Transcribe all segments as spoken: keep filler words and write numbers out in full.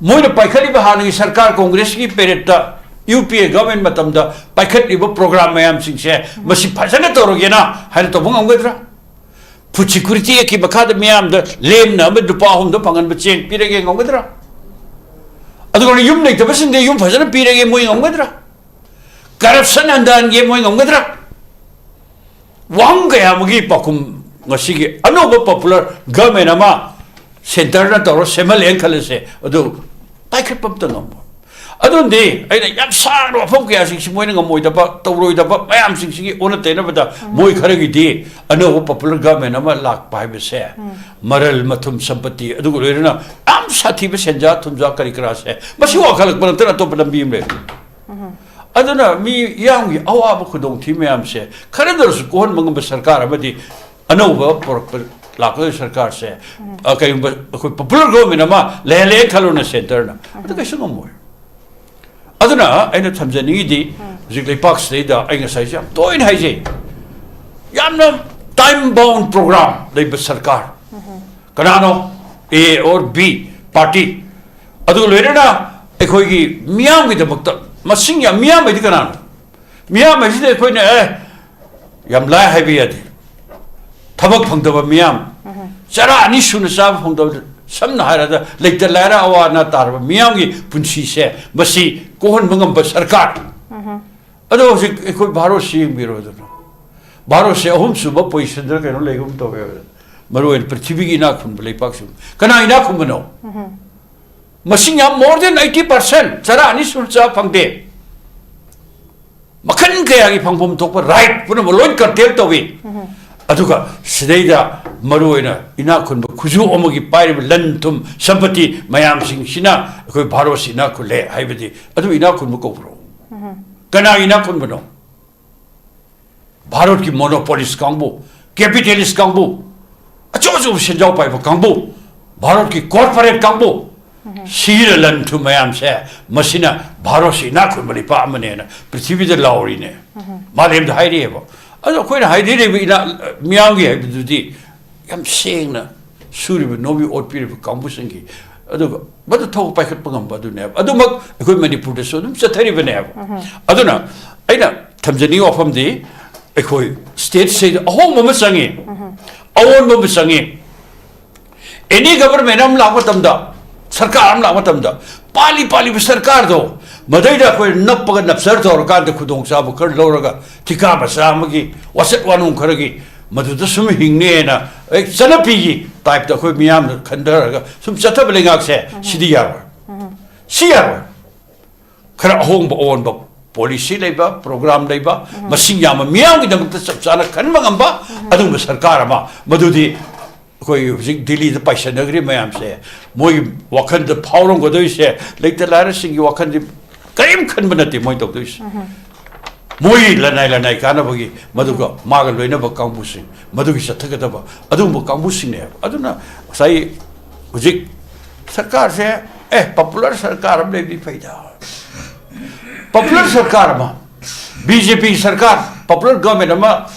ꯃꯣꯏꯅ ꯄꯥꯏꯈꯠꯂꯤꯕ ꯍꯥꯟꯅꯒꯤ ꯁꯔꯀꯥꯔ, ꯀꯣꯡꯒ꯭ꯔꯦꯁꯀꯤ ꯄꯦꯔꯦꯠꯇ, ꯌꯨ ꯄꯤ ꯑꯦ ꯒꯚꯔꯟꯃꯦꯟ ꯃꯇꯝꯗ ꯄꯥꯏꯈꯠꯂꯤꯕ ꯄ꯭ꯔꯣꯒ꯭ꯔꯥꯝ ꯃꯌꯥꯝꯁꯤꯡꯁꯦ ꯃꯁꯤ ꯐꯖꯅ ꯇꯧꯔꯒꯦꯅ ꯍꯥꯏꯅ ꯇꯧꯕ ꯉꯝꯒꯗ꯭ꯔꯥ? ꯐꯨꯗ ꯁꯤꯀ꯭ꯌꯨꯔꯤꯇꯤ ꯑꯦꯛꯀꯤ ꯃꯈꯥꯗ ꯃꯤꯌꯥꯝꯗ ꯂꯦꯝꯅ ꯑꯃ ꯂꯨꯄꯥ ꯑꯍꯨꯝꯗ ꯐꯪꯍꯟꯕ ꯆꯦꯡ ꯄꯤꯔꯒꯦ ꯉꯝꯒꯗ꯭ꯔꯥ? ꯑꯗꯨꯒ ꯌꯨꯝ ꯂꯩꯇꯕꯁꯤꯡꯗ ꯌꯨꯝ ꯐꯖꯅ ꯄꯤꯔꯒꯦ ꯃꯣꯏ ꯉꯝꯒꯗ꯭ꯔꯥ? ꯀꯔꯞꯁꯟ ꯍꯟꯊꯍꯟꯒꯦ ꯃꯣꯏ ꯉꯝꯒꯗ꯭ꯔꯥ? ꯋꯥꯍꯪ ꯀꯌꯥ ꯑꯃꯒꯤ ꯄꯥꯎꯈꯨꯝ ꯉꯁꯤꯒꯤ ꯑꯅꯧꯕ ꯄꯣꯄꯨꯂꯔ ꯒꯚꯔꯟꯃꯦꯟ ꯑꯃ ꯁꯦꯟꯇꯔꯅ ꯇꯧꯔ ꯁꯦꯝꯍꯜꯂꯦꯅ ꯈꯜꯂꯁꯦ, ꯑꯗꯨ ꯄꯥꯏꯈꯠꯄ ꯑꯝꯇ ꯉꯝꯃꯣꯏ꯫ ꯑꯗꯨꯅꯗꯤ ꯑꯩꯅ ꯌꯥꯝ ꯁꯥꯡꯅ ꯋꯥꯐꯝ ꯀꯌꯥꯁꯤꯡꯁꯤ ꯃꯣꯏꯅ ꯉꯝꯃꯣꯏꯗꯕ, ꯇꯧꯔꯣꯏꯗꯕ ꯃꯌꯥꯝꯁꯤꯡꯁꯤꯒꯤ ꯑꯣꯟꯅ ꯇꯩꯅꯕꯗ ꯃꯣꯏ ꯈꯔꯒꯤꯗꯤ ꯑꯅꯧꯕ ꯄꯣꯄꯨꯂꯔ ꯒꯚꯔꯟꯃꯦꯟ ꯑꯃ ꯂꯥꯛꯄ ꯍꯥꯏꯕꯁꯦ ꯃꯔꯜ ꯃꯊꯨꯝ ꯁꯝꯄꯇꯤ ꯑꯗꯨꯒ ꯂꯣꯏꯅꯅ ꯌꯥꯝ ꯁꯥꯊꯤꯕ ꯁꯦꯟꯖꯥ ꯊꯨꯝꯖꯥ ꯀꯔꯤ ꯀꯔꯥꯁꯦ ꯃꯁꯤ ꯋꯥꯈꯜꯂꯛꯄ ꯅꯠꯇꯅ ꯑꯇꯣꯞꯄ ꯂꯝꯕꯤ ꯑꯃ ꯂꯩ꯫ ꯑꯗꯨꯅ ꯃꯤꯌꯥꯝꯒꯤ ꯑꯋꯥꯕ ꯈꯨꯗꯣꯡꯊꯤꯕ ꯃꯌꯥꯝꯁꯦ ꯈꯔꯗ ꯑꯣꯏꯔꯁꯨ ꯀꯣꯛꯍꯟꯕ ꯉꯝꯕ ꯁꯔꯀꯥꯔ ꯑꯃꯗꯤ ꯑꯅꯧꯕ ꯄꯨꯔꯛꯄ, ꯂꯥꯛꯀꯗꯧꯔꯤꯕ ꯁꯔꯀꯥꯔꯁꯦ, ꯑ, ꯀꯩꯒꯨꯝꯕ ꯑꯩꯈꯣꯏ ꯄꯣꯄꯨꯂꯔ ꯒꯣꯚꯔꯟꯃꯦꯟ ꯑꯃ ꯂꯩꯍꯜꯂꯦ ꯈꯜꯂꯣꯅꯦ ꯁꯦꯟꯇꯔꯅ, ꯑꯗꯨ ꯀꯩꯁꯨ ꯉꯝꯃꯣꯏ꯫ ꯑꯗꯨꯅ ꯑꯩꯅ ꯊꯝꯖꯅꯤꯡꯉꯤꯗꯤ ꯍꯧꯖꯤꯛ ꯂꯩꯄꯥꯛꯁꯤꯗꯩꯗ ꯑꯩ ꯉꯁꯥꯏꯁꯨ ꯌꯥꯝ ꯇꯣꯏꯅ ꯍꯥꯏꯖꯩ, ꯌꯥꯝꯅ ꯇꯥꯏꯝ ꯕꯥꯎꯟ ꯄ꯭ꯔꯣꯒ꯭ꯔꯥꯝ ꯂꯩꯕ ꯁꯔꯀꯥꯔ꯫ ꯀꯅꯥꯅꯣ? A or B party꯫ ꯑꯗꯨꯒ ꯂꯣꯏꯅꯅ ꯑꯩꯈꯣꯏꯒꯤ ꯃꯤꯌꯥꯝꯒꯤꯗꯃꯛꯇ ꯃꯁꯤꯡ ꯌꯥꯝ, ꯃꯤꯌꯥꯝ ꯍꯥꯏꯗꯤ ꯀꯅꯥꯅꯣ? ꯃꯤꯌꯥꯝ ꯍꯥꯏꯁꯤꯗꯤ ꯑꯩꯈꯣꯏꯅ, ꯑꯦ, ꯌꯥꯝ ꯂꯥꯏ ꯍꯥꯏꯕ ꯌꯥꯗꯦ꯫ ꯊꯕꯛ ꯐꯪꯗꯕ ꯃꯤꯌꯥꯝ, ꯆꯔꯥ ꯑꯅꯤ ꯁꯨꯅ ꯆꯥꯕ ꯐꯪꯗꯕ, ꯁꯝꯅ ꯍꯥꯏꯔꯕꯗ ꯂꯩꯇ ꯂꯥꯏꯔ ꯑꯋꯥ ꯑꯅꯥ ꯇꯥꯔꯕ ꯃꯤꯌꯥꯝꯒꯤ ꯄꯨꯟꯁꯤꯁꯦ ꯃꯁꯤ ꯀꯣꯛꯍꯟꯕ ꯉꯝꯕ ꯁꯔꯀꯥꯔ꯫ ꯑꯗꯣ ꯍꯧꯖꯤꯛ ꯑꯩꯈꯣꯏ ꯚꯥꯔꯠꯁꯤ ꯌꯦꯡꯕꯤꯔꯣꯗꯅ, ꯚꯥꯔꯠꯁꯦ ꯑꯍꯨꯝꯁꯨꯕ ꯄꯣꯖꯤꯁꯟꯗ ꯀꯩꯅꯣ ꯂꯩꯒꯨꯝ ꯇꯧꯋꯦ ꯍꯥꯏꯕꯗ, ꯃꯔꯨꯑꯣꯏꯅ ꯄ꯭ꯔꯤꯊꯤꯕꯤꯒꯤ ꯏꯅꯥꯛ ꯈꯨꯟꯕ ꯂꯩꯄꯥꯛꯁꯤꯡ꯫ ꯀꯅꯥ ꯏꯅꯥꯛ ꯈꯨꯟꯕꯅꯣ? ꯃꯁꯤꯡ ꯌꯥꯝ, more than eighty percent, ꯆꯔꯥ ꯑꯅꯤ ꯁꯨꯅ ꯆꯥꯕ ꯐꯪꯗꯦ꯫ ꯃꯈꯜ ꯀꯌꯥꯒꯤ ꯐꯪꯐꯝ ꯊꯣꯛꯄ ꯔꯥꯏꯠ ꯄꯨꯝꯅꯃꯛ ꯂꯣꯏ ꯀꯔꯇꯦꯜ ꯇꯧꯏ꯫ ꯑꯗꯨꯒ ꯁꯤꯗꯩꯗ ꯃꯔꯨꯑꯣꯏꯅ ꯏꯅꯥꯛ ꯈꯨꯟꯕ ꯈꯨꯖꯨ ꯑꯃꯒꯤ ꯄꯥꯏꯔꯤꯕ ꯂꯟ ꯊꯨꯝ ꯁꯝꯄꯇꯤ ꯃꯌꯥꯝꯁꯤꯡꯁꯤꯅ ꯑꯩꯈꯣꯏ ꯚꯥꯔꯠꯁꯤ ꯏꯅꯥꯛ ꯈꯨꯜꯂꯦ ꯍꯥꯏꯕꯗꯤ ꯑꯗꯨ ꯏꯅꯥꯛ ꯈꯨꯟꯕ ꯀꯧꯕ꯭ꯔꯣ? ꯀꯅꯥꯒꯤ ꯏꯅꯥꯛ ꯈꯨꯟꯕꯅꯣ? ꯚꯥꯔꯠꯀꯤ ꯃꯣꯅꯣꯄꯣꯂꯤꯁ ꯀꯥꯡꯕꯨ, ꯀꯦꯄꯤꯇꯦꯂꯤꯁ ꯀꯥꯡꯕꯨ, ꯑꯆꯧ ꯑꯆꯧꯕ ꯁꯦꯟꯖꯥꯎ ꯄꯥꯏꯕ ꯀꯥꯡꯕꯨ, ꯚꯥꯔꯠꯀꯤ ꯀꯣꯔꯄꯣꯔꯦꯠ ꯀꯥꯡꯕꯨ, ꯁꯤꯒꯤ ꯂꯟ ꯊꯨꯝ ꯃꯌꯥꯝꯁꯦ, ꯃꯁꯤꯅ ꯚꯥꯔꯠꯁꯤ ꯏꯅꯥꯛ ꯈꯨꯟꯕ ꯂꯩꯄꯥꯛ ꯑꯃꯅꯦꯅ ꯄ꯭ꯔꯤꯊꯤꯕꯤꯗ ꯂꯥꯎꯔꯤꯅꯦ꯫ ꯃꯥꯂꯦꯝꯗ ꯍꯥꯏꯔꯤꯑꯕ꯫ ꯑꯗꯣ ꯑꯩꯈꯣꯏꯅ ꯍꯥꯏꯕꯤꯔꯤꯕ ꯏꯅꯥꯛ, ꯃꯤꯌꯥꯝꯒꯤ ꯍꯥꯏꯕꯗꯨꯗꯤ ꯌꯥꯝ ꯁꯦꯡꯅ ꯁꯨꯔꯤꯕ ꯅꯣꯝꯕꯤ ꯑꯣꯠꯄꯤꯔꯤꯕ ꯀꯥꯡꯕꯨꯁꯤꯡꯒꯤ ꯑꯗꯨꯒ ꯃꯗꯨ ꯊꯧ ꯄꯥꯏꯈꯠꯄ ꯉꯝꯕ ꯑꯗꯨꯅꯦꯕ꯫ ꯑꯗꯨꯃꯛ ꯑꯩꯈꯣꯏ ꯃꯅꯤꯄꯨꯔꯗꯁꯨ ꯑꯗꯨꯝ ꯆꯠꯊꯔꯤꯕꯅꯦꯕ꯫ ꯑꯗꯨꯅ ꯑꯩꯅ ꯊꯝꯖꯅꯤꯡꯉꯤꯕ ꯋꯥꯐꯝꯗꯤ, ꯑꯩꯈꯣꯏ ꯁ꯭ꯇꯦꯠꯁꯤꯗ ꯑꯍꯣꯡꯕ ꯑꯃ ꯆꯪꯉꯤ, ꯑꯑꯣꯟꯕ ꯑꯃ ꯆꯪꯉꯤ꯫ ꯑꯦꯅꯤ ꯒꯕꯔꯃꯦꯟ ꯑꯃ ꯂꯥꯛꯄ ꯃꯇꯝꯗ, ꯁꯔꯀꯥꯔ ꯑꯃ ꯂꯥꯛꯄ ꯃꯇꯝꯗ, ꯄꯥꯜꯂꯤ ꯄꯥꯜꯂꯤꯕ ꯁꯔꯀꯥꯔꯗꯣ ꯃꯗꯩꯗ ꯑꯩꯈꯣꯏ ꯅꯞꯄꯒ ꯅꯞꯆꯔ ꯇꯧꯔꯀꯥꯟꯗ ꯈꯨꯗꯣꯡꯆꯥꯕ ꯈꯔ ꯂꯧꯔꯒ ꯊꯤꯀꯥ ꯃꯆꯥ ꯑꯃꯒꯤ ꯋꯥꯆꯠ ꯋꯥꯅꯣꯡ ꯈꯔꯒꯤ ꯃꯗꯨꯗ ꯁꯨꯝ ꯍꯤꯡꯅꯦꯅ, ꯑꯦ, ꯆꯠꯅꯕꯤꯒꯤ ꯇꯥꯏꯞꯇ ꯑꯩꯈꯣꯏ ꯃꯤꯌꯥꯝꯅ ꯈꯟꯊꯔꯒ ꯁꯨꯝ ꯆꯠꯊꯕ ꯂꯩꯉꯥꯛꯁꯦ, ꯁꯤꯗꯤ ꯌꯥꯔꯣꯏ꯫ ꯁꯤ ꯌꯥꯔꯣꯏ꯫ ꯈꯔ ꯑꯍꯣꯡꯕ ꯑꯑꯣꯟꯕ ꯄꯣꯂꯤꯁꯤ ꯂꯩꯕ, ꯄ꯭ꯔꯣꯒ꯭ꯔꯥꯝ ꯂꯩꯕ, ꯃꯁꯤꯡ ꯌꯥꯝꯕ ꯃꯤꯌꯥꯝꯒꯤꯗꯃꯛꯇ ꯆꯞ ꯆꯥꯅ ꯈꯟꯕ ꯉꯝꯕ ꯑꯗꯨꯒꯨꯝꯕ ꯁꯔꯀꯥꯔ ꯑꯃ, ꯃꯗꯨꯗꯤ ꯑꯩꯈꯣꯏ ꯍꯧꯖꯤꯛ ꯗꯤꯜꯂꯤꯗ ꯄꯥꯏꯁꯟꯅꯈ꯭ꯔꯤꯕ ꯃꯌꯥꯝꯁꯦ, ꯃꯣꯏꯒꯤ ꯋꯥꯈꯜꯗ ꯐꯥꯎꯔꯝꯒꯗꯣꯏꯁꯦ, ꯂꯩꯇ ꯂꯥꯏꯔꯁꯤꯡꯒꯤ ꯋꯥꯈꯜꯗꯤ ꯀꯔꯤꯝ ꯈꯟꯕ ꯅꯠꯇꯦ ꯃꯣꯏ ꯇꯧꯗꯣꯏꯁꯦ꯫ ꯃꯣꯏ ꯂꯅꯥꯏ ꯂꯅꯥꯏ ꯀꯥꯟꯅꯕꯒꯤ, ꯃꯗꯨꯒ ꯃꯥꯒ ꯂꯣꯏꯅꯕ ꯀꯥꯡꯕꯨꯁꯤꯡ, ꯃꯗꯨꯒꯤ ꯆꯠꯊꯒꯗꯕ ꯑꯗꯨꯒꯨꯝꯕ ꯀꯥꯡꯕꯨꯁꯤꯡꯅꯦꯕ꯫ ꯑꯗꯨꯅ ꯉꯁꯥꯏ ꯍꯧꯖꯤꯛ ꯁꯔꯀꯥꯔꯁꯦ, ꯑꯦ, ꯄꯣꯄꯨꯂꯔ ꯁꯔꯀꯥꯔ ꯑꯃ ꯂꯩꯕꯗꯤ ꯐꯩꯗ꯫ ꯄꯣꯄꯨꯂꯔ ꯁꯔꯀꯥꯔ ꯑꯃ, ꯕꯤ ꯖꯦ ꯄꯤ ꯁꯔꯀꯥꯔ, ꯄꯣꯄꯨꯂꯔ ꯒꯚꯔꯟꯃꯦꯟ ꯑꯃ,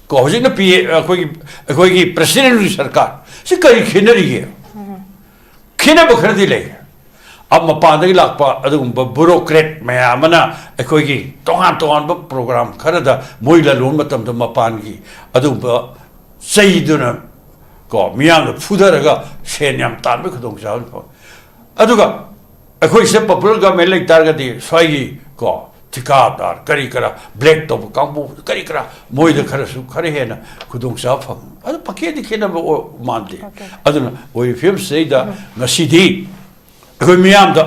ꯀꯣ, ꯍꯧꯖꯤꯛꯅ ꯄꯤ ꯑꯦ, ꯑꯩꯈꯣꯏꯒꯤ, ꯑꯩꯈꯣꯏꯒꯤ ꯄ꯭ꯔꯦꯁꯤꯗꯦꯟꯒꯤ ꯁꯔꯀꯥꯔ, ꯁꯤ ꯀꯔꯤ ꯈꯦꯠꯅꯔꯤꯒꯦ? ꯈꯦꯠꯅꯕ ꯈꯔꯗꯤ ꯂꯩ꯫ ꯑ, ꯃꯄꯥꯟꯗꯒꯤ ꯂꯥꯛꯄ ꯑꯗꯨꯒꯨꯝꯕ ꯕ꯭ꯌꯨꯔꯣꯀ꯭ꯔꯦꯠ ꯃꯌꯥꯝ ꯑꯃꯅ ꯑꯩꯈꯣꯏꯒꯤ ꯇꯣꯉꯥꯟ ꯇꯣꯉꯥꯟꯕ ꯄ꯭ꯔꯣꯒ꯭ꯔꯥꯝ ꯈꯔꯗ ꯃꯣꯏ ꯂꯂꯣꯟꯕ ꯃꯇꯝꯗ ꯃꯄꯥꯟꯒꯤ ꯑꯗꯨꯒꯨꯝꯕ ꯆꯩꯗꯨꯅ, ꯀꯣ, ꯃꯤꯌꯥꯝꯅ ꯐꯨꯊꯔꯒ ꯁꯦꯟ ꯌꯥꯝ ꯇꯥꯟꯕꯒꯤ ꯈꯨꯗꯣꯡꯆꯥꯕ ꯐꯪ-, ꯑꯗꯨꯒ ꯑꯩꯈꯣꯏꯁꯦ ꯄꯣꯄꯨꯂꯔ ꯒꯚꯔꯟꯃꯦꯟ ꯂꯩ ꯇꯥꯔꯒꯗꯤ ꯁ꯭ꯋꯥꯏꯒꯤ, ꯀꯣ, ꯊꯤꯀꯥꯗꯥꯔ ꯀꯔꯤ ꯀꯔꯥ, ꯕ꯭ꯂꯦꯛ ꯇꯧꯕ ꯀꯥꯡꯕꯨ ꯀꯔꯤ ꯀꯔꯥ, ꯃꯣꯏꯗ ꯈꯔꯁꯨ ꯈꯔ ꯍꯦꯟꯅ ꯈꯨꯗꯣꯡꯆꯥꯕ ꯐꯪ꯫ ꯑꯗꯨ ꯄꯀꯦꯗꯤ ꯈꯦꯠꯅꯕ ꯑꯣ-, ꯃꯥꯟꯗꯦ꯫ ꯑꯣꯀꯦ꯫ ꯑꯗꯨꯅ ꯑꯣꯏꯔꯤꯕ ꯐꯤꯕꯝꯁꯤꯗꯩꯗ ꯉꯁꯤꯗꯤ ꯑꯩꯈꯣꯏ ꯃꯤꯌꯥꯝꯗ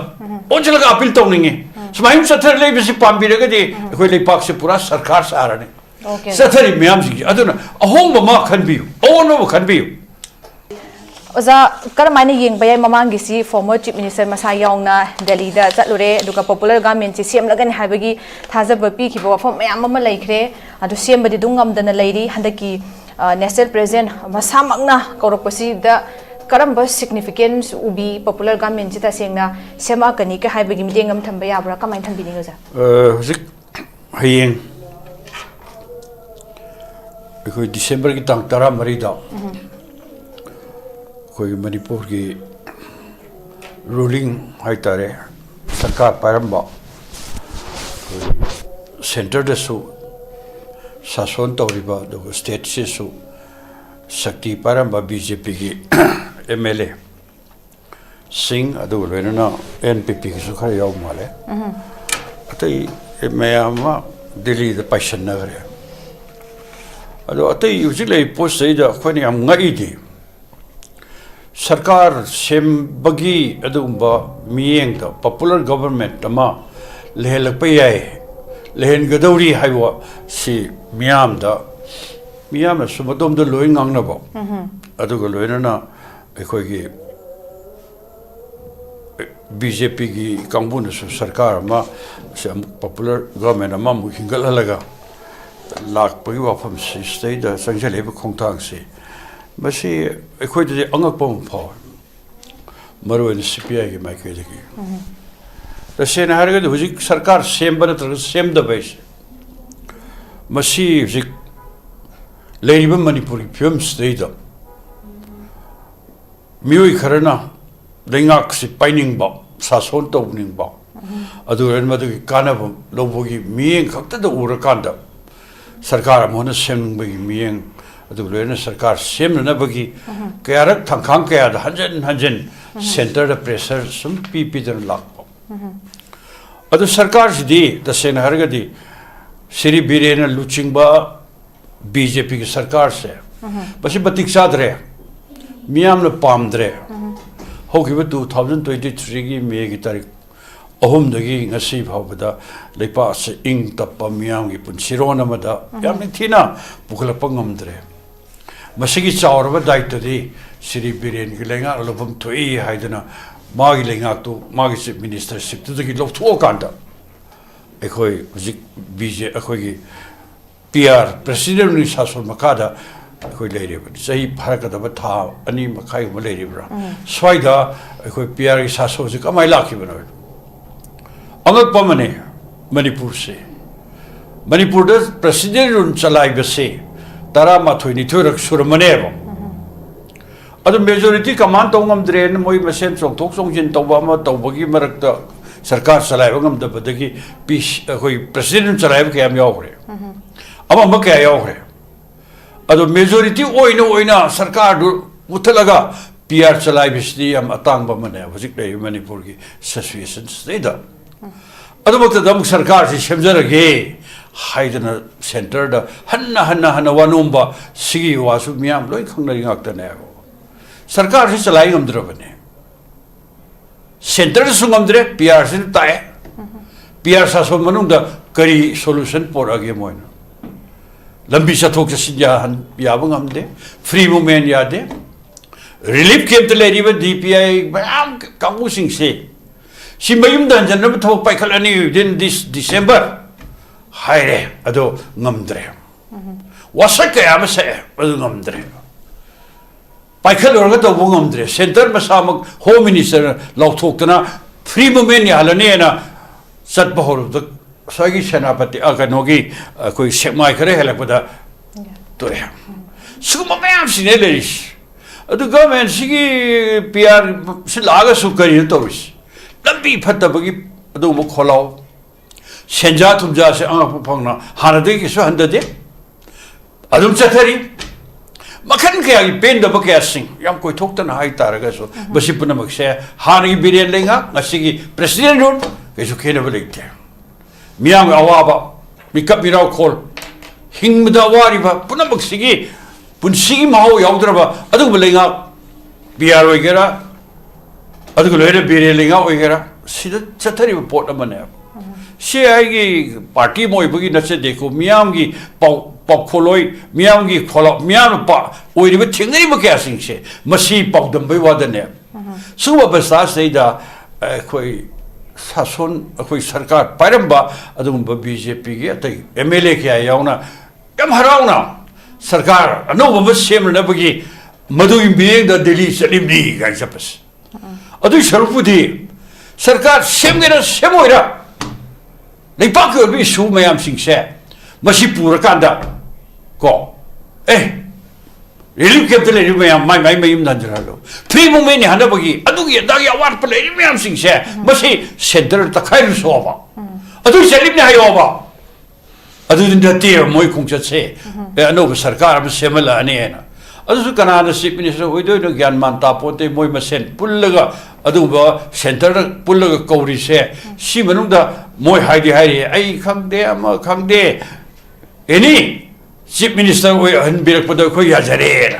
ꯑꯣꯟꯁꯤꯜꯂꯒ ꯑꯄꯤꯜ ꯇꯧꯅꯤꯡꯉꯤ꯫ ꯁꯨꯃꯥꯏꯅ ꯆꯠꯊꯔ ꯂꯩꯕꯁꯤ ꯄꯥꯝꯕꯤꯔꯒꯗꯤ ꯑꯩꯈꯣꯏ ꯂꯩꯄꯥꯛꯁꯦ ꯄꯨꯔꯥ ꯁꯔꯀꯥꯔ ꯁꯥꯔꯅꯤ꯫ ꯑꯣꯀꯦ꯫ ꯆꯠꯊꯔꯤꯕ ꯃꯌꯥꯝꯁꯤꯡꯁꯦ꯫ ꯑꯗꯨꯅ ꯑꯍꯣꯡꯕ ꯑꯃ ꯈꯟꯕꯤꯌꯨ, ꯑꯑꯣꯟꯕ ꯑꯃ ꯈꯟꯕꯤꯌꯨ꯫ ꯑꯣꯖꯥ, ꯀꯔꯝꯍꯥꯏꯅ ꯌꯦꯡꯕ ꯌꯥꯏ? ꯃꯃꯥꯡꯒꯤꯁꯤ former chief minister ꯃꯁꯥ ꯌꯥꯎꯅ ꯗꯦꯜꯂꯤꯗ ꯆꯠꯂꯨꯔꯦ, ꯑꯗꯨꯒ ꯄꯣꯄꯨꯂꯔ ꯒꯚꯔꯟꯃꯦꯟꯁꯤ ꯁꯦꯝꯂꯒꯅꯤ ꯍꯥꯏꯕꯒꯤ ꯊꯥꯖꯕ ꯄꯤꯈꯤꯕ ꯋꯥꯐꯝ ꯃꯌꯥꯝ ꯑꯃ ꯂꯩꯈ꯭ꯔꯦ, ꯑꯗꯨ ꯁꯦꯝꯕꯗꯤ ꯑꯗꯨꯝ ꯉꯝꯗꯅ ꯂꯩꯔꯤ꯫ ꯍꯟꯗꯛꯀꯤ, ꯑ, national president ꯃꯁꯥꯃꯛꯅ ꯀꯧꯔꯛꯄꯁꯤꯗ ꯀꯔꯝꯕ significance ꯎꯕꯤ? ꯄꯣꯄꯨꯂꯔ ꯒꯚꯔꯟꯃꯦꯟꯁꯤ ꯇꯁꯦꯡꯅ ꯁꯦꯝꯃꯛꯀꯅꯤ ꯀ ꯍꯥꯏꯕꯒꯤ ꯃꯤꯠꯌꯦꯡ ꯑꯃ ꯊꯝꯕ ꯌꯥꯕ꯭ꯔꯥ? ꯀꯃꯥꯏꯅ ꯊꯝꯕꯤꯅꯤꯡꯉꯤ, ꯑꯣꯖꯥ? ꯑ, ꯍꯧꯖꯤꯛ ꯍꯌꯦꯡ ꯑꯩꯈꯣꯏ ꯗꯤꯁꯦꯝꯕꯔꯒꯤ ꯇꯥꯡ ꯇꯔꯥꯃꯔꯤꯗ ꯑꯩꯈꯣꯏꯒꯤ ꯃꯅꯤꯄꯨꯔꯒꯤ ꯔꯨꯂꯤꯡ ꯍꯥꯏꯇꯥꯔꯦ, ꯁꯔꯀꯥꯔ ꯄꯥꯏꯔꯝꯕ, ꯑꯩꯈꯣꯏ ꯁꯦꯟꯇꯔꯗꯁꯨ ꯁꯥꯁꯣꯟ ꯇꯧꯔꯤꯕ, ꯑꯗꯨꯒ ꯁ꯭ꯇꯦꯠꯁꯤꯁꯨ ꯁꯛꯇꯤ ꯄꯥꯏꯔꯝꯕ ꯕꯤ ꯖꯦ ꯄꯤꯒꯤ ꯑꯦꯝ ꯑꯦꯜ ꯑꯦꯁꯤꯡ, ꯑꯗꯨꯒ ꯂꯣꯏꯅꯅ ꯑꯦꯟ ꯄꯤ ꯄꯤꯒꯤꯁꯨ ꯈꯔ ꯌꯥꯎ ꯃꯥꯜꯂꯦ꯫ ꯑꯇꯩ ꯃꯌꯥꯝ ꯑꯃ ꯗꯤꯜꯂꯤꯗ ꯄꯥꯏꯁꯟꯅꯈ꯭ꯔꯦ꯫ ꯑꯗꯣ ꯑꯇꯩ ꯍꯧꯖꯤꯛ ꯂꯩꯔꯤꯕ ꯄꯣꯠꯁꯤꯗꯩꯗ ꯑꯩꯈꯣꯏꯅ ꯌꯥꯝ ꯉꯛꯏꯗꯤ, ꯁꯔꯀꯥꯔ ꯁꯦꯝꯕꯒꯤ ꯑꯗꯨꯒꯨꯝꯕ ꯃꯤꯠꯌꯦꯡꯗ popular government ꯑꯃ ꯂꯩꯍꯜꯂꯛꯄ ꯌꯥꯏ, ꯂꯩꯍꯟꯒꯗꯧꯔꯤ ꯍꯥꯏꯕ ꯁꯤ ꯃꯤꯌꯥꯝꯗ, ꯃꯤꯌꯥꯝꯅꯁꯨ ꯃꯗꯣꯝꯗ ꯂꯣꯏ ꯉꯥꯡꯅꯕ, ꯑꯗꯨꯒ ꯂꯣꯏꯅꯅ ꯑꯩꯈꯣꯏꯒꯤ ꯕꯤ ꯖꯦ ꯄꯤꯒꯤ ꯀꯥꯡꯕꯨꯅꯁꯨ ꯁꯔꯀꯥꯔ ꯑꯃ, ꯁꯤ ꯑꯃꯨꯛ popular government ꯑꯃꯃꯨꯛ ꯍꯤꯡꯒꯠꯍꯜꯂꯒ ꯂꯥꯛꯄꯒꯤ ꯋꯥꯐꯝꯁꯤ, ꯁꯤꯗꯩꯗ ꯆꯪꯁꯤꯜꯂꯛꯏꯕ ꯈꯣꯡꯊꯥꯡꯁꯤ, ꯃꯁꯤ ꯑꯩꯈꯣꯏꯗꯗꯤ ꯑꯉꯛꯄ ꯑꯃ ꯐꯥꯎꯏ, ꯃꯔꯨꯑꯣꯏꯅ ꯁꯤ ꯄꯤ ꯑꯥꯏꯒꯤ ꯃꯥꯏꯀꯩꯗꯒꯤ꯫ ꯇꯁꯦꯡꯅ ꯍꯥꯏꯔꯒꯗꯤ ꯍꯧꯖꯤꯛ ꯁꯔꯀꯥꯔ ꯁꯦꯝꯕ ꯅꯠꯇ꯭ꯔꯒ ꯁꯦꯝꯗꯕ ꯍꯥꯏꯁꯦ, ꯃꯁꯤ ꯍꯧꯖꯤꯛ ꯂꯩꯔꯤꯕ ꯃꯅꯤꯄꯨꯔꯒꯤ ꯐꯤꯕꯝꯁꯤꯗꯩꯗ ꯃꯤꯑꯣꯏ ꯈꯔꯅ ꯂꯩꯉꯥꯛꯁꯤ ꯄꯥꯏꯅꯤꯡꯕ, ꯁꯥꯁꯣꯟ ꯇꯧꯅꯤꯡꯕ, ꯑꯗꯨꯒ ꯃꯗꯨꯒꯤ ꯀꯥꯟꯅꯕ ꯂꯧꯕꯒꯤ ꯃꯤꯠꯌꯦꯡ ꯈꯛꯇꯗ ꯎꯔꯀꯥꯟꯗ ꯁꯔꯀꯥꯔ ꯑꯃ ꯍꯣꯟꯅ ꯁꯦꯝꯅꯤꯡꯕꯒꯤ ꯃꯤꯠꯌꯦꯡ, ꯑꯗꯨꯒ ꯂꯣꯏꯅꯅ ꯁꯔꯀꯥꯔ ꯁꯦꯝꯅꯅꯕꯒꯤ ꯀꯌꯥꯔꯛ ꯊꯥꯡꯈꯥꯡ ꯀꯌꯥꯗ ꯍꯟꯖꯟ ꯍꯟꯖꯟ ꯁꯦꯟꯇꯔꯗ ꯄ꯭ꯔꯦꯁꯔ ꯁꯨꯝ ꯄꯤ ꯄꯤꯗꯅ ꯂꯥꯛꯄ꯫ ꯑꯗꯨ ꯁꯔꯀꯥꯔꯁꯤꯗꯤ ꯇꯁꯦꯡꯅ ꯍꯥꯏꯔꯒꯗꯤ ꯁ꯭ꯔꯤ ꯕꯤꯔꯦꯟꯅ ꯂꯨꯆꯤꯡꯕ ꯕꯤ ꯖꯦ ꯄꯤꯒꯤ ꯁꯔꯀꯥꯔꯁꯦ, ꯃꯁꯤ ꯃꯇꯤꯛ ꯆꯥꯗ꯭ꯔꯦ, ꯃꯤꯌꯥꯝꯅ ꯄꯥꯝꯗ꯭ꯔꯦ꯫ ꯍꯧꯈꯤꯕ two thousand twenty threeꯒꯤ ꯃꯦꯒꯤ ꯇꯥꯔꯤꯛ ꯑꯍꯨꯝꯗꯒꯤ ꯉꯁꯤ ꯐꯥꯎꯕꯗ ꯂꯩꯄꯥꯛ ꯑꯁꯤ ꯏꯪ ꯇꯞꯄ ꯃꯤꯌꯥꯝꯒꯤ ꯄꯨꯟꯁꯤꯔꯣꯟ ꯑꯃꯗ ꯌꯥꯝ ꯅꯤꯡꯊꯤꯅ ꯄꯨꯈꯠꯂꯛꯄ ꯉꯝꯗ꯭ꯔꯦ꯫ ꯃꯁꯤꯒꯤ ꯆꯥꯎꯔꯕ ꯗꯥꯏꯇꯗꯤ ꯁ꯭ꯔꯤ ꯕꯤꯔꯦꯟꯒꯤ ꯂꯩꯉꯥꯛꯅ ꯂꯧꯐꯝ ꯊꯣꯛꯏ ꯍꯥꯏꯗꯨꯅ ꯃꯥꯒꯤ ꯂꯩꯉꯥꯛꯇꯨ, ꯃꯥꯒꯤ ꯆꯤꯐ ꯃꯤꯅꯤꯁꯇꯔꯁꯤꯞꯇꯨꯗꯒꯤ ꯂꯧꯊꯣꯛꯑꯀꯥꯟꯗ ꯑꯩꯈꯣꯏ ꯍꯧꯖꯤꯛ ꯕꯤ ꯖꯦ, ꯑꯩꯈꯣꯏꯒꯤ ꯄꯤ ꯑꯥꯔ, ꯄ꯭ꯔꯦꯁꯤꯗꯦꯟꯒꯤ ꯁꯥꯁꯣꯟ ꯃꯈꯥꯗ ꯑꯩꯈꯣꯏ ꯂꯩꯔꯤꯕꯅꯤ꯫ ꯆꯍꯤ ꯐꯥꯔꯛꯀꯗꯕ ꯊꯥ ꯑꯅꯤ ꯃꯈꯥꯏꯒꯨꯝꯕ ꯂꯩꯔꯤꯕ꯭ꯔꯥ? ꯁ꯭ꯋꯥꯏꯗ ꯑꯩꯈꯣꯏ ꯄꯤ ꯑꯥꯔꯒꯤ ꯁꯥꯁꯣꯟꯁꯤ ꯀꯃꯥꯏꯅ ꯂꯥꯛꯈꯤꯕꯅꯣ? ꯑꯉꯛꯄ ꯑꯃꯅꯤ ꯃꯅꯤꯄꯨꯔꯁꯦ꯫ ꯃꯅꯤꯄꯨꯔꯗ ꯄ꯭ꯔꯦꯁꯤꯗꯦꯟ ꯔꯨꯜ ꯆꯂꯥꯏꯕꯁꯦ ꯇꯔꯥꯃꯥꯊꯣꯏ ꯅꯤꯊꯣꯏꯔꯛ ꯁꯨꯔꯝꯃꯅꯦꯕ꯫ ꯑꯗꯨ majority command ꯇꯧ ꯉꯝꯗ꯭ꯔꯦꯅ ꯃꯣꯏ ꯃꯁꯦꯟ ꯆꯣꯡꯊꯣꯛ ꯆꯣꯡꯁꯤꯟ ꯇꯧꯕ ꯑꯃ ꯇꯧꯕꯒꯤ ꯃꯔꯛꯇ ꯁꯔꯀꯥꯔ ꯆꯂꯥꯏꯕ ꯉꯝꯗꯕꯗꯒꯤ ꯄꯤ ꯑꯩꯈꯣꯏ president ꯆꯂꯥꯏꯕ ꯀꯌꯥꯝ ꯌꯥꯎꯈ꯭ꯔꯦ꯫ ꯑꯃ ꯑꯃ ꯀꯌꯥ ꯌꯥꯎꯈ꯭ꯔꯦ꯫ ꯑꯗꯣ majority ꯑꯣꯏꯅ ꯑꯣꯏꯅ ꯁꯔꯀꯥꯔꯗꯨ ꯃꯨꯠꯊꯠꯂꯒ P R ꯆꯂꯥꯏꯕꯁꯤꯗꯤ ꯌꯥꯝ ꯑꯇꯥꯡꯕ ꯑꯃꯅꯦ ꯍꯧꯖꯤꯛ ꯂꯩꯔꯤꯕ ꯃꯅꯤꯄꯨꯔꯒꯤ situation ꯁꯤꯗꯩꯗ꯫ ꯑꯗꯨꯃꯛꯇꯗ ꯑꯃꯨꯛ ꯁꯔꯀꯥꯔꯁꯤ ꯁꯦꯝꯖꯔꯒꯦ ꯍꯥꯏꯗꯅ centreꯗ ꯍꯟꯅ ꯍꯟꯅ ꯍꯟꯅ ꯋꯥ ꯅꯣꯝꯕ, ꯁꯤꯒꯤ ꯋꯥꯁꯨ ꯃꯤꯌꯥꯝ ꯂꯣꯏ ꯈꯪꯅꯔꯤ ꯉꯥꯛꯇꯅꯦꯕ꯫ ꯁꯔꯀꯥꯔꯁꯤ ꯆꯂꯥꯏ ꯉꯝꯗ꯭ꯔꯕꯅꯦ꯫ Centreꯗꯁꯨ ꯉꯝꯗ꯭ꯔꯦ, P Rꯁꯤꯅ ꯇꯥꯛꯑꯦ꯫ P R ꯁꯥꯁꯣꯟ ꯃꯅꯨꯡꯗ ꯀꯔꯤ solution ꯄꯣꯔꯛꯑꯒꯦ ꯃꯣꯏꯅ? ꯂꯝꯕꯤ ꯆꯠꯊꯣꯛ ꯆꯠꯁꯤꯟ ꯌꯥꯍꯟ-, ꯌꯥꯕ ꯉꯝꯗꯦ, free movement ꯌꯥꯗꯦ꯫ Relief campꯇ ꯂꯩꯔꯤꯕ D P I ꯃꯌꯥꯝ ꯀꯥꯡꯕꯨꯁꯤꯡꯁꯦ, ꯁꯤ ꯃꯌꯨꯝꯗ ꯍꯟꯖꯟꯅꯕ ꯊꯕꯛ ꯄꯥꯏꯈꯠꯂꯅꯤ within this December ꯍꯥꯏꯔꯦ, ꯑꯗꯣ ꯉꯝꯗ꯭ꯔꯦ꯫ ꯋꯥꯁꯛ ꯀꯌꯥ ꯑꯃ ꯁꯛꯑꯦ, ꯑꯗꯨ ꯉꯝꯗ꯭ꯔꯦ꯫ ꯄꯥꯏꯈꯠꯂꯨꯔꯒ ꯇꯧꯕ ꯉꯝꯗ꯭ꯔꯦ꯫ Centre ꯃꯁꯥꯃꯛ Home Ministerꯅ ꯂꯥꯎꯊꯣꯛꯇꯅ free movement ꯌꯥꯍꯜꯂꯅꯤꯅ ꯆꯠꯄ ꯍꯧꯔꯕꯗ ꯉꯁꯥꯏꯒꯤ ꯁꯦꯅꯥꯄꯇꯤ, ꯑ, ꯀꯩꯅꯣꯒꯤ, ꯑꯩꯈꯣꯏ ꯁꯦꯛꯃꯥꯏ ꯈꯔ ꯍꯦꯜꯂꯛꯄꯗ ꯇꯣꯛꯑꯦ꯫ ꯁꯤꯒꯨꯝꯕ ꯃꯌꯥꯝꯁꯤꯅꯦ ꯂꯩꯔꯤꯁꯤ꯫ ꯑꯗꯨ governmentꯁꯤꯒꯤ P Rꯁꯤ ꯂꯥꯛꯑꯒꯁꯨ ꯀꯔꯤꯅꯣ ꯇꯧꯔꯤꯁꯤ? ꯂꯝꯕꯤ ꯐꯠꯇꯕꯒꯤ ꯑꯗꯨꯒꯨꯝꯕ ꯈꯣꯜꯂꯥꯎ, ꯁꯦꯟꯖꯥ ꯊꯨꯝꯖꯥꯁꯦ ꯑꯉꯛꯄ ꯐꯪꯅ ꯍꯥꯟꯅꯗꯒꯤ ꯀꯩꯁꯨ ꯍꯟꯊꯗꯦ, ꯑꯗꯨꯝ ꯆꯠꯊꯔꯤ꯫ ꯃꯈꯜ ꯀꯌꯥꯒꯤ ꯄꯦꯟꯗꯕ ꯀꯌꯥꯁꯤꯡ ꯌꯥꯝ ꯀꯣꯏꯊꯣꯛꯇꯅ ꯍꯥꯏ ꯇꯥꯔꯒꯁꯨ, ꯃꯁꯤ ꯄꯨꯝꯅꯃꯛꯁꯦ ꯍꯥꯟꯅꯒꯤ ꯕꯤꯔꯦꯟ ꯂꯩꯉꯥꯛ, ꯉꯁꯤꯒꯤ president rule ꯀꯩꯁꯨ ꯈꯦꯠꯅꯕ ꯂꯩꯇꯦ꯫ ꯃꯤꯌꯥꯝꯒꯤ ꯑꯋꯥꯕ, ꯃꯤꯀꯞ ꯃꯤꯔꯥꯎꯈꯣꯜ, ꯍꯤꯡꯕꯗ ꯋꯥꯔꯤꯕ ꯄꯨꯝꯅꯃꯛꯁꯤꯒꯤ ꯄꯨꯟꯁꯤꯒꯤ ꯃꯍꯥꯎ ꯌꯥꯎꯗ꯭ꯔꯕ ꯑꯗꯨꯒꯨꯝꯕ ꯂꯩꯉꯥꯛ, P R ꯑꯣꯏꯒꯦꯔꯥ, ꯑꯗꯨꯒ ꯂꯣꯏꯅ ꯕꯤꯔꯦꯟ ꯂꯩꯉꯥꯛ ꯑꯣꯏꯒꯦꯔꯥ, ꯁꯤꯗ ꯆꯠꯊꯔꯤꯕ ꯄꯣꯠ ꯑꯃꯅꯦꯕ꯫ ꯁꯤ ꯑꯩꯒꯤ party ꯑꯃ ꯑꯣꯏꯕꯒꯤ ꯅꯠꯆꯗꯦꯀꯣ, ꯃꯤꯌꯥꯝꯒꯤ ꯄꯥꯎ, ꯄꯥꯎꯈꯣꯜꯂꯣꯏ, ꯃꯤꯌꯥꯝꯒꯤ ꯈꯣꯜꯂꯥꯎ, ꯃꯤꯌꯥꯝꯅ ꯄꯥ-, ꯑꯣꯏꯔꯤꯕ ꯊꯦꯡꯅꯔꯤꯕ ꯀꯌꯥꯁꯤꯡꯁꯦ ꯃꯁꯤ ꯄꯥꯎꯗꯝꯕꯩ ꯋꯥꯗꯅꯦꯕ꯫ ꯁꯤꯒꯨꯝꯕ ꯑꯕꯁꯊꯥꯁꯤꯗꯩꯗ ꯑꯩꯈꯣꯏ ꯁꯥꯁꯣꯟ, ꯑꯩꯈꯣꯏ ꯁꯔꯀꯥꯔ ꯄꯥꯏꯔꯝꯕ ꯑꯗꯨꯒꯨꯝꯕ BJPꯒꯤ ꯑꯇꯩ MLA ꯀꯌꯥ ꯌꯥꯎꯅ ꯌꯥꯝ ꯍꯔꯥꯎꯅ ꯁꯔꯀꯥꯔ ꯑꯅꯧꯕ ꯑꯃ ꯁꯦꯝꯅꯅꯕꯒꯤ ꯃꯗꯨꯒꯤ ꯃꯤꯠꯌꯦꯡꯗ ꯗꯤꯜꯂꯤ ꯆꯠꯂꯤꯕꯅꯤ ꯀꯥꯏꯅ ꯆꯠꯄꯁꯦ꯫ ꯑꯗꯨꯒꯤ ꯁꯔꯨꯛꯄꯨꯗꯤ ꯁꯔꯀꯥꯔ ꯁꯦꯝꯒꯦꯔꯥ ꯁꯦꯝꯃꯣꯏꯔꯥ, ꯂꯩꯄꯥꯛꯀꯤ ꯑꯣꯏꯕ issue ꯃꯌꯥꯝꯁꯤꯡꯁꯦ ꯃꯁꯤ ꯄꯨꯔꯀꯥꯟꯗ ꯀꯣ, ꯑꯦ, ꯔꯤꯂꯤꯐ ꯀꯦꯝꯞꯇ ꯂꯩꯔꯤꯕ ꯃꯌꯥꯝ ꯃꯥꯏ ꯃꯥꯏ ꯃꯌꯨꯝꯗ ꯍꯟꯖꯤꯜꯍꯜꯂꯣ꯫ ꯐ꯭ꯔꯤ ꯃꯨꯚꯃꯦꯟꯠꯅꯤ ꯍꯥꯏꯅꯕꯒꯤ ꯑꯗꯨꯒꯤ ꯑꯗꯥꯒꯤ ꯑꯋꯥꯠꯄ ꯂꯩꯔꯤꯕ ꯃꯌꯥꯝꯁꯤꯡꯁꯦ ꯃꯁꯤ ꯁꯦꯟꯇꯔꯗ ꯇꯛꯈꯥꯏꯔꯨꯁꯣꯕ꯫ ꯑꯗꯨ ꯆꯠꯂꯤꯕꯅꯤ ꯍꯥꯏꯌꯣꯕ꯫ ꯑꯗꯨꯗꯤ ꯅꯠꯇꯦꯕ ꯃꯣꯏ ꯈꯣꯡꯆꯠꯁꯦ꯫ ꯑꯦ, ꯑꯅꯧꯕ ꯁꯔꯀꯥꯔ ꯑꯃ ꯁꯦꯝꯍꯜꯂꯛꯑꯅꯤ ꯍꯥꯏꯅ꯫ ꯑꯗꯨꯁꯨ ꯀꯅꯥꯅ ꯆꯤꯐ ꯃꯤꯅꯤꯁꯇꯔ ꯑꯣꯏꯗꯣꯏꯅꯣ ꯒ꯭ꯌꯥꯟ ꯃꯥꯟ ꯇꯥꯄꯣꯟꯇꯦ꯫ ꯃꯣꯏ ꯃꯁꯦꯟ ꯄꯨꯜꯂꯒ ꯑꯗꯨꯒꯨꯝꯕ ꯁꯦꯟꯇꯔꯗ ꯄꯨꯜꯂꯒ ꯀꯧꯔꯤꯁꯦ꯫ ꯁꯤ ꯃꯅꯨꯡꯗ ꯃꯣꯏ ꯍꯥꯏꯗꯤ ꯍꯥꯏꯔꯤ, "ꯑꯩ ꯈꯪꯗꯦ, ꯑꯃ ꯈꯪꯗꯦ, ꯑꯦꯅꯤ ꯆꯤꯐ ꯃꯤꯅꯤꯁꯇꯔ ꯑꯣꯏꯍꯟꯕꯤꯔꯛꯄꯗ ꯑꯩꯈꯣꯏ ꯌꯥꯖꯔꯦꯅ"꯫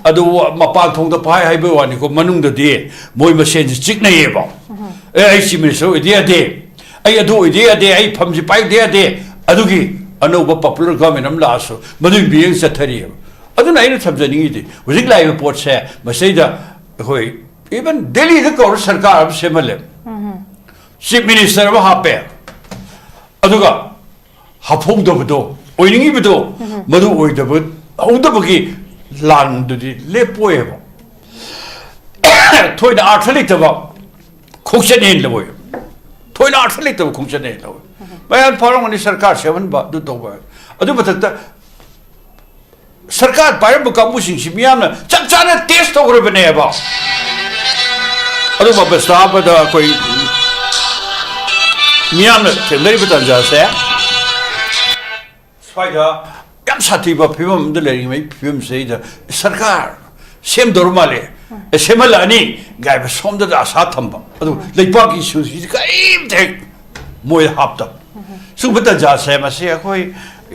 ꯑꯗꯨ ꯃꯄꯥꯟ ꯊꯣꯡꯗ ꯄꯥꯏ ꯍꯥꯏꯕ ꯋꯥꯅꯤꯀꯣ, ꯃꯅꯨꯡꯗꯗꯤ ꯃꯣꯏ ꯃꯁꯦꯟꯁꯤ ꯆꯤꯛꯅꯩꯌꯦꯕ꯫ "ꯑꯦ, ꯑꯩ ꯆꯤꯐ ꯃꯤꯅꯤꯁꯇꯔ ꯑꯣꯏꯗ ꯌꯥꯗꯦ, ꯑꯩ ꯑꯗꯨ ꯑꯣꯏꯗ ꯌꯥꯗꯦ, ꯑꯩ ꯐꯝꯁꯤ ꯄꯥꯏꯗ ꯌꯥꯗꯦ"꯫ ꯑꯗꯨꯒꯤ ꯑꯅꯧꯕ ꯄꯣꯄꯨꯂꯔ ꯒꯚꯔꯟꯃꯦꯟꯠ ꯑꯃ ꯂꯥꯛꯑꯁꯨ ꯃꯗꯨꯒꯤ ꯃꯤꯠꯌꯦꯡ ꯆꯠꯊꯔꯤꯑꯕ꯫ ꯑꯗꯨꯅ ꯑꯩꯅ ꯊꯝꯖꯅꯤꯡꯉꯤꯗꯤ ꯍꯧꯖꯤꯛ ꯂꯥꯛꯏꯕ ꯄꯣꯠꯁꯦ ꯃꯁꯤꯗ ꯑꯩꯈꯣꯏ ꯏꯚꯟ ꯗꯦꯜꯂꯤꯗ ꯀꯧꯔ ꯁꯔꯀꯥꯔ ꯑꯃ ꯁꯦꯝꯍꯜꯂꯦ, ꯆꯤꯐ ꯃꯤꯅꯤꯁꯇꯔ ꯑꯃ ꯍꯥꯞꯄꯦ, ꯑꯗꯨꯒ ꯍꯥꯞꯍꯧꯗꯕꯗꯣ, ꯑꯣꯏꯅꯤꯡꯉꯤꯕꯗꯣ ꯃꯗꯨ ꯑꯣꯏꯗꯕ, ꯍꯧꯗꯕꯒꯤ ꯂꯥꯟꯗꯨꯗꯤ ꯂꯦꯞꯄꯣꯏꯑꯕ꯫ ꯊꯣꯏꯅ ꯑꯥꯔꯊ ꯂꯩꯇꯕ ꯈꯣꯡꯆꯠꯅꯦꯅ ꯂꯧꯋꯦ꯫ ꯊꯣꯏꯅ ꯑꯥꯔꯊ ꯂꯩꯇꯕ ꯈꯣꯡꯆꯠꯅꯦꯅ ꯂꯧꯋꯦ꯫ ꯃꯌꯥꯝ ꯐꯥꯎꯔꯝꯒꯅꯤ ꯁꯔꯀꯥꯔ ꯁꯦꯝꯍꯟꯕ, ꯑꯗꯨ ꯇꯧꯕ꯫ ꯑꯗꯨ ꯃꯊꯛꯇ ꯁꯔꯀꯥꯔ ꯄꯥꯏꯔꯝꯕ ꯀꯥꯡꯕꯨꯁꯤꯡꯁꯤ ꯃꯤꯌꯥꯝꯅ ꯆꯞ ꯆꯥꯅ ꯇꯦꯁ ꯇꯧꯈ꯭ꯔꯕꯅꯦꯕ꯫ ꯑꯗꯨꯝꯕ ꯑꯕꯁꯊꯥ ꯑꯃꯗ ꯑꯩꯈꯣꯏ ꯃꯤꯌꯥꯝꯅ ꯊꯦꯡꯅꯔꯤꯕ ꯇꯥꯟꯖꯥꯁꯦ, ꯁ꯭ꯋꯥꯏꯗ ꯌꯥꯝ ꯁꯥꯊꯤꯕ ꯐꯤꯕꯝ ꯑꯃꯗ ꯂꯩꯔꯤꯉꯩ ꯐꯤꯕꯝꯁꯤꯗꯩꯗ ꯁꯔꯀꯥꯔ ꯁꯦꯝꯗꯧꯔ ꯃꯥꯜꯂꯦ, ꯑꯦ, ꯁꯦꯝꯍꯜꯂꯛꯑꯅꯤ ꯒꯥꯏꯕ ꯁꯣꯝꯗꯗ ꯑꯁꯥ ꯊꯝꯕ꯫ ꯑꯗꯨ ꯂꯩꯕꯥꯛꯀꯤ ꯏꯁꯨꯁꯤꯗꯤ ꯀꯔꯤꯝꯇ ꯍꯦꯛ ꯃꯣꯏꯗ ꯍꯥꯞꯇꯕ꯫ ꯁꯤꯒꯨꯝꯕ ꯇꯥꯟꯖꯥꯁꯦ ꯃꯁꯤ ꯑꯩꯈꯣꯏ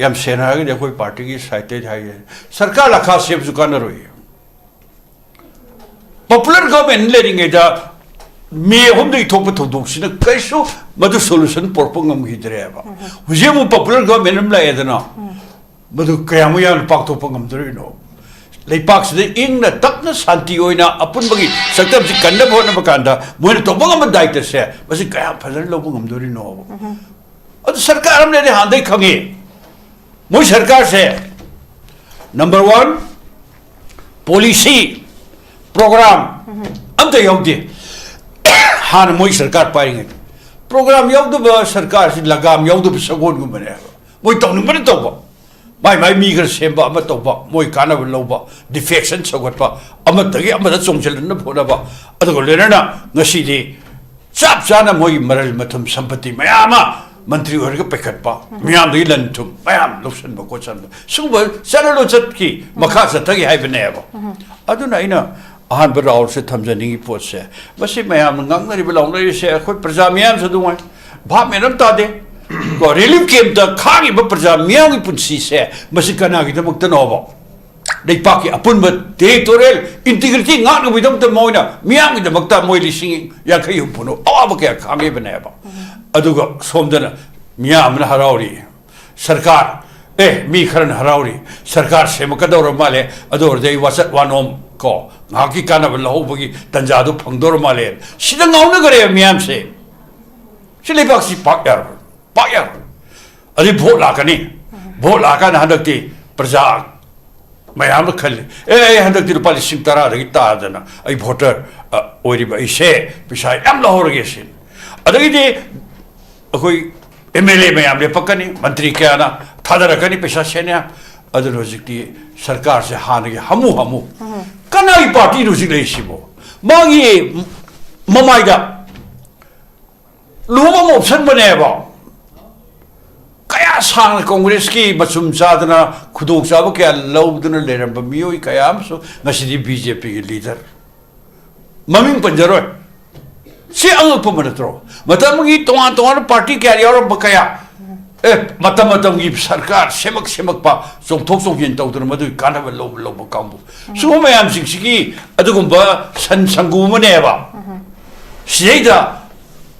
ꯌꯥꯝ ꯁꯦꯡꯅ ꯍꯥꯏꯔꯒꯗꯤ ꯑꯩꯈꯣꯏ ꯄꯥꯔꯇꯤꯒꯤ ꯁꯥꯏꯠꯇꯩ ꯍꯥꯏꯒꯦ, ꯁꯔꯀꯥꯔ ꯂꯥꯈꯥ ꯁꯦꯝꯕꯁꯨ ꯀꯥꯟꯅꯔꯣꯏ꯫ ꯄꯣꯄꯨꯂꯔ ꯒꯚꯔꯟꯃꯦꯟꯠ ꯂꯩꯔꯤꯉꯩꯗ ꯃꯦ ꯑꯍꯨꯝꯗꯒꯤ ꯊꯣꯛꯄ ꯊꯧꯗꯣꯛꯁꯤꯅ ꯀꯔꯤꯁꯨ ꯃꯗꯨ ꯁꯣꯂꯨꯁꯟ ꯄꯨꯔꯛꯄ ꯉꯝꯈꯤꯗ꯭ꯔꯦꯕ꯫ ꯍꯧꯖꯤꯛ ꯑꯃꯨꯛ ꯄꯣꯄꯨꯂꯔ ꯒꯚꯔꯟꯃꯦꯟꯠ ꯑꯃ ꯂꯥꯛꯑꯦꯗꯅ, ꯃꯗꯨ ꯀꯌꯥꯃꯨꯛ ꯌꯥꯝꯅ ꯄꯥꯡꯊꯣꯛꯄ ꯉꯝꯗꯣꯔꯤꯅꯣ? ꯂꯩꯄꯥꯛꯁꯤꯗ ꯏꯪꯅ ꯇꯞꯅ ꯁꯥꯟꯇꯤ ꯑꯣꯏꯅ ꯑꯄꯨꯟꯕꯒꯤ ꯁꯛꯇꯝꯁꯤ ꯀꯟꯅꯕ ꯍꯣꯠꯅꯕ ꯀꯥꯟꯗ ꯃꯣꯏꯅ ꯇꯧꯕ ꯉꯝꯕ ꯗꯥꯏꯇꯁꯦ ꯃꯁꯤ ꯀꯌꯥꯝ ꯐꯖꯅ ꯂꯧꯕ ꯉꯝꯗꯣꯔꯤꯅꯣꯕ? ꯑꯗꯨ ꯁꯔꯀꯥꯔ ꯑꯃ ꯂꯩꯔꯦ ꯍꯥꯟꯅꯗꯩ ꯈꯪꯉꯤ꯫ ꯃꯣꯏ ꯁꯔꯀꯥꯔꯁꯦ number one, policy, program ꯑꯝꯇ ꯌꯥꯎꯗꯦ꯫ ꯍꯥꯟꯅ ꯃꯣꯏ ꯁꯔꯀꯥꯔ ꯄꯥꯏꯔꯤꯉꯩꯗ program ꯌꯥꯎꯗꯕ ꯁꯔꯀꯥꯔꯁꯤ ꯂꯒꯥꯝ ꯌꯥꯎꯗꯕ ꯁꯒꯣꯜꯒꯨꯝꯕꯅꯦꯕ꯫ ꯃꯣꯏ ꯇꯧꯅꯤꯡꯕꯅ ꯇꯧꯕ꯫ ꯃꯥꯏ ꯃꯥꯏ ꯃꯤ ꯈꯔ ꯁꯦꯝꯕ, ꯑꯃ ꯇꯧꯕ, ꯃꯣꯏ ꯀꯥꯟꯅꯕ ꯂꯧꯕ, ꯗꯤꯐꯦꯛꯁꯟ ꯁꯧꯒꯠꯄ, ꯑꯃꯗꯒꯤ ꯑꯃꯗ ꯆꯣꯡꯁꯤꯜꯍꯟꯅꯕ ꯍꯣꯠꯅꯕ, ꯑꯗꯨꯒ ꯂꯣꯏꯅꯅ ꯉꯁꯤꯗꯤ ꯆꯞ ꯆꯥꯅ ꯃꯣꯏꯒꯤ ꯃꯔꯜ ꯃꯊꯨꯝ ꯁꯝꯄꯇꯤ ꯃꯌꯥꯝ ꯑꯃ ꯃꯟꯇ꯭ꯔꯤ ꯑꯣꯏꯔꯒ ꯄꯩꯈꯠꯄ, ꯃꯤꯌꯥꯝꯗꯒꯤ ꯂꯟ ꯊꯨꯝ ꯃꯌꯥꯝ ꯂꯧꯁꯟꯕ ꯈꯣꯠꯆꯟꯕ, ꯁꯤꯒꯨꯝꯕ ꯆꯠꯅꯔꯣ ꯆꯠꯈꯤ, ꯃꯈꯥ ꯆꯠꯊꯈꯤ ꯍꯥꯏꯕꯅꯦꯕ꯫ ꯑꯗꯨꯅ ꯑꯩꯅ ꯑꯍꯥꯟꯕ ꯔꯥꯍꯨꯜꯁꯦ ꯊꯝꯖꯅꯤꯡꯉꯤ ꯄꯣꯠꯁꯦ, ꯃꯁꯤ ꯃꯌꯥꯝꯅ ꯉꯥꯡꯅꯔꯤꯕ ꯂꯥꯎꯅꯔꯤꯁꯦ ꯑꯩꯈꯣꯏ ꯄ꯭ꯔꯖꯥ ꯃꯤꯌꯥꯝꯁꯨ ꯑꯗꯨ ꯉꯥꯏ, ꯚꯥꯞ ꯃꯦꯟ ꯑꯃ ꯇꯥꯗꯦ꯫ ꯀꯣ, ꯔꯤꯂꯤꯐ ꯀꯦꯝꯞꯇ ꯈꯥꯡꯉꯤꯕ ꯄ꯭ꯔꯖꯥ ꯃꯤꯌꯥꯝꯒꯤ ꯄꯨꯟꯁꯤꯁꯦ ꯃꯁꯤ ꯀꯅꯥꯒꯤꯗꯃꯛꯇꯅꯣꯕ? ꯂꯩꯄꯥꯛꯀꯤ ꯑꯄꯨꯟꯕ ꯇꯦꯔꯤꯇꯣꯔꯤꯌꯦꯜ ꯏꯟꯇꯤꯒ꯭ꯔꯤꯇꯤ ꯉꯥꯛꯅꯕꯒꯤꯗꯃꯛꯇ ꯃꯣꯏꯅ, ꯃꯤꯌꯥꯝꯒꯤꯗꯃꯛꯇ ꯃꯣꯏ ꯂꯤꯁꯤꯡ ꯌꯥꯡꯈꯩ ꯍꯨꯝꯐꯨꯅ ꯑꯋꯥꯕ ꯀꯌꯥ ꯈꯥꯡꯉꯤꯕꯅꯦꯕ꯫ ꯑꯗꯨꯒ ꯁꯣꯝꯗꯅ ꯃꯤꯌꯥꯝ ꯑꯃꯅ ꯍꯔꯥꯎꯔꯤ, ꯁꯔꯀꯥꯔ, ꯑꯦ, ꯃꯤ ꯈꯔꯅ ꯍꯔꯥꯎꯔꯤ, ꯁꯔꯀꯥꯔ ꯁꯦꯝꯃꯛꯀꯗꯧꯔ ꯃꯥꯜꯂꯦ, ꯑꯗꯨ ꯑꯣꯏꯔꯗꯤ ꯑꯩ ꯋꯥꯆꯠ ꯋꯥꯅꯣꯝ ꯀꯣ, ꯉꯥꯏꯍꯥꯛꯀꯤ ꯀꯥꯟꯅꯕ ꯂꯧꯍꯧꯕꯒꯤ ꯇꯥꯟꯖꯥꯗꯨ ꯐꯪꯗꯧꯔ ꯃꯥꯜꯂꯦ꯫ ꯁꯤꯗ ꯉꯥꯎꯅꯈ꯭ꯔꯦꯕ ꯃꯤꯌꯥꯝꯁꯦ꯫ ꯁꯤ ꯂꯩꯕꯥꯛꯁꯤ ꯄꯥꯛ ꯌꯥꯔꯣꯏ, ꯄꯥꯛ ꯌꯥꯔꯣꯏ꯫ ꯑꯗꯩ ꯚꯣꯠ ꯂꯥꯛꯀꯅꯤ, ꯚꯣꯠ ꯂꯥꯛꯑꯀꯥꯟꯗ ꯍꯟꯗꯛꯇꯤ ꯄ꯭ꯔꯖꯥ ꯃꯌꯥꯝꯅ ꯈꯜꯂꯤ, "ꯑꯦ, ꯑꯩ ꯍꯟꯗꯛꯇꯤ ꯂꯨꯄꯥ ꯂꯤꯁꯤꯡ ꯇꯔꯥꯗꯒꯤ ꯇꯥꯗꯅ ꯑꯩ ꯚꯣꯇꯔ, ꯑ, ꯑꯣꯏꯔꯤꯕ ꯑꯩꯁꯦ ꯄꯩꯁꯥ ꯌꯥꯝ ꯂꯧꯍꯧꯔꯒꯦ" ꯁꯤꯅꯤ꯫ ꯑꯗꯒꯤꯗꯤ ꯑꯩꯈꯣꯏ ꯑꯦꯝ ꯑꯦꯜ ꯑꯦ ꯃꯌꯥꯝ ꯂꯦꯞꯄꯛꯀꯅꯤ, ꯃꯟꯇ꯭ꯔꯤ ꯀꯌꯥꯅ ꯊꯥꯗꯔꯛꯀꯅꯤ ꯄꯩꯁꯥ ꯁꯦꯟꯌꯥꯝ꯫ ꯑꯗꯨꯅ ꯍꯧꯖꯤꯛꯇꯤ ꯁꯔꯀꯥꯔꯁꯦ ꯍꯥꯟꯅꯒꯤ ꯍꯥꯃꯨ ꯍꯥꯃꯨ, ꯀꯅꯥꯒꯤ ꯄꯥꯔꯇꯤꯅꯣ ꯍꯧꯖꯤꯛ ꯂꯩꯔꯤꯁꯤꯕꯣ? ꯃꯥꯒꯤ ꯃꯃꯥꯏꯗ ꯂꯨꯍꯣꯡꯕ ꯑꯃ ꯑꯣꯞꯁꯟꯕꯅꯦꯕ꯫ ꯀꯌꯥ ꯁꯥꯡꯅ ꯀꯣꯡꯒ꯭ꯔꯦꯁꯀꯤ ꯃꯆꯨꯝ ꯆꯥꯗꯅ, ꯈꯨꯗꯣꯡꯆꯥꯕ ꯀꯌꯥ ꯂꯧꯗꯨꯅ ꯂꯩꯔꯝꯕ ꯃꯤꯑꯣꯏ ꯀꯌꯥ ꯑꯃꯁꯨ ꯉꯁꯤꯗꯤ ꯕꯤ ꯖꯦ ꯄꯤꯒꯤ ꯂꯤꯗꯔ, ꯃꯃꯤꯡ ꯄꯟꯖꯔꯣꯏ꯫ ꯁꯤ ꯑꯉꯛꯄ ꯑꯃ ꯅꯠꯇ꯭ꯔꯣ? ꯃꯇꯝꯒꯤ ꯇꯣꯉꯥꯟ ꯇꯣꯉꯥꯟꯕ ꯄꯥꯔꯇꯤ ꯀꯌꯥ ꯌꯥꯎꯔꯝꯕ ꯀꯌꯥ, ꯑꯦ, ꯃꯇꯝ ꯃꯇꯝꯒꯤ ꯁꯔꯀꯥꯔ ꯁꯦꯝꯃꯛ ꯁꯦꯝꯃꯛꯄ, ꯆꯣꯡꯊꯣꯛ ꯆꯣꯡꯁꯤꯟ ꯇꯧꯗꯨꯅ ꯃꯗꯨꯒꯤ ꯀꯥꯟꯅꯕ ꯂꯧꯕ ꯂꯧꯕ ꯀꯥꯡꯕꯨ, ꯁꯤꯒꯨꯝꯕ ꯃꯌꯥꯝꯁꯤꯡꯁꯤꯒꯤ ꯑꯗꯨꯒꯨꯝꯕ ꯁꯟ ꯁꯪꯒꯨ ꯑꯃꯅꯦꯕ꯫ ꯁꯤꯗꯩꯗ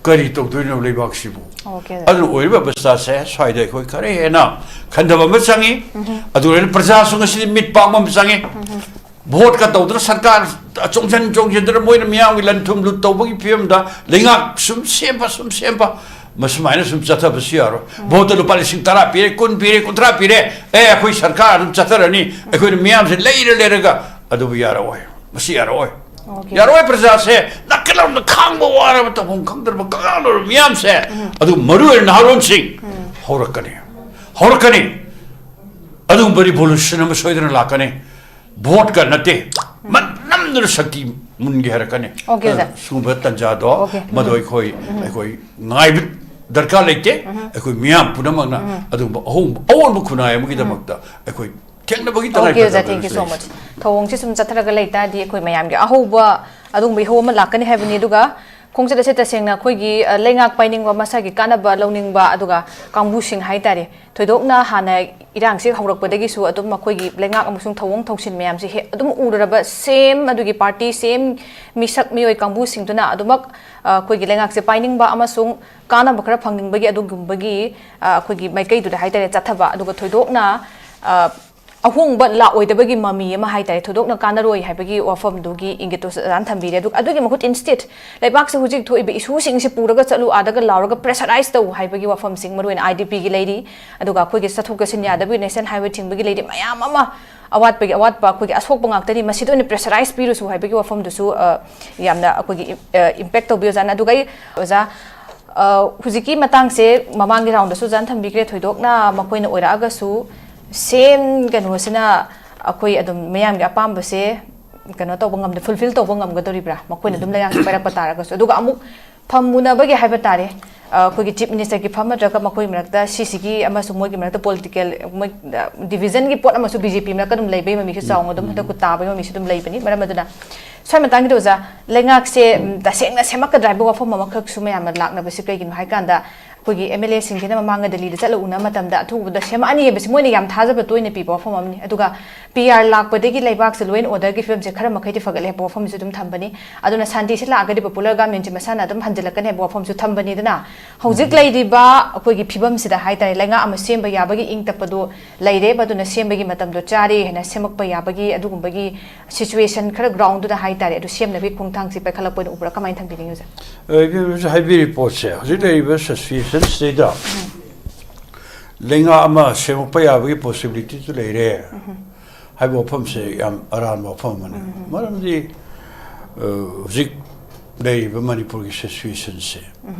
ꯀꯔꯤ ꯇꯧꯗꯣꯏꯅꯣ ꯂꯩꯕꯥꯛꯁꯤꯕꯨ? ꯑꯣꯀꯦ꯫ ꯑꯗꯨꯅ ꯑꯣꯏꯔꯤꯕ ꯑꯕꯁꯊꯥꯁꯦ ꯁ꯭ꯋꯥꯏꯗ ꯑꯩꯈꯣꯏ ꯈꯔ ꯍꯦꯟꯅ ꯈꯟꯊꯕ ꯑꯃ ꯆꯪꯉꯤ꯫ ꯑꯗꯨꯒ ꯄ꯭ꯔꯖꯥꯁꯨ ꯉꯁꯤꯗꯤ ꯃꯤꯠ ꯄꯥꯡꯕ ꯑꯃ ꯆꯪꯉꯤ꯫ ꯚꯣꯠꯀ ꯇꯧꯗꯅ ꯁꯔꯀꯥꯔ ꯆꯣꯡꯁꯤꯟ ꯆꯣꯡꯁꯤꯟꯗꯅ ꯃꯣꯏꯅ ꯃꯤꯌꯥꯝꯒꯤ ꯂꯟ ꯊꯨꯝ ꯂꯨꯠ ꯇꯧꯕꯒꯤ ꯐꯤꯕꯝꯗ ꯂꯩꯉꯥꯛ ꯁꯨꯝ ꯁꯦꯝꯕ, ꯁꯨꯝ ꯁꯦꯝꯕ, ꯃꯁꯨꯃꯥꯏꯅ ꯁꯨꯝ ꯆꯠꯊꯕꯁꯨ ꯌꯥꯔꯣꯏ꯫ ꯚꯣꯠꯇ ꯂꯨꯄꯥ ꯂꯤꯁꯤꯡ ꯇꯔꯥ ꯄꯤꯔꯦ, ꯀꯨꯟ ꯄꯤꯔꯦ, ꯀꯨꯟꯊ꯭ꯔꯥ ꯄꯤꯔꯦ, ꯑꯦ, ꯑꯩꯈꯣꯏ ꯁꯔꯀꯥꯔ ꯑꯗꯨꯝ ꯆꯠꯊꯔꯅꯤ, ꯑꯩꯈꯣꯏꯅ ꯃꯤꯌꯥꯝꯁꯦ ꯂꯩꯔ ꯂꯩꯔꯒ, ꯑꯗꯨꯕꯨ ꯌꯥꯔꯛꯑꯣꯏ, ꯃꯁꯤ ꯌꯥꯔꯛꯑꯣꯏ꯫ ꯑꯣꯀꯦ꯫ ꯌꯥꯔꯛꯑꯣꯏ꯫ ꯄ꯭ꯔꯖꯥꯁꯦ ꯅꯥꯀꯜꯂꯣꯝꯗ ꯈꯥꯡꯕ ꯋꯥꯔꯕ, ꯇꯧꯐꯝ ꯈꯪꯗ꯭ꯔꯕ ꯀꯪꯉꯥꯎꯅꯔꯕ ꯃꯤꯌꯥꯝꯁꯦ, ꯑꯗꯨ ꯃꯔꯨ ꯑꯣꯏꯅ ꯅꯍꯥꯔꯣꯟꯁꯤꯡ ꯍꯧꯔꯛꯀꯅꯤ, ꯍꯧꯔꯛꯀꯅꯤ꯫ ꯑꯗꯨꯒꯨꯝꯕ ꯔꯤꯚꯣꯂꯨꯁꯟ ꯑꯃ ꯁꯣꯏꯗꯅ ꯂꯥꯛꯀꯅꯤ꯫ ꯚꯣꯠꯀ ꯅꯠꯇꯦ, ꯃꯅꯝꯗꯨꯅ ꯁꯛꯇꯤ ꯃꯨꯟꯒꯦ ꯍꯥꯏꯔꯛꯀꯅꯤ꯫ Okay, sir. ꯁꯤꯒꯨꯝꯕ ꯇꯥꯟꯖꯥꯗꯣ Okay. ꯃꯗꯨ ꯑꯩꯈꯣꯏ ꯑꯩꯈꯣꯏ ꯉꯥꯏꯕ ꯗꯔꯀꯥꯔ ꯂꯩꯇꯦ꯫ ꯑꯩꯈꯣꯏ ꯃꯤꯌꯥꯝ ꯄꯨꯝꯅꯃꯛꯅ ꯑꯗꯨꯒꯨꯝꯕ ꯑꯍꯣꯡꯕ ꯑꯑꯣꯟꯕ ꯈꯨꯟꯅꯥꯏ ꯑꯃꯒꯤꯗꯃꯛꯇ ꯑꯩꯈꯣꯏ ꯊꯦꯡꯅꯕꯒꯤ Okay, ꯑꯣꯖꯥ, ꯇꯉꯥꯏꯐꯗꯕ thank you so ꯂꯩ꯫ Much. ꯊꯧꯑꯣꯡꯁꯤ ꯁꯨꯝ ꯆꯠꯊꯔꯒ ꯂꯩ ꯇꯥꯔꯗꯤ ꯑꯩꯈꯣꯏ ꯃꯌꯥꯝꯒꯤ ꯑꯍꯧꯕ ꯑꯗꯨꯒꯨꯝꯕ ꯏꯍꯧ ꯑꯃ ꯂꯥꯛꯀꯅꯤ ꯍꯥꯏꯕꯅꯤ꯫ ꯑꯗꯨꯒ ꯈꯣꯡꯆꯠ ꯑꯁꯤ ꯇꯁꯦꯡꯅ ꯑꯩꯈꯣꯏꯒꯤ, ꯑ, ꯂꯩꯉꯥꯛ ꯄꯥꯏꯅꯤꯡꯕ, ꯃꯁꯥꯒꯤ ꯀꯥꯟꯅꯕ ꯂꯧꯅꯤꯡꯕ, ꯑꯗꯨꯒ ꯀꯥꯡꯕꯨꯁꯤꯡ ꯍꯥꯏꯇꯥꯔꯦ, ꯊꯣꯏꯗꯣꯛꯅ ꯍꯥꯟꯅ ꯏꯔꯥꯡꯁꯤ ꯍꯧꯔꯛꯄꯗꯒꯤꯁꯨ ꯑꯗꯨꯝ ꯑꯩꯈꯣꯏꯒꯤ ꯂꯩꯉꯥꯛ ꯑꯃꯁꯨꯡ ꯊꯧꯑꯣꯡ ꯊꯧꯁꯤꯟ ꯃꯌꯥꯝꯁꯤ ꯍꯦꯛ ꯑꯗꯨꯝ ꯎꯔꯨꯔꯕ ꯁꯦꯝ ꯑꯗꯨꯒꯤ ꯄꯥꯔꯇꯤ, ꯁꯦꯝ ꯃꯤꯁꯛ ꯃꯤꯑꯣꯏ ꯀꯥꯡꯕꯨꯁꯤꯡꯗꯨꯅ ꯑꯗꯨꯃꯛ, ꯑ, ꯑꯩꯈꯣꯏꯒꯤ ꯂꯩꯉꯥꯛꯁꯦ ꯄꯥꯏꯅꯤꯡꯕ ꯑꯃꯁꯨꯡ ꯀꯥꯟꯅꯕ ꯈꯔ ꯐꯪꯅꯤꯡꯕꯒꯤ ꯑꯗꯨꯒꯨꯝꯕꯒꯤ, ꯑ, ꯑꯩꯈꯣꯏꯒꯤ ꯃꯥꯏꯀꯩꯗꯨꯗ ꯍꯥꯏꯇꯥꯔꯦ, ꯆꯠꯊꯕ, ꯑꯗꯨꯒ ꯊꯣꯏꯗꯣꯛꯅ, ꯑ, ꯑꯍꯣꯡꯕ ꯂꯥꯛꯑꯣꯏꯗꯕꯒꯤ ꯃꯃꯤ ꯑꯃ ꯍꯥꯏꯇꯥꯔꯦ, ꯊꯣꯏꯗꯣꯛꯅ ꯀꯥꯟꯅꯔꯣꯏ ꯍꯥꯏꯕꯒꯤ ꯋꯥꯐꯝꯗꯨꯒꯤ ꯏꯪꯒꯤꯠꯇꯨ ꯑꯣꯖꯥꯅ ꯊꯝꯕꯤꯔꯦ꯫ ꯑꯗꯨꯒ ꯑꯗꯨꯒꯤ ꯃꯍꯨꯠ instead ꯂꯩꯕꯥꯛꯁꯦ ꯍꯧꯖꯤꯛ ꯊꯣꯛꯏꯕ ꯏꯁꯨꯁꯤꯡꯁꯤ ꯄꯨꯔꯒ ꯆꯠꯂꯨ, ꯑꯥꯗꯒ ꯂꯥꯎꯔꯒ pressurize ꯇꯧ ꯍꯥꯏꯕꯒꯤ ꯋꯥꯐꯝꯁꯤꯡ, ꯃꯔꯨꯑꯣꯏꯅ IDPꯒꯤ ꯂꯩꯔꯤ, ꯑꯗꯨꯒ ꯑꯩꯈꯣꯏꯒꯤ ꯆꯠꯊꯣꯛ ꯆꯠꯁꯤꯟ ꯌꯥꯗꯕꯒꯤ national highway ꯊꯤꯡꯕꯒꯤ ꯂꯩꯔꯤ, ꯃꯌꯥꯝ ꯑꯃ ꯑꯋꯥꯠꯄꯒꯤ ꯑꯋꯥꯠꯄ ꯑꯩꯈꯣꯏꯒꯤ ꯑꯁꯣꯛꯄ ꯉꯥꯛꯇꯅꯤ, ꯃꯁꯤꯗ ꯑꯣꯏꯅ pressurize ꯄꯤꯔꯨꯁꯨ ꯍꯥꯏꯕꯒꯤ ꯋꯥꯐꯝꯗꯨꯁꯨ, ꯑ, ꯌꯥꯝꯅ ꯑꯩꯈꯣꯏꯒꯤ ꯏꯝ-, ꯑ, impact ꯇꯧꯕꯤ ꯑꯣꯖꯥꯅ꯫ ꯑꯗꯨꯒ ꯑꯩ ꯑꯣꯖꯥ, ꯑ, ꯍꯧꯖꯤꯛꯀꯤ ꯃꯇꯥꯡꯁꯦ ꯃꯃꯥꯡꯒꯤ roundꯗꯁꯨ ꯑꯣꯖꯥꯅ ꯊꯝꯕꯤꯈ꯭ꯔꯦ, ꯊꯣꯏꯗꯣꯛꯅ ꯃꯈꯣꯏꯅ ꯑꯣꯏꯔꯛꯑꯒꯁꯨ same ꯀꯩꯅꯣꯁꯤꯅ ꯑꯩꯈꯣꯏ ꯑꯗꯨꯝ ꯃꯤꯌꯥꯝꯒꯤ ꯑꯄꯥꯝꯕꯁꯦ ꯀꯩꯅꯣ ꯇꯧꯕ ꯉꯝꯗ-, fulfil ꯇꯧꯕ ꯉꯝꯒꯗꯧꯔꯤꯕ꯭ꯔꯥ, ꯃꯈꯣꯏꯅ ꯑꯗꯨꯝ ꯂꯩꯉꯥꯛꯁꯦ ꯄꯥꯏꯔꯛꯄ ꯇꯥꯔꯒꯁꯨ? ꯑꯗꯨꯒ ꯑꯃꯨꯛ ꯐꯝꯃꯨꯅꯕꯒꯤ ꯍꯥꯏꯕ ꯇꯥꯔꯦ, ꯑ, ꯑꯩꯈꯣꯏꯒꯤ chief ministerꯒꯤ ꯐꯝ ꯅꯠꯇ꯭ꯔꯒ ꯃꯈꯣꯏꯒꯤ ꯃꯔꯛꯇ ꯁꯤꯁꯤꯒꯤ ꯑꯃꯁꯨꯡ ꯃꯣꯏꯒꯤ ꯃꯔꯛꯇ political, ꯃꯣꯏ, ꯑ, divisionꯒꯤ ꯄꯣꯠ ꯑꯃꯁꯨ BJP ꯃꯔꯛꯇ ꯑꯗꯨꯝ ꯂꯩꯕꯒꯤ ꯃꯃꯤꯁꯨ ꯆꯥꯎꯅ ꯑꯗꯨꯝ ꯍꯟꯗꯛ ꯇꯥꯕꯒꯤ ꯃꯃꯤꯁꯨ ꯑꯗꯨꯝ ꯂꯩꯕꯅꯤ꯫ ꯃꯔꯝ ꯑꯗꯨꯅ ꯁ꯭ꯋꯥꯏ ꯃꯇꯥꯡꯒꯤꯗ ꯑꯣꯖꯥ, ꯂꯩꯉꯥꯛꯁꯦ, ꯎꯝ, ꯇꯁꯦꯡꯅ ꯁꯦꯝꯃꯛꯀꯗ꯭ꯔꯥ ꯍꯥꯏꯕ ꯋꯥꯐꯝ ꯑꯃꯈꯛꯁꯨ ꯃꯌꯥꯝꯅ ꯂꯥꯛꯅꯕꯁꯤ ꯀꯩꯒꯤꯅꯣ ꯍꯥꯏ ꯀꯥꯟꯗ, ꯑꯩꯈꯣꯏꯒꯤ MLAꯁꯤꯡꯁꯤꯅ ꯃꯃꯥꯡꯗ ꯗꯦꯜꯂꯤꯗ ꯆꯠꯂ ꯎꯅꯕ ꯃꯇꯝꯗ ꯑꯊꯨꯕꯗ ꯁꯦꯝꯃꯛꯑꯅꯤ ꯍꯥꯏꯕꯁꯤ ꯃꯣꯏꯅ ꯌꯥꯝ ꯊꯥꯖꯕ ꯇꯣꯏꯅ ꯄꯤꯕ ꯋꯥꯐꯝ ꯑꯃꯅꯤ꯫ ꯑꯗꯨꯒ PR ꯂꯥꯛꯄꯗꯒꯤ ꯂꯩꯕꯥꯛꯁꯦ law and orderꯒꯤ ꯐꯤꯕꯝꯁꯦ ꯈꯔ ꯃꯈꯩꯗꯤ ꯐꯒꯠꯂꯦ ꯍꯥꯏꯕ ꯋꯥꯐꯝꯁꯨ ꯑꯗꯨꯝ ꯊꯝꯕꯅꯤ꯫ ꯑꯗꯨꯅ ꯁꯥꯟꯇꯤꯁꯤ ꯂꯥꯛꯑꯒꯗꯤ popular governmentꯁꯤ ꯃꯁꯥꯅ ꯑꯗꯨꯝ ꯍꯟꯖꯤꯜꯂꯛꯀꯅꯤ ꯍꯥꯏꯕ ꯋꯥꯐꯝꯁꯨ ꯊꯝꯕꯅꯤꯗꯅ꯫ ꯍꯧꯖꯤꯛ ꯂꯩꯔꯤꯕ ꯑꯩꯈꯣꯏꯒꯤ ꯐꯤꯕꯝꯁꯤꯗ ꯍꯥꯏꯇꯥꯔꯦ, ꯂꯩꯉꯥꯛ ꯑꯃ ꯁꯦꯝꯕ ꯌꯥꯕꯒꯤ ꯏꯪ ꯇꯞꯄꯗꯣ ꯂꯩꯔꯦ, ꯃꯗꯨꯅ ꯁꯦꯝꯕꯒꯤ ꯃꯇꯝꯗꯣ ꯆꯥꯔꯦ ꯍꯥꯏꯅ ꯁꯦꯝꯃꯛꯄ ꯌꯥꯕꯒꯤ ꯑꯗꯨꯒꯨꯝꯕꯒꯤ situation ꯈꯔ groundꯗꯨꯗ ꯍꯥꯏꯇꯥꯔꯦ, ꯑꯗꯨ ꯁꯦꯝꯅꯕꯒꯤ ꯈꯣꯡꯊꯥꯡꯁꯤ ꯄꯥꯏꯈꯠꯂꯛꯄ ꯑꯣꯏꯅ ꯎꯕ꯭ꯔꯥ? ꯀꯃꯥꯏꯅ ꯊꯝꯕꯤꯅꯤꯡꯉꯤ ꯑꯣꯖꯥ? ꯑ, ꯏꯕꯦꯝꯃꯁꯨ ꯍꯥꯏꯕꯤꯔꯤ ꯄꯣꯠꯁꯦ, ꯍꯧꯖꯤꯛ ꯂꯩꯔꯤꯕ situationꯁꯤꯗꯩꯗ ꯂꯩꯉꯥꯛ ꯑꯃ ꯁꯦꯝꯃꯛꯄ ꯌꯥꯕꯒꯤ possibilityꯁꯨ ꯂꯩꯔꯦ ꯍꯥꯏꯕ ꯋꯥꯐꯝꯁꯦ ꯌꯥꯝ ꯑꯔꯥꯟꯕ ꯋꯥꯐꯝ ꯑꯃꯅꯤ꯫ ꯃꯔꯝꯗꯤ, ꯑ, ꯍꯧꯖꯤꯛ ꯂꯩꯔꯤꯕ ꯃꯅꯤꯄꯨꯔꯒꯤ situationꯁꯦ,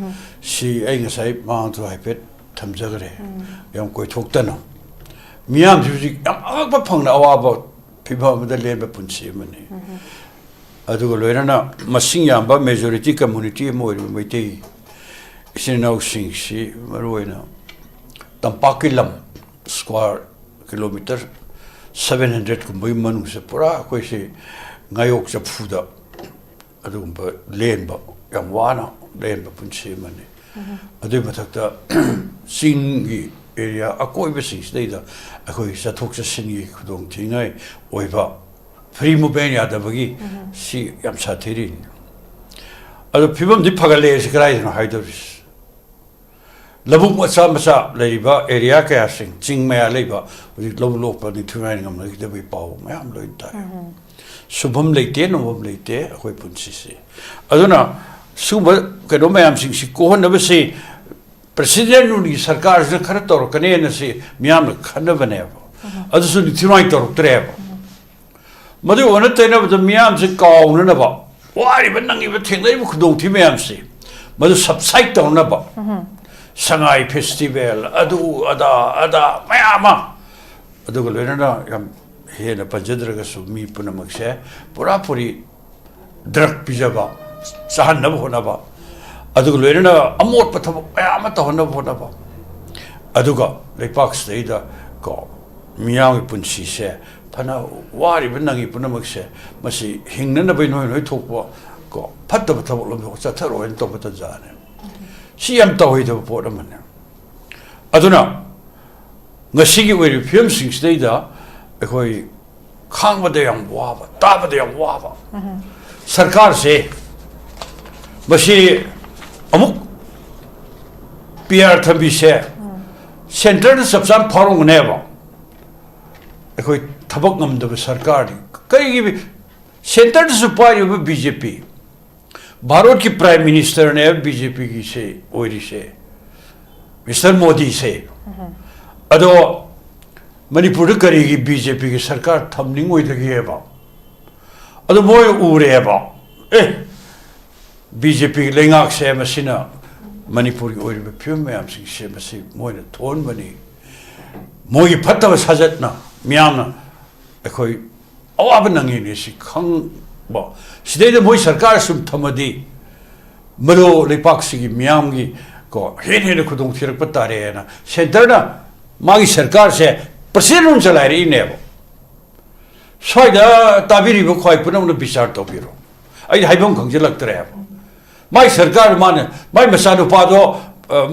ꯁꯤ ꯑꯩ ꯉꯁꯥꯏ ꯃꯃꯥꯡꯗꯁꯨ ꯍꯥꯏꯐꯦꯠ ꯊꯝꯖꯈ꯭ꯔꯦ, ꯌꯥꯝ ꯀꯣꯏꯊꯣꯛꯇꯅ꯫ ꯃꯤꯌꯥꯝꯁꯤ ꯍꯧꯖꯤꯛ ꯌꯥꯝ ꯑꯉꯛꯄ ꯐꯪꯅ ꯑꯋꯥꯕ ꯐꯤꯕꯝ ꯑꯃꯗ ꯂꯦꯟꯕ ꯄꯨꯟꯁꯤ ꯑꯃꯅꯤ꯫ ꯑꯗꯨꯒ ꯂꯣꯏꯅꯅ ꯃꯁꯤꯡ ꯌꯥꯝꯕ majority community ꯑꯃ ꯑꯣꯏꯔꯤꯕ ꯃꯩꯇꯩ ꯏꯆꯤꯟ ꯏꯅꯥꯎꯁꯤꯡꯁꯤ, ꯃꯔꯨꯑꯣꯏꯅ ꯇꯝꯄꯥꯛꯀꯤ ꯂꯝ square kilometre seven hundred ꯀꯨꯝꯕꯒꯤ ꯃꯅꯨꯡꯁꯦ ꯄꯨꯔꯥ ꯑꯩꯈꯣꯏꯁꯤ ꯉꯥꯌꯣꯛ ꯆꯐꯨꯗ ꯑꯗꯨꯒꯨꯝꯕ ꯂꯦꯟꯕ, ꯌꯥꯝ ꯋꯥꯅ ꯂꯦꯟꯕ ꯄꯨꯟꯁꯤ ꯑꯃꯅꯤ꯫ ꯑꯗꯨꯒꯤ ꯃꯊꯛꯇ ꯆꯤꯡꯒꯤ area ꯑꯀꯣꯏꯕꯁꯤꯡꯁꯤꯗꯩꯗ ꯑꯩꯈꯣꯏꯒꯤ ꯆꯠꯊꯣꯛ ꯆꯠꯁꯤꯟꯒꯤ ꯈꯨꯗꯣꯡꯊꯤꯅꯤꯡꯉꯥꯏ ꯑꯣꯏꯕ, free movement ꯌꯥꯗꯕꯒꯤ, ꯁꯤ ꯌꯥꯝ ꯁꯥꯊꯤꯔꯤꯅꯤ꯫ ꯑꯗꯣ ꯐꯤꯕꯝꯗꯤ ꯐꯒꯠꯂꯛꯑꯦ ꯁꯤ ꯀꯗꯥꯏꯗꯅꯣ ꯍꯥꯏꯗꯧꯔꯤꯁꯤ? ꯂꯧꯕꯨꯛ ꯃꯆꯥ ꯃꯆꯥ ꯂꯩꯔꯤꯕ area ꯀꯌꯥꯁꯤꯡ, ꯆꯤꯡ ꯃꯌꯥ ꯂꯩꯕ, ꯍꯧꯖꯤꯛ ꯂꯧ ꯂꯣꯛꯄ ꯅꯤꯡꯊꯤꯅꯤꯡꯉꯥꯏ ꯉꯝꯅꯈꯤꯗꯕꯒꯤ ꯄꯥꯎ ꯃꯌꯥꯝ ꯂꯣꯏꯅ ꯇꯥꯏ꯫ ꯁꯨꯐꯝ ꯂꯩꯇꯦ, ꯅꯣꯝꯐꯝ ꯂꯩꯇꯦ ꯑꯩꯈꯣꯏ ꯄꯨꯟꯁꯤꯁꯦ꯫ ꯑꯗꯨꯅ ꯁꯤꯒꯨꯝꯕ ꯀꯩꯅꯣ ꯃꯌꯥꯝꯁꯤꯡꯁꯤ ꯀꯣꯛꯍꯟꯅꯕꯁꯤ President ꯅꯨꯡꯒꯤ ꯁꯔꯀꯥꯔꯁꯤꯅ ꯈꯔ ꯇꯧꯔꯛꯀꯅꯦꯅ ꯁꯤ ꯃꯤꯌꯥꯝꯅ ꯈꯟꯅꯕꯅꯦꯕ꯫ ꯑꯗꯨꯁꯨ ꯅꯤꯡꯊꯤꯅꯨꯡꯉꯥꯏ ꯇꯧꯔꯛꯇ꯭ꯔꯦꯕ꯫ ꯃꯗꯨꯒꯤ ꯑꯣꯟꯅ ꯇꯩꯅꯕꯗ ꯃꯤꯌꯥꯝꯁꯦ ꯀꯥꯎꯅꯅꯕ, ꯋꯥꯔꯤꯕ ꯅꯪꯉꯤꯕ ꯊꯦꯡꯅꯔꯤꯕ ꯈꯨꯗꯣꯡꯊꯤꯕ ꯃꯌꯥꯝꯁꯦ, ꯃꯗꯨ subside ꯇꯧꯅꯕ, ꯁꯉꯥꯏ festival, ꯑꯗꯨ ꯑꯗꯥ ꯑꯗꯥ ꯃꯌꯥꯝ ꯑꯃ, ꯑꯗꯨꯒ ꯂꯣꯏꯅꯅ ꯌꯥꯝ ꯍꯦꯟꯅ ꯄꯟꯖꯗ꯭ꯔꯒꯁꯨ ꯃꯤ ꯄꯨꯝꯅꯃꯛꯁꯦ ꯄꯨꯔꯥ ꯄꯨꯔꯤ drug ꯄꯤꯖꯕ, ꯆꯥꯍꯟꯅꯕ ꯍꯣꯠꯅꯕ, ꯑꯗꯨꯒ ꯂꯣꯏꯅꯅ ꯑꯃꯣꯠꯄ ꯊꯕꯛ ꯃꯌꯥꯝ ꯑꯃ ꯇꯧꯍꯟꯅꯕ ꯍꯣꯠꯅꯕ, ꯑꯗꯨꯒ ꯂꯩꯄꯥꯛꯁꯤꯗꯩꯗ ꯀꯣ ꯃꯤꯌꯥꯝꯒꯤ ꯄꯨꯟꯁꯤꯁꯦ, ꯐꯅ ꯋꯥꯔꯤꯕ ꯅꯪꯉꯤ ꯄꯨꯝꯅꯃꯛꯁꯦ, ꯃꯁꯤ ꯍꯤꯡꯅꯅꯕꯒꯤ ꯅꯣꯏ ꯅꯣꯏ ꯊꯣꯛꯄ ꯀꯣ ꯐꯠꯇꯕ ꯊꯕꯛ ꯂꯣꯝꯗ ꯆꯠꯊꯔꯣꯏꯅ ꯇꯧꯕ ꯇꯟꯖꯥꯅꯦ꯫ ꯁꯤ ꯌꯥꯝ ꯇꯧꯍꯩꯗꯕ ꯄꯣꯠ ꯑꯃꯅꯤ꯫ ꯑꯗꯨꯅ ꯉꯁꯤꯒꯤ ꯑꯣꯏꯔꯤꯕ ꯐꯤꯕꯝꯁꯤꯡꯁꯤꯗꯩꯗ ꯑꯩꯈꯣꯏ ꯈꯥꯡꯕꯗ ꯌꯥꯝ ꯋꯥꯕ, ꯇꯥꯕꯗ ꯌꯥꯝ ꯋꯥꯕ ꯁꯔꯀꯥꯔꯁꯦ, ꯃꯁꯤ ꯑꯃꯨꯛ PR ꯊꯝꯕꯤꯁꯦ, centreꯗ ꯆꯞ ꯆꯥꯅ ꯐꯥꯎꯔꯝꯒꯅꯦꯕ꯫ ꯑꯩꯈꯣꯏ ꯊꯕꯛ ꯉꯝꯗꯕ ꯁꯔꯀꯥꯔꯅꯤ꯫ ꯀꯔꯤꯒꯤ centreꯗꯁꯨ ꯄꯥꯏꯔꯤꯕ BJP, ꯚꯥꯔꯠꯀꯤ Prime Ministerꯅꯦ BJPꯒꯤꯁꯦ ꯑꯣꯏꯔꯤꯁꯦ, Mister ꯃꯣꯗꯤꯁꯦ꯫ ꯑꯗꯣ ꯃꯅꯤꯄꯨꯔꯗ ꯀꯔꯤꯒꯤ BJPꯒꯤ ꯁꯔꯀꯥꯔ ꯊꯝꯅꯤꯡꯉꯣꯏꯗꯒꯦꯕ? ꯑꯗꯣ ꯃꯣꯏ ꯎꯔꯦꯕ, ꯑꯦ, BJPꯒꯤ ꯂꯩꯉꯥꯛꯁꯦ ꯃꯁꯤꯅ ꯃꯅꯤꯄꯨꯔꯒꯤ ꯑꯣꯏꯔꯤꯕ ꯐꯤꯕꯝ ꯃꯌꯥꯝꯁꯤꯡꯁꯦ ꯃꯁꯤ ꯃꯣꯏꯅ ꯊꯣꯛꯍꯟꯕꯅꯤ꯫ ꯃꯣꯏꯒꯤ ꯐꯠꯇꯕ ꯁꯥꯖꯠꯅ ꯃꯤꯌꯥꯝꯅ ꯑꯩꯈꯣꯏ ꯑꯋꯥꯕ ꯅꯪꯉꯤꯅꯤ ꯁꯤ ꯈꯪꯕ꯫ ꯁꯤꯗꯩꯗ ꯃꯣꯏ ꯁꯔꯀꯥꯔ ꯁꯨꯝ ꯊꯝꯃꯗꯤ ꯃꯗꯨ ꯂꯩꯄꯥꯛꯁꯤꯒꯤ ꯃꯤꯌꯥꯝꯒꯤ ꯀꯣ ꯍꯦꯟꯅ ꯍꯦꯟꯅ ꯈꯨꯗꯣꯡ ꯊꯤꯔꯛꯄ ꯇꯥꯔꯦꯅ ꯁꯦꯟꯇꯔꯅ ꯃꯥꯒꯤ ꯁꯔꯀꯥꯔꯁꯦ ꯄ꯭ꯔꯁꯤꯗꯦꯟ ꯑꯣꯏꯅ ꯆꯂꯥꯏꯔꯛꯏꯅꯦꯕ꯫ ꯁ꯭ꯋꯥꯏꯗ ꯇꯥꯕꯤꯔꯤꯕ ꯈ꯭ꯋꯥꯏ ꯄꯨꯝꯅꯃꯛꯅ ꯕꯤꯆꯥꯔ ꯇꯧꯕꯤꯔꯣ꯫ ꯑꯩ ꯍꯥꯏꯐꯝ ꯈꯪꯖꯤꯜꯂꯛꯇ꯭ꯔꯦꯕ꯫ ꯃꯥꯏ ꯁꯔꯀꯥꯔ ꯃꯥꯅ ꯃꯥꯏ ꯃꯆꯥꯅꯨꯄꯥꯗꯣ ꯑ,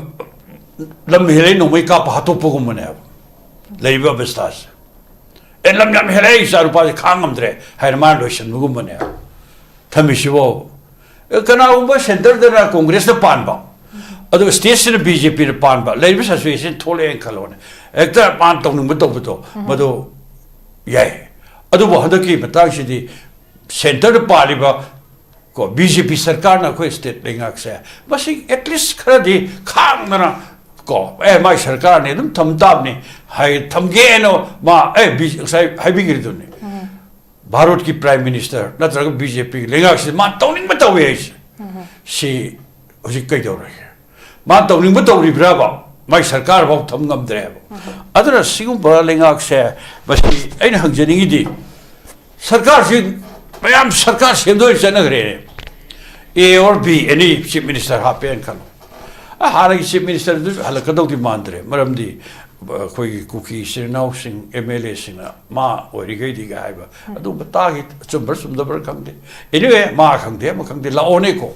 ꯂꯝ ꯍꯦꯜꯂꯦ ꯅꯣꯡꯃꯩ ꯀꯥꯞꯄ ꯍꯥꯠꯇꯣꯛꯄꯒꯨꯝꯕꯅꯦꯕ ꯂꯩꯔꯤꯕ ꯑꯕꯁꯊꯥꯁꯦ꯫ ꯑꯦ, ꯂꯝ ꯌꯥꯝ ꯍꯦꯜꯂꯦ, ꯑꯩ ꯏꯆꯥ ꯅꯨꯄꯥꯁꯦ ꯈꯥꯡ ꯉꯝꯗ꯭ꯔꯦ ꯍꯥꯏꯅ ꯃꯥꯅ ꯂꯣꯏꯁꯤꯟꯕꯒꯨꯝꯕꯅꯦꯕ ꯊꯝꯃꯤꯁꯤꯕꯣ꯫ ꯑꯦ, ꯀꯅꯥꯒꯨꯝꯕ ꯁꯦꯟꯇꯔꯗꯅ ꯀꯣꯡꯒ꯭ꯔꯦꯁꯅ ꯄꯥꯟꯕ, ꯑꯗꯨꯒ ꯁ꯭ꯇꯦꯠꯁꯤꯅ ꯕꯤ ꯖꯦ ꯄꯤꯅ ꯄꯥꯟꯕ ꯂꯩꯔꯤꯕ ꯁꯤꯆꯨꯋꯦꯁꯟ ꯊꯣꯛꯂꯛꯑꯦꯅ ꯈꯜꯂꯣꯅꯦ, ꯍꯦꯛꯇ ꯃꯥꯅ ꯇꯧꯅꯤꯡꯕ ꯇꯧꯕꯗꯣ ꯃꯗꯨ ꯌꯥꯏ꯫ ꯑꯗꯨꯕꯨ ꯍꯟꯗꯛꯀꯤ ꯃꯇꯥꯡꯁꯤꯗꯤ ꯁꯦꯟꯇꯔꯗ ꯄꯥꯜꯂꯤꯕ ꯀꯣ ꯕꯤ ꯖꯦ ꯄꯤ ꯁꯔꯀꯥꯔꯅ ꯑꯩꯈꯣꯏ ꯁ꯭ꯇꯦꯠ ꯂꯩꯉꯥꯛꯁꯦ ꯃꯁꯤ ꯑꯦꯠꯂꯤꯁ ꯈꯔꯗꯤ ꯈꯥꯡꯗꯅ ꯀꯣ ꯑꯦ ꯃꯥꯏ ꯁꯔꯀꯥꯔꯅꯤ ꯑꯗꯨꯝ ꯊꯝ ꯇꯥꯕꯅꯤ ꯍꯥꯏ ꯊꯝꯒꯦꯅ ꯃꯥ ꯑꯦ ꯕꯤ ꯉꯁꯥꯏ ꯍꯥꯏꯕꯤꯈ꯭ꯔꯤꯗꯨꯅꯤ꯫ ꯚꯥꯔꯠꯀꯤ ꯄ꯭ꯔꯥꯏꯝ ꯃꯤꯅꯤꯁꯇꯔ ꯅꯠꯇ꯭ꯔꯒ ꯕꯤ ꯖꯦ ꯄꯤꯒꯤ ꯂꯩꯉꯥꯛꯁꯤꯗ ꯃꯥ ꯇꯧꯅꯤꯡꯕ ꯇꯧꯋꯦ ꯍꯥꯏꯁꯦ ꯁꯤ ꯍꯧꯖꯤꯛ ꯀꯩꯗꯧꯔꯒꯦ? ꯃꯥ ꯇꯧꯅꯤꯡꯕ ꯇꯧꯔꯤꯕ꯭ꯔꯥꯕ? ꯃꯥꯏ ꯁꯔꯀꯥꯔ ꯐꯥꯎ ꯊꯝ ꯉꯝꯗ꯭ꯔꯦꯕ꯫ ꯑꯗꯨꯅ ꯁꯤꯒꯨꯝꯕ ꯂꯩꯉꯥꯛꯁꯦ ꯃꯁꯤ ꯑꯩꯅ ꯍꯪꯖꯅꯤꯡꯉꯤꯗꯤ ꯁꯔꯀꯥꯔꯁꯤ ꯃꯌꯥꯝ ꯁꯔꯀꯥꯔ ꯁꯦꯝꯗꯣꯛꯑ ꯆꯠꯅꯈ꯭ꯔꯦꯅꯦ꯫ A or B any chief minister ꯍꯥꯞꯄꯦꯅ ꯈꯜꯂꯣ꯫ ꯑ, ꯍꯥꯟꯅꯒꯤ ꯆꯤꯐ ꯃꯤꯅꯤꯁꯇꯔꯗꯨꯁꯨ ꯍꯜꯂꯛꯀꯗꯧꯗꯤ ꯃꯥꯟꯗ꯭ꯔꯦ꯫ ꯃꯔꯝꯗꯤ ꯑꯩꯈꯣꯏꯒꯤ ꯀꯨꯀꯤ ꯏꯆꯤꯜ ꯏꯅꯥꯎꯁꯤꯡ ꯑꯦꯝ ꯑꯦꯜ ꯑꯦꯁꯤꯡꯅ ꯃꯥ ꯑꯣꯏꯔꯤꯈꯩꯗꯤꯒ ꯍꯥꯏꯕ ꯑꯗꯨꯝꯕ ꯇꯥꯈꯤ꯫ ꯆꯨꯝꯕ꯭ꯔꯥ ꯆꯨꯝꯗꯕ꯭ꯔꯥ ꯈꯪꯗꯦ꯫ ꯑꯦꯅꯤꯋꯦ, ꯃꯥ ꯈꯪꯗꯦ ꯑꯃ ꯈꯪꯗꯦ ꯂꯥꯛꯑꯣꯅꯦꯀꯣ꯫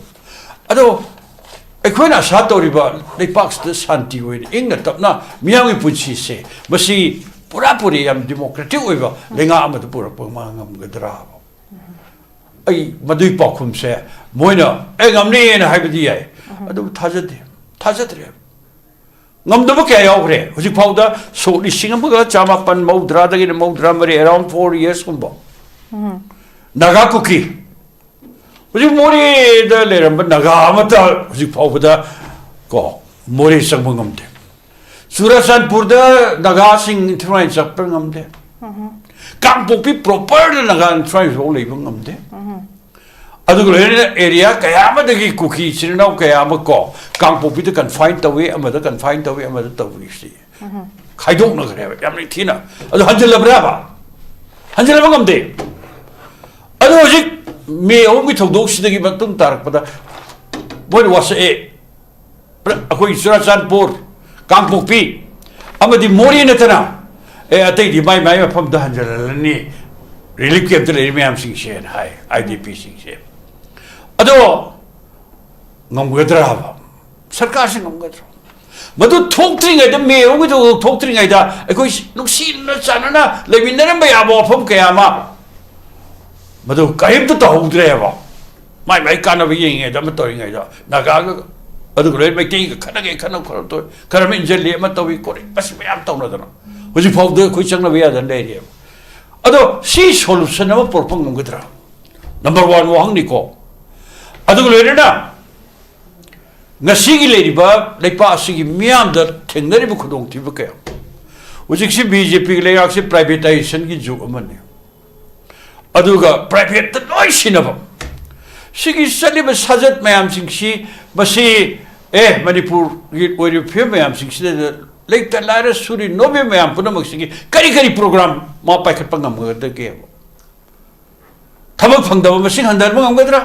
ꯑꯗꯣ ꯑꯩꯈꯣꯏꯅ ꯑꯁꯥ ꯇꯧꯔꯤꯕ ꯂꯩꯄꯥꯛꯁꯤꯗ ꯁꯥꯟꯇꯤ ꯑꯣꯏꯅ ꯏꯪꯅ ꯇꯞꯅ ꯃꯤꯌꯥꯝꯒꯤ ꯄꯨꯟꯁꯤꯁꯦ ꯃꯁꯤ ꯄꯨꯔꯥ ꯄꯨꯔꯤ ꯌꯥꯝ ꯗꯤꯃꯣꯀ꯭ꯔꯦꯇꯤꯛ ꯑꯣꯏꯕ ꯂꯩꯉꯥꯛ ꯑꯃꯗ ꯄꯨꯔꯛꯄ ꯃꯥ ꯉꯝꯒꯗ꯭ꯔꯥ? ꯑꯩ ꯃꯗꯨꯒꯤ ꯄꯥꯎꯈꯨꯝꯁꯦ ꯃꯣꯏꯅ ꯑꯦ ꯉꯝꯅꯤꯅ ꯍꯥꯏꯕꯗꯤ ꯌꯥꯏ, ꯑꯗꯨꯕꯨ ꯊꯥꯖꯗꯦ, ꯊꯥꯖꯗ꯭ꯔꯦ꯫ ꯉꯝꯗꯕ ꯀꯌꯥ ꯌꯥꯎꯈ꯭ꯔꯦ ꯍꯧꯖꯤꯛ ꯐꯥꯎꯗ꯫ ꯁꯣꯛ ꯂꯤꯁꯤꯡ ꯑꯃꯒ ꯆꯃꯥꯄꯟ ꯃꯧꯗ꯭ꯔꯥꯗꯒꯤꯅ ꯃꯧꯗ꯭ꯔꯥ ꯃꯔꯤ, ꯑꯦꯔꯥꯎꯟ ꯐꯣꯔ ꯌꯔꯁꯀꯨꯝꯕ ꯅꯥꯒꯥ ꯀꯨꯀꯤ ꯍꯧꯖꯤꯛ ꯃꯣꯔꯦꯗ ꯂꯩꯔꯝꯕ ꯅꯥꯒꯥ ꯑꯃꯠꯇ ꯍꯧꯖꯤꯛ ꯐꯥꯎꯕꯗ ꯀꯣ ꯃꯣꯔꯦ ꯆꯪꯕ ꯉꯝꯗꯦ꯫ ꯆꯨꯔꯆꯥꯟꯄꯨꯔꯗ ꯅꯥꯒꯥꯁꯤꯡ ꯏꯟꯊꯨꯔꯥꯏ ꯆꯠꯄ ꯉꯝꯗꯦ꯫ ꯀꯥꯡꯄꯣꯛꯄꯤ ꯄ꯭ꯔꯣꯄꯔꯗ ꯅꯥꯒꯥ ꯏꯟꯊꯨꯔꯥꯏ ꯐꯥꯎ ꯂꯩꯕ ꯉꯝꯗꯦ꯫ ꯑꯗꯨꯒ ꯂꯣꯏꯅꯅ ꯑꯦꯔꯤꯌꯥ ꯀꯌꯥ ꯑꯃꯗꯒꯤ ꯀꯨꯀꯤ ꯏꯆꯤꯜ ꯏꯅꯥꯎ ꯀꯌꯥ ꯑꯃ ꯀꯣ ꯀꯥꯡꯄꯣꯛꯄꯤꯗ ꯀꯟꯐꯥꯏꯟ ꯇꯧꯏ, ꯑꯃꯗ ꯀꯟꯐꯥꯏꯟ ꯇꯧꯏ, ꯑꯃꯗ ꯇꯧꯏ ꯁꯤ꯫ ꯈꯥꯏꯗꯣꯛꯅꯈ꯭ꯔꯦꯕ ꯌꯥꯝ ꯅꯤꯡꯊꯤꯅ꯫ ꯑꯗꯨ ꯍꯟꯖꯤꯜꯂꯕ꯭ꯔꯥꯕ? ꯍꯟꯖꯤꯜꯂꯕ ꯉꯝꯗꯦ꯫ ꯑꯗꯨ ꯍꯧꯖꯤꯛ ꯃꯦ ꯑꯍꯨꯝꯒꯤ ꯊꯧꯗꯣꯛꯁꯤꯗꯒꯤ ꯃꯇꯨꯡ ꯇꯥꯔꯛꯄꯗ ꯃꯣꯏꯅ ꯋꯥꯁꯛꯑꯦ꯫ ꯑꯩꯈꯣꯏ ꯆꯨꯔꯥꯆꯥꯟꯄꯨꯔ, ꯀꯥꯡꯄꯣꯛꯄꯤ ꯑꯃꯗꯤ ꯃꯣꯔꯦ ꯅꯠꯇꯅ, ꯑꯦ, ꯑꯇꯩꯗꯤ ꯃꯥꯏ ꯃꯥꯏ ꯃꯐꯝꯗ ꯍꯟꯖꯜꯍꯜꯂꯅꯤ꯫ ꯔꯤꯂꯤꯐ ꯀꯦꯝꯞꯇ ꯂꯩꯔꯤ ꯃꯌꯥꯝꯁꯤꯡꯁꯦꯅ ꯍꯥꯏ, ꯑꯥꯏ ꯗꯤ ꯄꯤꯁꯤꯡꯁꯦ꯫ ꯑꯗꯣ ꯉꯝꯒꯗ꯭ꯔꯥꯕ? ꯁꯔꯀꯥꯔꯁꯤ ꯉꯝꯒꯗ꯭ꯔꯣ? ꯃꯗꯨ ꯊꯣꯛꯇ꯭ꯔꯤꯉꯩꯗ, ꯃꯦ ꯑꯍꯨꯝꯒꯤ ꯊꯧꯗꯣꯛ ꯊꯣꯛꯇ꯭ꯔꯤꯉꯩꯗ ꯑꯩꯈꯣꯏ ꯅꯨꯡꯁꯤꯅ ꯆꯥꯟꯅꯅ ꯂꯩꯃꯤꯟꯅꯔꯝꯕ ꯌꯥꯕ ꯋꯥꯐꯝ ꯀꯌꯥ ꯑꯃ ꯃꯗꯨ ꯀꯔꯤꯝꯇ ꯇꯧꯍꯧꯗ꯭ꯔꯦꯕ꯫ ꯃꯥꯏ ꯃꯥꯏ ꯀꯥꯟꯅꯕ ꯌꯦꯡꯉꯤꯉꯩꯗ, ꯑꯃ ꯇꯧꯔꯤꯉꯩꯗ, ꯅꯥꯒꯥꯒ, ꯑꯗꯨꯒ ꯂꯣꯏ ꯃꯩꯇꯩꯒ ꯈꯠꯅꯒꯦ, ꯈꯠꯅ ꯈꯣꯠꯅ ꯇꯧꯏ, ꯈꯔ ꯑꯃ ꯏꯟꯖꯜꯂꯤ, ꯑꯃ ꯇꯧꯏ ꯈꯣꯠꯂꯤ, ꯃꯁꯤ ꯃꯌꯥꯝ ꯇꯧꯅꯗꯅ ꯍꯧꯖꯤꯛ ꯐꯥꯎꯗ ꯑꯩꯈꯣꯏ ꯆꯪꯅꯕ ꯌꯥꯗꯅ ꯂꯩꯔꯤꯑꯕ꯫ ꯑꯗꯣ ꯁꯤ ꯁꯣꯂꯨꯁꯟ ꯑꯃ ꯄꯨꯔꯛꯄ ꯉꯝꯒꯗ꯭ꯔꯥ? ꯅꯝꯕꯔ ꯋꯥꯟ ꯋꯥꯍꯪꯅꯤꯀꯣ꯫ ꯑꯗꯨꯒ ꯂꯣꯏꯅꯅ ꯉꯁꯤꯒꯤ ꯂꯩꯔꯤꯕ ꯂꯩꯄꯥꯛ ꯑꯁꯤꯒꯤ ꯃꯤꯌꯥꯝꯗ ꯊꯦꯡꯅꯔꯤꯕ ꯈꯨꯗꯣꯡꯊꯤꯕ ꯀꯌꯥ, ꯍꯧꯖꯤꯛꯁꯤ ꯕꯤ ꯖꯦ ꯄꯤꯒꯤ ꯂꯩꯉꯥꯛꯁꯤ ꯄ꯭ꯔꯥꯏꯚꯦꯇꯥꯏꯖꯦꯁꯟꯒꯤ ꯖꯨꯛ ꯑꯃꯅꯤ꯫ ꯑꯗꯨꯒ ꯄ꯭ꯔꯥꯏꯚꯦꯠꯇ ꯂꯣꯏ ꯁꯤꯟꯅꯕ꯫ ꯁꯤꯒꯤ ꯆꯠꯂꯤꯕ ꯁꯥꯖꯠ ꯃꯌꯥꯝꯁꯤꯡꯁꯤ, ꯃꯁꯤ, ꯑꯦ, ꯃꯅꯤꯄꯨꯔꯒꯤ ꯑꯣꯏꯔꯤꯕ ꯐꯤꯕꯝ ꯃꯌꯥꯝꯁꯤꯡꯁꯤꯗ ꯂꯩꯇ ꯂꯥꯏꯔ ꯁꯨꯔꯤ ꯅꯣꯝꯃꯤ ꯃꯌꯥꯝ ꯄꯨꯝꯅꯃꯛꯁꯤꯒꯤ ꯀꯔꯤ ꯀꯔꯤ ꯄ꯭ꯔꯣꯒ꯭ꯔꯥꯝ ꯃꯥ ꯄꯥꯏꯈꯠꯄ ꯉꯝꯒꯗꯒꯦꯕ? ꯊꯕꯛ ꯐꯪꯗꯕ ꯃꯁꯤꯡ ꯍꯟꯊꯍꯟꯕ ꯉꯝꯒꯗ꯭ꯔꯥ?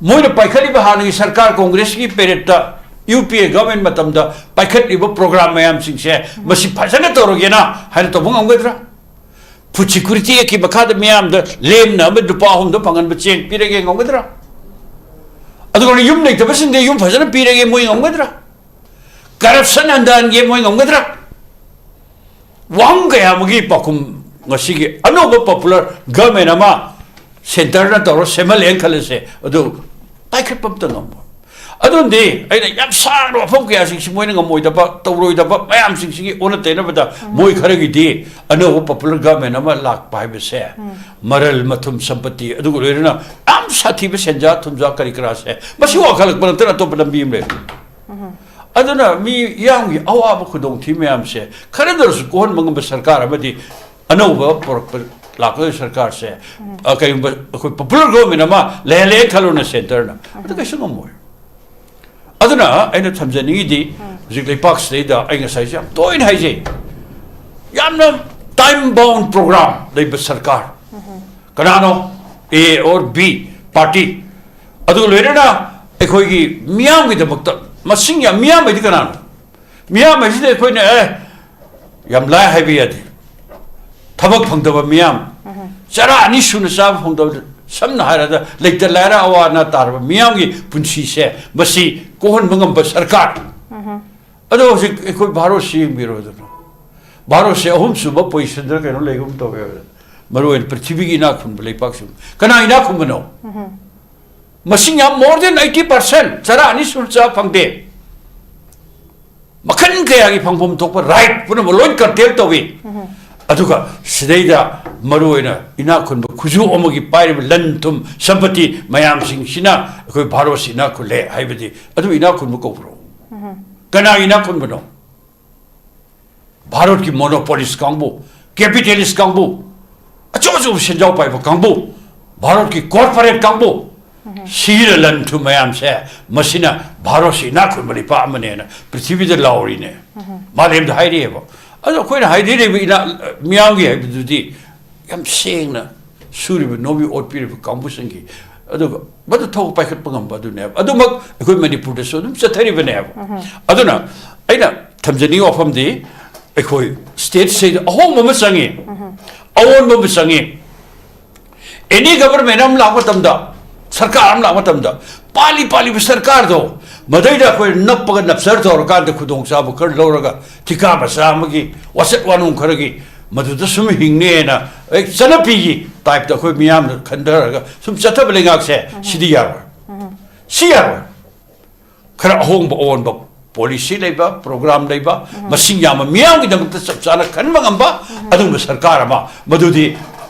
ꯃꯣꯏꯅ ꯄꯥꯏꯈꯠꯂꯤꯕ ꯍꯥꯟꯅꯒꯤ ꯁꯔꯀꯥꯔ, ꯀꯣꯡꯒ꯭ꯔꯦꯁꯀꯤ ꯄꯦꯔꯦꯠꯇ, ꯌꯨ ꯄꯤ ꯑꯦ ꯒꯚꯔꯟꯃꯦꯟ ꯃꯇꯝꯗ ꯄꯥꯏꯈꯠꯂꯤꯕ ꯄ꯭ꯔꯣꯒ꯭ꯔꯥꯝ ꯃꯌꯥꯝꯁꯤꯡꯁꯦ ꯃꯁꯤ ꯐꯖꯅ ꯇꯧꯔꯒꯦꯅ ꯍꯥꯏꯅ ꯇꯧꯕ ꯉꯝꯒꯗ꯭ꯔꯥ? ꯐꯨꯗ ꯁꯦꯀ꯭ꯌꯨꯔꯤꯇꯤ ꯑꯦꯛꯀꯤ ꯃꯈꯥꯗ ꯃꯤꯌꯥꯝꯗ ꯂꯦꯝꯅ ꯑꯃ ꯂꯨꯄꯥ ꯑꯍꯨꯝꯗ ꯐꯪꯍꯟꯕ ꯆꯦꯡ ꯄꯤꯔꯒꯦ ꯉꯝꯒꯗ꯭ꯔꯥ? ꯑꯗꯨꯒ ꯌꯨꯝ ꯂꯩꯇꯕꯁꯤꯡꯗ ꯌꯨꯝ ꯐꯖꯅ ꯄꯤꯔꯒꯦ ꯃꯣꯏ ꯉꯝꯒꯗ꯭ꯔꯥ? ꯀꯔꯞꯁꯟ ꯍꯟꯊꯍꯟꯒꯦ ꯃꯣꯏ ꯉꯝꯒꯗ꯭ꯔꯥ? ꯋꯥꯍꯪ ꯀꯌꯥ ꯑꯃꯒꯤ ꯄꯥꯎꯈꯨꯝ ꯉꯁꯤꯒꯤ ꯑꯅꯧꯕ ꯄꯣꯄꯨꯂꯔ ꯒꯚꯔꯟꯃꯦꯟ ꯑꯃ ꯁꯦꯟꯇꯔꯅ ꯇꯧꯔ ꯁꯦꯝꯍꯜꯂꯦꯅ ꯈꯜꯂꯁꯦ, ꯑꯗꯨ ꯄꯥꯏꯈꯠꯄ ꯑꯝꯇ ꯉꯝꯃꯣꯏ꯫ ꯑꯗꯨꯅꯗꯤ ꯑꯩꯅ ꯌꯥꯝ ꯁꯥꯡꯅ ꯋꯥꯐꯝ ꯀꯌꯥꯁꯤꯡꯁꯤ ꯃꯣꯏꯅ ꯉꯝꯃꯣꯏꯗꯕ, ꯇꯧꯔꯣꯏꯗꯕ ꯃꯌꯥꯝꯁꯤꯡꯁꯤꯒꯤ ꯑꯣꯟꯅ ꯇꯩꯅꯕꯗ ꯃꯣꯏ ꯈꯔꯒꯤꯗꯤ ꯑꯅꯧꯕ ꯄꯣꯄꯨꯂꯔ ꯒꯚꯔꯟꯃꯦꯟ ꯑꯃ ꯂꯥꯛꯄ ꯍꯥꯏꯕꯁꯦ ꯃꯔꯜ ꯃꯊꯨꯝ ꯁꯝꯄꯇꯤ ꯑꯗꯨꯒ ꯂꯣꯏꯅꯅ ꯌꯥꯝ ꯁꯥꯊꯤꯕ ꯁꯦꯟꯖꯥ ꯊꯨꯝꯖꯥ ꯀꯔꯤ ꯀꯔꯥꯁꯦ ꯃꯁꯤ ꯋꯥꯈꯠꯂꯛꯄ ꯅꯠꯇꯅ ꯑꯇꯣꯞꯄ ꯂꯝꯕꯤ ꯑꯃ ꯂꯩꯔꯣꯏ꯫ ꯑꯗꯨꯅ ꯃꯤ ꯌꯥꯝꯒꯤ ꯑꯋꯥꯕ ꯈꯨꯗꯣꯡꯊꯤꯕ ꯃꯌꯥꯝꯁꯦ ꯈꯔꯗ ꯑꯣꯏꯔꯁꯨ ꯀꯣꯛꯍꯟꯕ ꯉꯝꯕ ꯁꯔꯀꯥꯔ ꯑꯃꯗꯤ ꯑꯅꯧꯕ ꯄꯨꯔꯛꯄ, ꯂꯥꯛꯀꯗꯧꯔꯤꯕ ꯁꯔꯀꯥꯔꯁꯦ, ꯑ, ꯀꯔꯤꯒꯨꯝꯕ ꯑꯩꯈꯣꯏ ꯄꯣꯄꯨꯂꯔ ꯒꯣꯚꯔꯟꯃꯦꯟ ꯑꯃ ꯂꯩꯍꯜꯂꯦ ꯈꯜꯂꯣꯅꯦ ꯁꯦꯟꯇꯔꯅ, ꯑꯗꯨ ꯀꯩꯁꯨ ꯉꯝꯃꯣꯏ꯫ ꯑꯗꯨꯅ ꯑꯩꯅ ꯊꯝꯖꯅꯤꯡꯉꯤꯗꯤ, ꯍꯧꯖꯤꯛ ꯂꯩꯄꯥꯛꯁꯤꯗꯩꯗ ꯑꯩ ꯉꯁꯥꯏꯁꯨ ꯌꯥꯝ ꯇꯣꯏꯅ ꯍꯥꯏꯖꯩ, ꯌꯥꯝꯅ time bound program ꯂꯩꯕ ꯁꯔꯀꯥꯔ꯫ ꯀꯅꯥꯅꯣ? A or B party꯫ ꯑꯗꯨꯒ ꯂꯣꯏꯅꯅ ꯑꯩꯈꯣꯏꯒꯤ ꯃꯤꯌꯥꯝꯒꯤꯗꯃꯛꯇ, ꯃꯁꯤꯡ ꯌꯥꯝ, ꯃꯤꯌꯥꯝ ꯍꯥꯏꯗꯤ ꯀꯅꯥꯅꯣ? ꯃꯤꯌꯥꯝ ꯍꯥꯏꯁꯤꯗꯤ ꯑꯩꯈꯣꯏꯅ, ꯑꯦ, ꯌꯥꯝ ꯂꯥꯏ ꯍꯥꯏꯕ ꯌꯥꯗꯦ꯫ ꯊꯕꯛ ꯐꯪꯗꯕ ꯃꯤꯌꯥꯝ, ꯆꯔꯥ ꯑꯅꯤ ꯁꯨꯅ ꯆꯥꯕ ꯐꯪꯗꯕ, ꯁꯝꯅ ꯍꯥꯏꯔꯕꯗ ꯂꯩꯇ ꯂꯥꯏꯔ ꯑꯋꯥ ꯑꯅꯥ ꯇꯥꯔꯕ ꯃꯤꯌꯥꯝꯒꯤ ꯄꯨꯟꯁꯤꯁꯦ, ꯃꯁꯤ ꯀꯣꯛꯍꯟꯕ ꯉꯝꯕ ꯁꯔꯀꯥꯔ꯫ ꯑꯗꯣ ꯍꯧꯖꯤꯛ ꯑꯩꯈꯣꯏ ꯚꯥꯔꯠꯁꯤ ꯌꯦꯡꯕꯤꯔꯣꯗꯅ, ꯚꯥꯔꯠꯁꯦ ꯑꯍꯨꯝꯁꯨꯕ ꯄꯣꯖꯤꯁꯟꯗ ꯀꯩꯅꯣ ꯂꯩꯒꯨꯝ ꯇꯧꯋꯦ ꯍꯥꯏꯕꯗ, ꯃꯔꯨꯑꯣꯏꯅ ꯄ꯭ꯔꯤꯊꯤꯕꯤꯒꯤ ꯏꯅꯥꯛ ꯈꯨꯟꯕ ꯂꯩꯄꯥꯛꯁꯤꯡ꯫ ꯀꯅꯥ ꯏꯅꯥꯛ ꯈꯨꯟꯕꯅꯣ? ꯃꯁꯤꯡ ꯌꯥꯝ, more than eighty percent ꯆꯔꯥ ꯑꯅꯤ ꯁꯨꯅ ꯆꯥꯕ ꯐꯪꯗꯦ꯫ ꯃꯈꯜ ꯀꯌꯥꯒꯤ ꯐꯪꯐꯝ ꯊꯣꯛꯄ ꯔꯥꯏꯠ ꯄꯨꯝꯅꯃꯛ ꯂꯣꯏ ꯀꯔꯇꯦꯜ ꯇꯧꯏ꯫ ꯑꯗꯨꯒ ꯁꯤꯗꯩꯗ ꯃꯔꯨꯑꯣꯏꯅ ꯏꯅꯥꯛ ꯈꯨꯟꯕ ꯈꯨꯖꯨ ꯑꯃꯒꯤ ꯄꯥꯏꯔꯤꯕ ꯂꯟ ꯊꯨꯝ ꯁꯝꯄꯇꯤ ꯃꯌꯥꯝꯁꯤꯡꯁꯤꯅ ꯑꯩꯈꯣꯏ ꯚꯥꯔꯠꯁꯤ ꯏꯅꯥꯛ ꯈꯨꯜꯂꯦ ꯍꯥꯏꯕꯗꯤ, ꯑꯗꯨ ꯏꯅꯥꯛ ꯈꯨꯟꯕ ꯀꯧꯕ꯭ꯔꯣ? ꯀꯅꯥꯒꯤ ꯏꯅꯥꯛ ꯈꯨꯟꯕꯅꯣ? ꯚꯥꯔꯠꯀꯤ ꯃꯣꯅꯣꯄꯣꯂꯤꯁ ꯀꯥꯡꯕꯨ, ꯀꯦꯄꯤꯇꯦꯂꯤꯁ ꯀꯥꯡꯕꯨ, ꯑꯆꯧ ꯑꯆꯧꯕ ꯁꯦꯟꯖꯥꯎ ꯄꯥꯏꯕ ꯀꯥꯡꯕꯨ, ꯚꯥꯔꯠꯀꯤ ꯀꯣꯔꯄꯣꯔꯦꯠ ꯀꯥꯡꯕꯨ, ꯁꯤꯔ ꯂꯟ ꯊꯨꯝ ꯃꯌꯥꯝꯁꯦ, ꯃꯁꯤꯅ ꯚꯥꯔꯠꯁꯤ ꯏꯅꯥꯛ ꯈꯨꯟꯕ ꯂꯩꯄꯥꯛ ꯑꯃꯅꯦꯅ ꯄ꯭ꯔꯤꯊꯤꯕꯤꯗ ꯂꯥꯎꯔꯤꯅꯦ꯫ ꯃꯥꯂꯦꯝꯗ ꯍꯥꯏꯔꯤꯑꯕ꯫ ꯑꯗꯣ ꯑꯩꯈꯣꯏꯅ ꯍꯥꯏꯕꯤꯔꯤꯕ ꯏꯅꯥꯛ, ꯃꯤꯌꯥꯝꯒꯤ ꯍꯥꯏꯕꯗꯨꯗꯤ ꯌꯥꯝ ꯁꯦꯡꯅ ꯁꯨꯔꯤꯕ ꯅꯣꯝꯕꯤ ꯑꯣꯠꯄꯤꯔꯤꯕ ꯀꯥꯡꯕꯨꯁꯤꯡꯒꯤ, ꯑꯗꯨꯒ ꯃꯗꯨ ꯊꯧ ꯄꯥꯏꯈꯠꯄ ꯉꯝꯕ ꯑꯗꯨꯅꯦꯕ꯫ ꯑꯗꯨꯃꯛ ꯑꯩꯈꯣꯏ ꯃꯅꯤꯄꯨꯔꯗꯁꯨ ꯑꯗꯨꯝ ꯆꯠꯊꯔꯤꯕꯅꯦꯕ꯫ ꯑꯗꯨꯅ ꯑꯩꯅ ꯊꯝꯖꯅꯤꯡꯕ ꯋꯥꯐꯝꯗꯤ, ꯑꯩꯈꯣꯏ ꯁ꯭ꯇꯦꯠꯁꯤꯗ ꯑꯍꯣꯡꯕ ꯑꯃ ꯆꯪꯉꯤ, ꯑꯑꯣꯟꯕ ꯑꯃ ꯆꯪꯉꯤ꯫ ꯑꯦꯅꯤ ꯒꯕꯔꯃꯦꯟ ꯑꯃ ꯂꯥꯛꯄ ꯃꯇꯝꯗ, ꯁꯔꯀꯥꯔ ꯑꯃ ꯂꯥꯛꯄ ꯃꯇꯝꯗ, ꯄꯥꯜꯂꯤ ꯄꯥꯜꯂꯤꯕ ꯁꯔꯀꯥꯔꯗꯣ, ꯃꯗꯩꯗ ꯑꯩꯈꯣꯏ ꯅꯞꯄꯒ ꯅꯞꯆꯔ ꯇꯧꯔꯀꯥꯟꯗ ꯈꯨꯗꯣꯡꯆꯥꯕ ꯈꯔ ꯂꯧꯔꯒ, ꯊꯤꯀꯥ ꯃꯆꯥ ꯑꯃꯒꯤ ꯋꯥꯆꯠ ꯋꯥꯅꯣꯝ ꯈꯔꯒꯤ ꯃꯗꯨꯗ ꯁꯨꯝ ꯍꯤꯡꯅꯦꯅ, ꯑꯦ, ꯆꯠꯅꯕꯤꯒꯤ ꯇꯥꯏꯞꯇ ꯑꯩꯈꯣꯏ ꯃꯤꯌꯥꯝꯅ ꯈꯟꯊꯔꯒ ꯁꯨꯝ ꯆꯠꯊꯕ ꯂꯩꯉꯥꯛꯁꯦ, ꯁꯤꯗꯤ ꯌꯥꯔꯣꯏ꯫ ꯁꯤ ꯌꯥꯔꯣꯏ꯫ ꯈꯔ ꯑꯍꯣꯡꯕ ꯑꯑꯣꯟꯕ ꯄꯣꯂꯤꯁꯤ ꯂꯩꯕ, ꯄ꯭ꯔꯣꯒ꯭ꯔꯥꯝ ꯂꯩꯕ, ꯃꯁꯤꯡ ꯌꯥꯝꯕ ꯃꯤꯌꯥꯝꯒꯤꯗꯃꯛꯇ ꯆꯞ ꯆꯥꯅ ꯈꯟꯕ ꯉꯝꯕ ꯑꯗꯨꯒꯨꯝꯕ ꯁꯔꯀꯥꯔ ꯑꯃ, ꯃꯗꯨꯗꯤ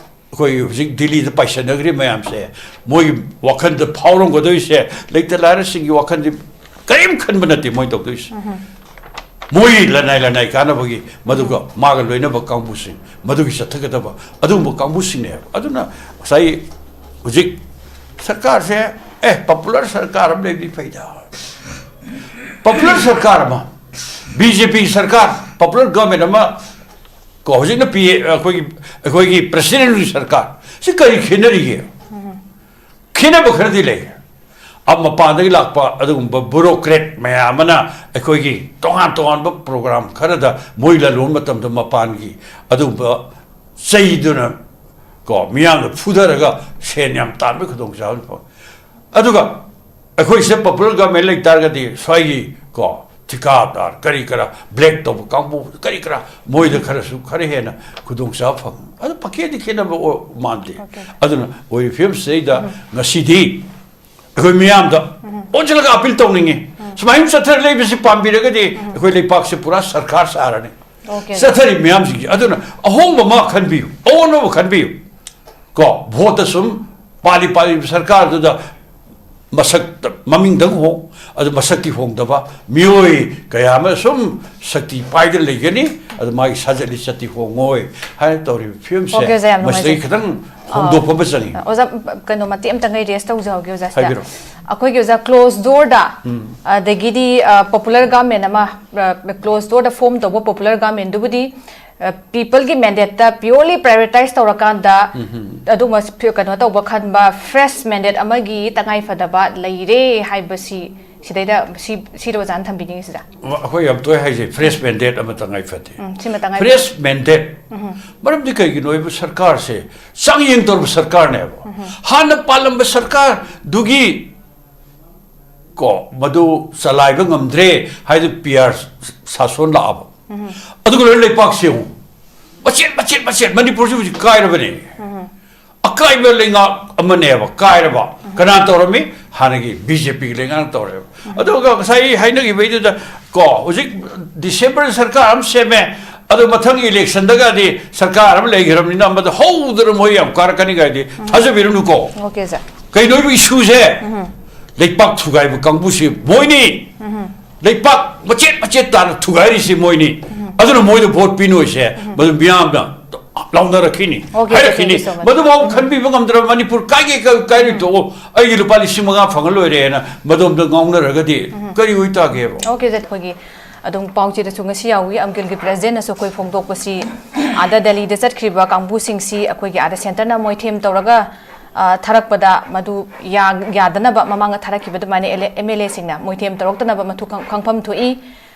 ꯑꯩꯈꯣꯏ ꯍꯧꯖꯤꯛ ꯗꯤꯜꯂꯤꯗ ꯄꯥꯏꯁꯟꯅꯈ꯭ꯔꯤꯕ ꯃꯌꯥꯝꯁꯦ, ꯃꯣꯏꯒꯤ ꯋꯥꯈꯜꯗ ꯐꯥꯎꯔꯝꯒꯗꯣꯏꯁꯦ, ꯂꯩꯇ ꯂꯥꯏꯔꯁꯤꯡꯒꯤ ꯋꯥꯈꯜꯗꯤ ꯀꯔꯤꯝ ꯈꯟꯕ ꯅꯠꯇꯦ ꯃꯣꯏ ꯇꯧꯗꯣꯏꯁꯦ꯫ ꯃꯣꯏ ꯂꯅꯥꯏ ꯂꯅꯥꯏ ꯀꯥꯟꯅꯕꯒꯤ, ꯃꯗꯨꯒ ꯃꯥꯒ ꯂꯣꯏꯅꯕ ꯀꯥꯡꯕꯨꯁꯤꯡ, ꯃꯗꯨꯒꯤ ꯆꯠꯊꯒꯗꯕ ꯑꯗꯨꯒꯨꯝꯕ ꯀꯥꯡꯕꯨꯁꯤꯡꯅꯦꯕ꯫ ꯑꯗꯨꯅ ꯉꯁꯥꯏ ꯍꯧꯖꯤꯛ ꯁꯔꯀꯥꯔꯁꯦ, ꯑꯦ, ꯄꯣꯄꯨꯂꯔ ꯁꯔꯀꯥꯔ ꯑꯃ ꯂꯩꯕꯗꯤ ꯐꯩꯗ, ꯄꯣꯄꯨꯂꯔ ꯁꯔꯀꯥꯔ ꯑꯃ, ꯕꯤ ꯖꯦ ꯄꯤ ꯁꯔꯀꯥꯔ, ꯄꯣꯄꯨꯂꯔ ꯒꯚꯔꯟꯃꯦꯟ ꯑꯃ, ꯀꯣ, ꯍꯧꯖꯤꯛꯅ ꯄꯤ ꯑꯦ, ꯑꯩꯈꯣꯏꯒꯤ, ꯑꯩꯈꯣꯏꯒꯤ ꯄ꯭ꯔꯁꯤꯗꯦꯟꯒꯤ ꯁꯔꯀꯥꯔ, ꯁꯤ ꯀꯔꯤ ꯈꯦꯠꯅꯔꯤꯒꯦ? ꯈꯦꯠꯅꯕ ꯈꯔꯗꯤ ꯂꯩ꯫ ꯑ, ꯃꯄꯥꯟꯗꯒꯤ ꯂꯥꯛꯄ ꯑꯗꯨꯒꯨꯝꯕ ꯕ꯭ꯌꯨꯔꯣꯀ꯭ꯔꯦꯠ ꯃꯌꯥꯝ ꯑꯃꯅ ꯑꯩꯈꯣꯏꯒꯤ ꯇꯣꯉꯥꯟ ꯇꯣꯉꯥꯟꯕ ꯄ꯭ꯔꯣꯒ꯭ꯔꯥꯝ ꯈꯔꯗ ꯃꯣꯏ ꯂꯂꯣꯟꯕ ꯃꯇꯝꯗ ꯃꯄꯥꯟꯒꯤ ꯑꯗꯨꯒꯨꯝꯕ ꯆꯩꯗꯨꯅ, ꯀꯣ, ꯃꯤꯌꯥꯝꯅ ꯐꯨꯊꯔꯒ ꯁꯦꯟ ꯌꯥꯝ ꯇꯥꯟꯕꯒꯤ ꯈꯨꯗꯣꯡꯆꯥꯕ ꯐꯪ-, ꯑꯗꯨꯒ ꯑꯩꯈꯣꯏꯁꯤꯗ ꯄꯣꯄꯨꯂꯔ ꯒꯚꯔꯟꯃꯦꯟ ꯂꯩ ꯇꯥꯔꯒꯗꯤ ꯁ꯭ꯋꯥꯏꯒꯤ, ꯀꯣ, ꯊꯤꯀꯥꯗꯥꯔ ꯀꯔꯤ ꯀꯔꯥ, ꯕ꯭ꯂꯦꯛ ꯇꯧꯕ ꯀꯥꯡꯕꯨ ꯀꯔꯤ ꯀꯔꯥ, ꯃꯣꯏꯗ ꯈꯔꯁꯨ ꯈꯔ ꯍꯦꯟꯅ ꯈꯨꯗꯣꯡꯆꯥꯕ ꯐꯪ-, ꯑꯗꯨ ꯄꯀꯦꯗꯤ ꯈꯦꯠꯅꯕ ꯑꯣ-, ꯃꯥꯟꯗꯦ꯫ ꯑꯣꯀꯦ꯫ ꯑꯗꯨꯅ ꯑꯣꯏꯔꯤꯕ ꯐꯤꯕꯝꯁꯤꯗꯩꯗ ꯉꯁꯤꯗꯤ ꯑꯩꯈꯣꯏ ꯃꯤꯌꯥꯝꯗ ꯑꯣꯟꯁꯤꯜꯂꯒ ꯑꯄꯤꯜ ꯇꯧꯅꯤꯡꯉꯤ꯫ ꯁꯨꯃꯥꯏꯅ ꯆꯠꯊꯔ ꯂꯩꯕꯁꯤ ꯄꯥꯝꯕꯤꯔꯒꯗꯤ ꯑꯩꯈꯣꯏ ꯂꯩꯄꯥꯛꯁꯦ ꯄꯨꯔꯥ ꯁꯔꯀꯥꯔ ꯁꯥꯔꯅꯤ꯫ ꯑꯣꯀꯦ꯫ ꯆꯠꯊꯔꯤꯕ ꯃꯌꯥꯝꯁꯤꯡꯁꯦ, ꯑꯗꯨꯅ ꯑꯍꯣꯡꯕ ꯑꯃ ꯈꯟꯕꯤꯌꯨ, ꯑꯑꯣꯟꯕ ꯑꯃ ꯈꯟꯕꯤꯌꯨ꯫ ꯀꯣ, ꯚꯣꯠꯇ ꯁꯨꯝ ꯄꯥꯜꯂꯤ ꯄꯥꯜꯂꯤꯕ ꯁꯔꯀꯥꯔꯗꯨꯗ ꯃꯁꯛꯇ ꯃꯃꯤꯡꯗꯪ ꯍꯣꯡ, ꯑꯗꯨ ꯃꯁꯛꯇꯤ ꯍꯣꯡꯗꯕ ꯃꯤꯑꯣꯏ ꯀꯌꯥ ꯑꯃ ꯁꯨꯝ ꯁꯛꯇꯤ ꯄꯥꯏꯗꯅ ꯂꯩꯒꯅꯤ꯫ ꯑꯗꯨ ꯃꯥꯒꯤ ꯁꯥꯖꯠ ꯂꯤꯆꯠꯇꯤ ꯍꯣꯡꯉꯣꯏ ꯍꯥꯏꯅ ꯇꯧꯔꯤꯕ ꯐꯤꯕꯝꯁꯦ ꯑꯣꯀꯦ, ꯑꯣꯖꯥ, ꯌꯥꯝ ꯃꯁꯤꯗꯒꯤ ꯅꯨꯡꯉꯥꯏꯖꯩ꯫ ꯈꯤꯇꯪ ꯍꯣꯡꯗꯣꯛꯄ ꯑꯃ ꯆꯪꯉꯤ꯫ ꯑꯣꯖꯥ, ꯀꯩꯅꯣ ꯃꯇꯦꯛ ꯑꯝꯇꯪ ꯑꯩ ꯔꯦꯁ ꯇꯧꯖꯍꯧꯒꯦ ꯑꯣꯖꯥ ꯁꯤꯗ꯫ ꯍꯥꯏꯕꯤꯔꯣ꯫ ꯑꯩꯈꯣꯏꯒꯤ ꯑꯣꯖꯥ ꯀ꯭ꯂꯣꯖ ꯗꯣꯔꯗ, ꯎꯝ꯫ ꯑꯗꯒꯤꯗꯤ, ꯑ, ꯄꯣꯄꯨꯂꯔ ꯒꯚꯔꯟꯃꯦꯟ ꯑꯃ, ꯑ, ꯀ꯭ꯂꯣꯖ ꯗꯣꯔꯗ ꯐꯣꯝ ꯇꯧꯕ ꯄꯣꯄꯨꯂꯔ ꯒꯚꯔꯟꯃꯦꯟꯗꯨꯕꯨꯗꯤ, ꯑ, ꯄꯤꯄꯜꯒꯤ ꯃꯦꯟꯗꯦꯠꯇ ꯄ꯭ꯌꯣꯔꯂꯤ ꯄ꯭ꯔꯥꯏꯌꯣꯔꯤꯇꯥꯏꯁ ꯇꯧꯔꯀꯥꯟꯗ ꯎꯝ꯫ ꯑꯗꯨꯒꯨꯝꯕ ꯐꯤ-, ꯀꯩꯅꯣ ꯇꯧꯕ ꯈꯟꯕ ꯐ꯭ꯔꯦꯁ ꯃꯦꯟꯗꯦꯠ ꯑꯃꯒꯤ ꯇꯉꯥꯏ ꯐꯗꯕ ꯂꯩꯔꯦ ꯍꯥꯏꯕꯁꯤ ꯁꯤꯗꯩꯗ ꯁꯤ-, ꯁꯤꯔꯣ ꯑꯣꯖꯥꯅ ꯊꯝꯕꯤꯅꯤꯡꯉꯤꯁꯤꯗ? ꯑꯩꯈꯣꯏ ꯌꯥꯝ ꯇꯣꯏ ꯍꯥꯏꯖꯩ, ꯐ꯭ꯔꯦꯁ ꯃꯦꯟꯗꯦꯠ ꯑꯃ ꯇꯉꯥꯏ ꯐꯗꯦ꯫ ꯎꯝ, ꯁꯤꯃ ꯇꯉꯥꯏ ꯐꯗꯦ꯫ Fresh mandate. ꯎꯝ꯫ ꯃꯔꯝꯗꯤ ꯀꯩꯒꯤꯅꯣ ꯍꯥꯏꯕ ꯁꯔꯀꯥꯔꯁꯦ ꯆꯥꯡꯌꯦꯡ ꯇꯧꯔꯕ ꯁꯔꯀꯥꯔꯅꯦꯕ꯫ ꯎꯝ꯫ ꯍꯥꯟꯅ ꯄꯥꯜꯂꯝꯕ ꯁꯔꯀꯥꯔꯗꯨꯒꯤ, ꯀꯣ, ꯃꯗꯨ ꯆꯂꯥꯏꯕ ꯉꯝꯗ꯭ꯔꯦ ꯍꯥꯏꯗꯨ ꯄꯤ ꯑꯥꯔ ꯁꯥꯁꯣꯟ ꯂꯥꯛꯑꯕ꯫ ꯎꯝ꯫ ꯑꯗꯨꯒ ꯂꯣꯏꯅ ꯂꯩꯄꯥꯛꯁꯦ ꯌꯦꯡꯉꯨ꯫ ꯃꯆꯦꯠ, ꯃꯆꯦꯠ, ꯃꯆꯦꯠ, ꯃꯅꯤꯄꯨꯔꯁꯤ ꯍꯧꯖꯤꯛ ꯀꯥꯏꯔꯕꯅꯦ꯫ ꯎꯝ꯫ ꯑꯀꯥꯏꯕ ꯂꯩꯉꯥꯛ ꯑꯃꯅꯦꯕ, ꯀꯥꯏꯔꯕ꯫ ꯎꯝ꯫ ꯀꯅꯥ ꯇꯧꯔꯝꯃꯤ? ꯍꯥꯟꯅꯒꯤ ꯕꯤ ꯖꯦ ꯄꯤꯒꯤ ꯂꯩꯉꯥꯛꯅ ꯇꯧꯔꯦꯕ꯫ ꯎꯝ꯫ ꯑꯗꯨꯒ ꯉꯁꯥꯏ ꯑꯩ ꯍꯥꯏꯅꯈꯤꯕꯩꯗꯨꯗ, ꯀꯣ, ꯍꯧꯖꯤꯛ ꯗꯤꯁꯦꯝꯕꯔ ꯁꯔꯀꯥꯔ ꯑꯃ ꯁꯦꯝꯃꯦ, ꯑꯗꯨ ꯃꯊꯪꯒꯤ ꯏꯂꯦꯛꯁꯟꯗꯒꯗꯤ ꯁꯔꯀꯥꯔ ꯑꯃ ꯂꯩꯈ꯭ꯔꯕꯅꯤꯅ ꯃꯗꯨ ꯍꯧꯗꯅ ꯃꯣꯏ ꯌꯥꯝ ꯀꯥꯔꯛꯀꯅꯤ ꯀꯥꯏꯗꯤ ꯎꯝ꯫ ꯊꯥꯖꯕꯤꯔꯨꯅꯨꯀꯣ꯫ ꯑꯣꯀꯦ, ꯁꯥꯔ꯫ ꯀꯩꯅꯣ ꯏꯁꯨꯁꯦ? ꯎꯝ꯫ ꯂꯩꯄꯥꯛ ꯊꯨꯒꯥꯏꯕ ꯀꯥꯡꯕꯨꯁꯤ ꯃꯣꯏꯅꯤ꯫ ꯎꯝ꯫ ꯂꯩꯄꯥꯛ ꯃꯆꯦꯠ ꯃꯆꯦꯠ ꯇꯥꯅ ꯊꯨꯒꯥꯏꯔꯤꯁꯤ ꯃꯣꯏꯅꯤ꯫ ꯎꯝ꯫ ꯑꯗꯨꯅ ꯃꯣꯏꯗ ꯚꯣꯠ ꯄꯤꯅꯣꯏꯁꯦ ꯎꯝ꯫ ꯃꯗꯨ ꯃꯤꯌꯥꯝꯅ ꯂꯥꯎꯅꯔꯛꯈꯤꯅꯤ, Okay, ꯍꯥꯏꯔꯛꯈꯤꯅꯤ꯫ thank you so much. ꯃꯗꯨꯐꯥꯎ ꯈꯟꯕꯤꯕ ꯉꯝꯗ꯭ꯔꯕ ꯃꯅꯤꯄꯨꯔ ꯀꯥꯏꯒꯦ ꯀ- ꯀꯥꯏꯔꯣꯏ ꯇꯣꯛꯑꯣ, ꯑꯩꯒꯤ ꯂꯨꯄꯥ ꯂꯤꯁꯤꯡ ꯃꯉꯥ ꯐꯪꯉ ꯂꯣꯏꯔꯦꯅ ꯃꯗꯣꯝꯗ ꯉꯥꯎꯅꯔꯒꯗꯤ ꯀꯔꯤ ꯑꯣꯏꯇꯥꯒꯦꯕ? Okay, ꯑꯩꯈꯣꯏꯒꯤ ꯑꯗꯨꯝ ꯄꯥꯎꯆꯦꯗꯁꯨ ꯉꯁꯤ ꯌꯥꯎꯏ, ꯑꯝꯀꯤꯜꯒꯤ ꯄ꯭ꯔꯦꯁꯤꯗꯦꯟꯅꯁꯨ ꯑꯩꯈꯣꯏ ꯐꯣꯡꯗꯣꯛꯄꯁꯤ, ꯑꯥꯗ ꯗꯦꯜꯂꯤꯗ ꯆꯠꯈ꯭ꯔꯤꯕ ꯀꯥꯡꯕꯨꯁꯤꯡꯁꯤ ꯑꯩꯈꯣꯏꯒꯤ ꯑꯥꯗ ꯁꯦꯟꯇꯔꯅ ꯃꯣꯏꯊꯦꯝ ꯇꯧꯔꯒ, ꯑ, ꯊꯥꯔꯛꯄꯗ ꯃꯗꯨ ꯌꯥ- ꯌꯥꯗꯅꯕ, ꯃꯃꯥꯡꯗ ꯊꯥꯔꯛꯈꯤꯕ ꯑꯗꯨꯃꯥꯏꯅ ꯑꯦꯝ ꯑꯦꯜ ꯑꯦꯁꯤꯡꯅ ꯃꯣꯏꯊꯦꯝ ꯇꯧꯔꯛꯇꯅꯕ ꯃꯊꯧ ꯈꯪ- ꯈꯪꯐꯝ ꯊꯣꯛꯏ꯫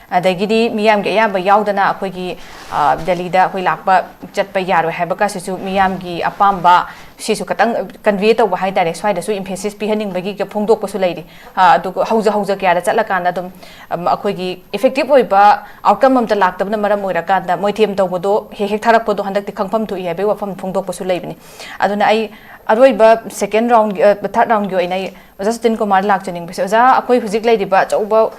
ꯑꯗꯒꯤꯗꯤ ꯃꯤꯌꯥꯝꯒꯤ ꯑꯌꯥꯝꯕ ꯌꯥꯎꯗꯅ ꯑꯩꯈꯣꯏꯒꯤ, ꯑ, ꯗꯦꯜꯂꯤꯗ ꯑꯩꯈꯣꯏ ꯂꯥꯛꯄ ꯆꯠꯄ ꯌꯥꯔꯣꯏ ꯍꯥꯏꯕ ꯀꯥꯁꯤꯁꯨ ꯃꯤꯌꯥꯝꯒꯤ ꯑꯄꯥꯝꯕ ꯁꯤꯁꯨ ꯈꯇꯪ ꯀꯟꯚꯦ ꯇꯧꯕ ꯍꯥꯏꯇꯥꯔꯦ, ꯁ꯭ꯋꯥꯏꯗꯁꯨ ꯏꯝꯐꯦꯁꯤꯁ ꯄꯤꯍꯟꯅꯤꯡꯕꯒꯤ ꯐꯣꯡꯗꯣꯛꯄꯁꯨ ꯂꯩꯔꯤ꯫ ꯑ, ꯑꯗꯨꯒ ꯍꯧꯖ ꯍꯧꯖ ꯀꯌꯥꯗ ꯆꯠꯂꯀꯥꯟꯗ ꯑꯗꯨꯝ, ꯑꯝ, ꯑꯩꯈꯣꯏꯒꯤ ꯏꯐꯦꯛꯇꯤꯞ ꯑꯣꯏꯕ ꯑꯥꯎꯠꯀꯝ ꯑꯝꯇ ꯂꯥꯛꯇꯕꯅ ꯃꯔꯝ ꯑꯣꯏꯔꯀꯥꯟꯗ ꯃꯣꯏꯊꯦꯝ ꯇꯧꯕꯗꯣ ꯍꯦꯛ ꯍꯦꯛ ꯊꯥꯔꯛꯄꯗꯣ ꯍꯟꯗꯛꯇꯤ ꯈꯪꯐꯝ ꯊꯣꯛꯏ ꯍꯥꯏꯕꯒꯤ ꯋꯥꯐꯝ ꯐꯣꯡꯗꯣꯛꯄꯁꯨ ꯂꯩꯕꯅꯤ꯫ ꯑꯗꯨꯅ ꯑꯩ ꯑꯔꯣꯏꯕ ꯁꯦꯀꯦꯟ ꯔꯥꯎꯟꯒꯤ, ꯑ, ꯊꯥꯔꯠ ꯔꯥꯎꯟꯒꯤ ꯑꯣꯏꯅ ꯑꯩ ꯑꯣꯖꯥ ꯁꯇꯤꯟ ꯀꯨꯃꯥꯔ ꯂꯥꯛꯆꯅꯤꯡꯕꯁꯦ, ꯑꯣꯖꯥ, ꯑꯩꯈꯣꯏ ꯍꯧꯖꯤꯛ ꯂꯩꯔꯤꯕ ꯑꯆꯧꯕ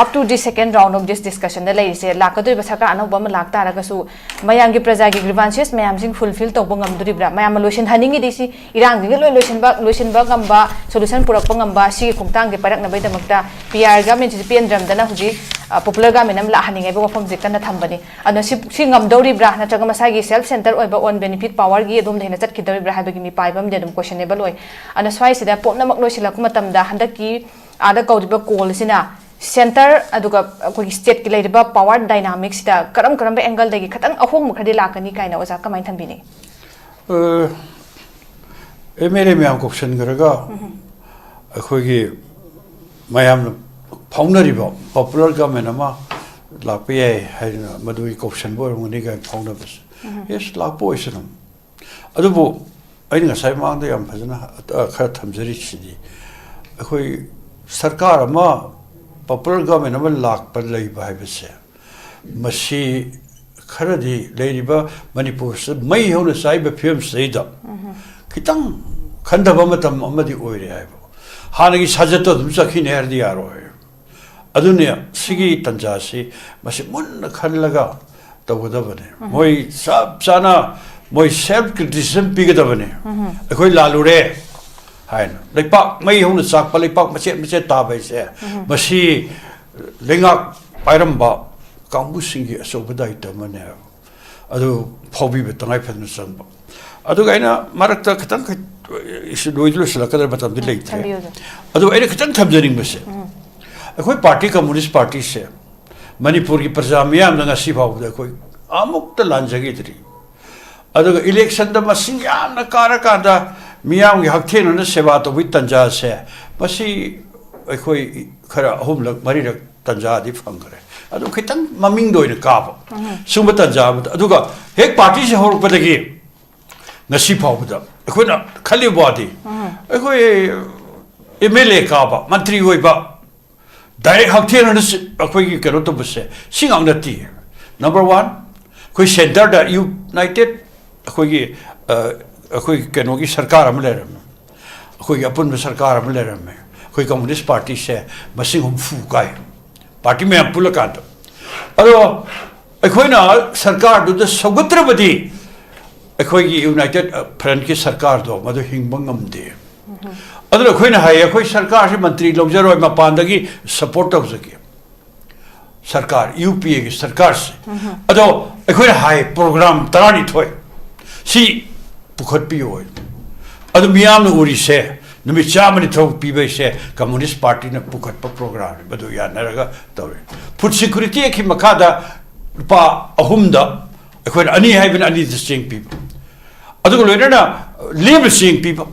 up to the second round of this discussionꯗ ꯂꯩꯔꯤꯁꯦ, ꯂꯥꯛꯀꯗꯣꯏꯕ ꯁꯔꯀꯥꯔ ꯑꯅꯧꯕ ꯑꯃ ꯂꯥꯛ ꯇꯥꯔꯒꯁꯨ ꯃꯌꯥꯝꯒꯤ ꯄ꯭ꯔꯖꯥꯒꯤ grievances ꯃꯌꯥꯝꯁꯤꯡ ꯐꯨꯜꯐꯤꯜ ꯇꯧꯕ ꯉꯝꯗꯣꯔꯤꯕ꯭ꯔꯥ? ꯃꯌꯥꯝꯅ ꯂꯣꯏꯁꯤꯟꯍꯟꯅꯤꯡꯉꯤꯗꯤ ꯁꯤ ꯏꯔꯥꯡꯁꯤꯡꯁꯦ ꯂꯣꯏ ꯂꯣꯏꯁꯤꯟꯕ, ꯂꯣꯏꯁꯤꯟꯕ ꯉꯝꯕ, ꯁꯣꯂꯨꯁꯟ ꯄꯨꯔꯛꯄ ꯉꯝꯕ, ꯁꯤꯒꯤ ꯈꯣꯡꯊꯥꯡꯁꯦ ꯄꯥꯏꯔꯛꯅꯕꯒꯤꯗꯃꯛꯇ ꯄꯤ ꯑꯥꯔ ꯒꯃꯦꯟꯁꯤꯁꯨ ꯄꯦꯟꯗ꯭ꯔꯝꯗꯅ ꯍꯧꯖꯤꯛ, ꯑ, ꯄꯣꯄꯨꯂꯔ ꯒꯃꯦꯟ ꯑꯃ ꯂꯥꯛꯍꯟꯅꯤꯡꯉꯦ ꯍꯥꯏꯕ ꯋꯥꯐꯝꯁꯦ ꯀꯟꯅ ꯊꯝꯕꯅꯤ꯫ ꯑꯗꯨꯅ ꯁꯤ, ꯁꯤ ꯉꯝꯗꯧꯔꯤꯕ꯭ꯔꯥ, ꯅꯠꯇ꯭ꯔꯒ ꯃꯁꯥꯒꯤ ꯁꯦꯜꯐ ꯁꯦꯟꯇꯔ ꯑꯣꯏꯕ ꯑꯣꯟ ꯕꯦꯅꯤꯐꯤꯠ ꯄꯥꯋꯔꯒꯤ ꯑꯗꯣꯝꯗ ꯍꯦꯟꯅ ꯆꯠꯈꯤꯗꯧꯔꯤꯕ꯭ꯔꯥ ꯍꯥꯏꯕꯒꯤ ꯃꯤꯄꯥꯏꯕ ꯑꯃꯗꯤ ꯑꯗꯨꯝ ꯀꯣꯏꯁꯟꯅꯦꯕꯜ ꯑꯣꯏ꯫ ꯑꯗꯨꯅ ꯁ꯭ꯋꯥꯏꯁꯤꯗ ꯄꯨꯝꯅꯃꯛ ꯂꯣꯏꯁꯤꯜꯂꯛꯄ ꯃꯇꯝꯗ ꯍꯟꯗꯛꯀꯤ ꯑꯥꯗ ꯀꯧꯔꯤꯕ ꯀꯣꯜꯁꯤꯅ ꯁꯦꯟꯇꯔ ꯑꯗꯨꯒ ꯑꯩꯈꯣꯏꯒꯤ ꯁ꯭ꯇꯦꯠꯀꯤ ꯂꯩꯔꯤꯕ ꯄꯥꯋꯔ ꯗꯥꯏꯅꯥꯃꯤꯛꯁꯤꯗ ꯀꯔꯝ ꯀꯔꯝꯕ ꯑꯦꯡꯒꯜꯗꯒꯤ ꯈꯤꯇꯪ ꯑꯍꯣꯡꯕ ꯈꯔꯗꯤ ꯂꯥꯛꯀꯅꯤ ꯀꯥꯏꯅ ꯑꯣꯖꯥ ꯀꯃꯥꯏꯅ ꯊꯝꯕꯤꯅꯤꯡꯉꯤ? ꯑꯦꯝ ꯑꯦꯜ ꯑꯦ ꯃꯌꯥꯝ ꯀꯧꯁꯤꯟꯈ꯭ꯔꯒ ꯑꯩꯈꯣꯏꯒꯤ ꯃꯌꯥꯝꯅ ꯐꯥꯎꯅꯔꯤꯕ ꯄꯣꯄꯨꯂꯔ ꯒꯃꯦꯟ ꯑꯃ ꯂꯥꯛꯄ ꯌꯥꯏ ꯍꯥꯏꯗꯅ ꯃꯗꯨꯒꯤ ꯀꯧꯁꯟꯕ ꯑꯣꯏꯔꯝꯒꯅꯤ ꯀꯥꯏꯅ ꯐꯥꯎꯅꯕꯁꯦ, ꯌꯦꯁ, ꯂꯥꯛꯄ ꯑꯣꯏꯁꯅꯨ꯫ ꯑꯗꯨꯕꯨ ꯑꯩꯅ ꯉꯁꯥꯏ ꯃꯃꯥꯡꯗ ꯌꯥꯝ ꯐꯖꯅ, ꯑ, ꯈꯔ ꯊꯝꯖꯔꯤꯁꯤꯗꯤ, ꯑꯩꯈꯣꯏ ꯁꯔꯀꯥꯔ ꯑꯃ, ꯄꯣꯄꯨꯂꯔ ꯒꯃꯦꯟ ꯑꯃ ꯂꯥꯛꯄ ꯂꯩꯕ ꯍꯥꯏꯕꯁꯦ, ꯃꯁꯤ ꯈꯔꯗꯤ ꯂꯩꯔꯤꯕ ꯃꯅꯤꯄꯨꯔꯁꯤꯗ ꯃꯩ ꯍꯧꯅ ꯆꯥꯏꯕ ꯐꯤꯕꯝꯁꯤꯗꯩꯗ ꯈꯤꯇꯪ ꯈꯟꯊꯕ ꯃꯇꯝ ꯑꯃꯗꯤ ꯑꯣꯏꯔꯦ ꯍꯥꯏꯕ꯫ ꯍꯥꯟꯅꯒꯤ ꯁꯥꯖꯠꯇꯣ ꯑꯗꯨꯝ ꯆꯠꯈꯤꯅꯤ ꯍꯥꯏꯔꯗꯤ ꯌꯥꯔꯣꯏ꯫ ꯑꯗꯨꯅ ꯁꯤꯒꯤ ꯇꯥꯟꯖꯥꯁꯤ ꯃꯁꯤ ꯃꯨꯟꯅ ꯈꯜꯂꯒ ꯇꯧꯒꯗꯕꯅꯤ꯫ ꯃꯣꯏ ꯆꯞ ꯆꯥꯅ ꯃꯣꯏ ꯁꯦꯜꯐ ꯀ꯭ꯔꯤꯇꯤꯁꯤꯖꯝ ꯄꯤꯒꯗꯕꯅꯤ꯫ ꯑꯩꯈꯣꯏ ꯂꯥꯜꯂꯨꯔꯦ ꯍꯥꯏꯅ꯫ ꯂꯩꯄꯥꯛ ꯃꯩ ꯍꯧꯅ ꯆꯥꯛꯄ, ꯂꯩꯄꯥꯛ ꯃꯆꯦꯠ ꯃꯆꯦꯠ ꯇꯥꯕ ꯍꯥꯏꯁꯦ, ꯃꯁꯤ ꯂꯩꯉꯥꯛ ꯄꯥꯏꯔꯝꯕ ꯀꯥꯡꯕꯨꯁꯤꯡꯒꯤ ꯑꯆꯧꯕ ꯗꯥꯏꯇ ꯑꯃꯅꯦꯕ꯫ ꯑꯗꯨ ꯐꯥꯎꯕꯤꯕ ꯇꯉꯥꯏ ꯐꯗꯅ ꯆꯪꯕ꯫ ꯑꯗꯨꯒ ꯑꯩꯅ ꯃꯔꯛꯇ ꯈꯤꯇꯪ ꯈ-, ꯏꯁꯨ ꯂꯣꯏꯗꯤ ꯂꯣꯏꯁꯤꯜꯂꯛꯀꯗ꯭ꯔꯥ, ꯃꯇꯝꯗꯤ ꯂꯩꯇ꯭ꯔꯦ꯫ ꯊꯝꯕꯤꯌꯨ, ꯊꯝꯕꯤꯌꯨ꯫ ꯑꯗꯨ ꯑꯩꯅ ꯈꯤꯇꯪ ꯊꯝꯖꯅꯤꯡꯕꯁꯦ, ꯎꯝ꯫ ꯑꯩꯈꯣꯏ ꯄꯥꯔꯇꯤ, ꯀꯝꯃꯨꯅꯤꯁ ꯄꯥꯔꯇꯤꯁꯦ ꯃꯅꯤꯄꯨꯔꯒꯤ ꯄ꯭ꯔꯖꯥ ꯃꯤꯌꯥꯝꯅ ꯉꯁꯤ ꯐꯥꯎꯕꯗ ꯑꯩꯈꯣꯏ ꯑꯃꯨꯛꯇ ꯂꯥꯟꯖꯈꯤꯗ꯭ꯔꯤ꯫ ꯑꯗꯨꯒ ꯏꯂꯦꯛꯁꯟꯗ ꯃꯁꯤꯡ ꯌꯥꯝꯅ ꯀꯥꯔꯀꯥꯟꯗ ꯃꯤꯌꯥꯝꯒꯤ ꯍꯛꯊꯦꯡꯅꯅ ꯁꯦꯕꯥ ꯇꯧꯕꯒꯤ ꯇꯥꯟꯖꯥꯁꯦ, ꯃꯁꯤ ꯑꯩꯈꯣꯏ ꯈꯔ ꯑꯍꯨꯝꯂꯛ ꯃꯔꯤꯔꯛ ꯇꯥꯟꯖꯥꯗꯤ ꯐꯪꯈ꯭ꯔꯦ꯫ ꯑꯗꯨ ꯈꯤꯇꯪ ꯃꯃꯤꯡꯗ ꯑꯣꯏꯅ ꯀꯥꯕ ꯁꯨꯝꯕ ꯇꯥꯟꯖꯥ ꯑꯃꯗ, ꯑꯗꯨꯒ ꯍꯦꯛ ꯄꯥꯔꯇꯤꯁꯦ ꯍꯧꯔꯛꯄꯗꯒꯤ ꯉꯁꯤ ꯐꯥꯎꯕꯗ ꯑꯩꯈꯣꯏꯅ ꯈꯜꯂꯤꯕ ꯋꯥꯗꯤ, ꯑꯩꯈꯣꯏ ꯑꯦꯝ ꯑꯦꯜ ꯑꯦ ꯀꯥꯕ, ꯃꯟꯇ꯭ꯔꯤ ꯑꯣꯏꯕ, ꯗꯥꯏꯔꯦꯛ ꯍꯛꯊꯦꯡꯅꯅ ꯁꯤ-, ꯑꯩꯈꯣꯏꯒꯤ ꯀꯩꯅꯣ ꯇꯧꯕꯁꯦ ꯁꯤ ꯉꯥꯛ ꯅꯠꯇꯦ꯫ ꯅꯝꯕꯔ ꯋꯥꯟ, ꯑꯩꯈꯣꯏ ꯁꯦꯟꯇꯔꯗ ꯌꯨꯅꯥꯏꯇꯦꯠ ꯑꯩꯈꯣꯏꯒꯤ, ꯑ, ꯑꯩꯈꯣꯏꯒꯤ ꯀꯩꯅꯣꯒꯤ ꯁꯔꯀꯥꯔ ꯑꯃ ꯂꯩꯔꯝꯃꯦ, ꯑꯩꯈꯣꯏꯒꯤ ꯑꯄꯨꯟꯕ ꯁꯔꯀꯥꯔ ꯑꯃ ꯂꯩꯔꯝꯃꯦ꯫ ꯑꯩꯈꯣꯏ ꯀꯝꯃꯨꯅꯤꯁ ꯄꯥꯔꯇꯤꯁꯦ ꯃꯁꯤꯡ ꯍꯨꯝꯐꯨ ꯀꯥꯏ, ꯄꯥꯔꯇꯤ ꯃꯌꯥꯝ ꯄꯨꯜꯂꯀꯥꯟꯗ꯫ ꯑꯗꯣ ꯑꯩꯈꯣꯏꯅ ꯁꯔꯀꯥꯔꯗꯨꯗ ꯁꯧꯒꯠꯇ꯭ꯔꯕꯗꯤ ꯑꯩꯈꯣꯏꯒꯤ ꯌꯨꯅꯥꯏꯇꯦꯠ ꯐ꯭ꯔꯟꯠꯀꯤ ꯁꯔꯀꯥꯔꯗꯣ ꯃꯗꯨ ꯍꯤꯡꯕ ꯉꯝꯗꯦ꯫ ꯑꯗꯨꯅ ꯑꯩꯈꯣꯏꯅ ꯍꯥꯏꯌꯦ, ꯑꯩꯈꯣꯏ ꯁꯔꯀꯥꯔꯁꯤ ꯃꯟꯇ꯭ꯔꯤ ꯂꯧꯖꯔꯣꯏ, ꯃꯄꯥꯟꯗꯒꯤ ꯁꯄꯣꯔꯠ ꯇꯧꯖꯒꯦ ꯁꯔꯀꯥꯔ, ꯌꯨ ꯄꯤ ꯑꯦꯒꯤ ꯁꯔꯀꯥꯔꯁꯦ꯫ ꯑꯗꯣ ꯑꯩꯈꯣꯏꯅ ꯍꯥꯏ, ꯄ꯭ꯔꯣꯒ꯭ꯔꯥꯝ ꯇꯔꯥꯅꯤꯊꯣꯏ ꯁꯤ ꯄꯨꯈꯠꯄꯤꯌꯣ꯫ ꯑꯗꯨ ꯃꯤꯌꯥꯝꯅ ꯎꯔꯤꯁꯦ, ꯅꯨꯃꯤꯠ ꯆꯥꯝꯃꯅꯤ ꯊꯕꯛ ꯄꯤꯕꯩꯁꯦ ꯀꯝꯃꯨꯅꯤꯁ ꯄꯥꯔꯇꯤꯅ ꯄꯨꯈꯠꯄ ꯄ꯭ꯔꯣꯒ꯭ꯔꯥꯝꯅꯤ, ꯃꯗꯨ ꯌꯥꯅꯔꯒ ꯇꯧꯔꯦ꯫ ꯐꯨꯗ ꯁꯦꯀ꯭ꯌꯨꯔꯤꯇꯤ ꯑꯦꯛꯀꯤ ꯃꯈꯥꯗ ꯂꯨꯄꯥ ꯑꯍꯨꯝꯗ ꯑꯩꯈꯣꯏꯅ ꯑꯅꯤ ꯍꯥꯏꯕꯅ ꯑꯅꯤꯗ ꯆꯦꯡ ꯄꯤꯕ, ꯑꯗꯨꯒ ꯂꯣꯏꯅꯅ ꯂꯦꯝꯅ ꯆꯦꯡ ꯄꯤꯕ,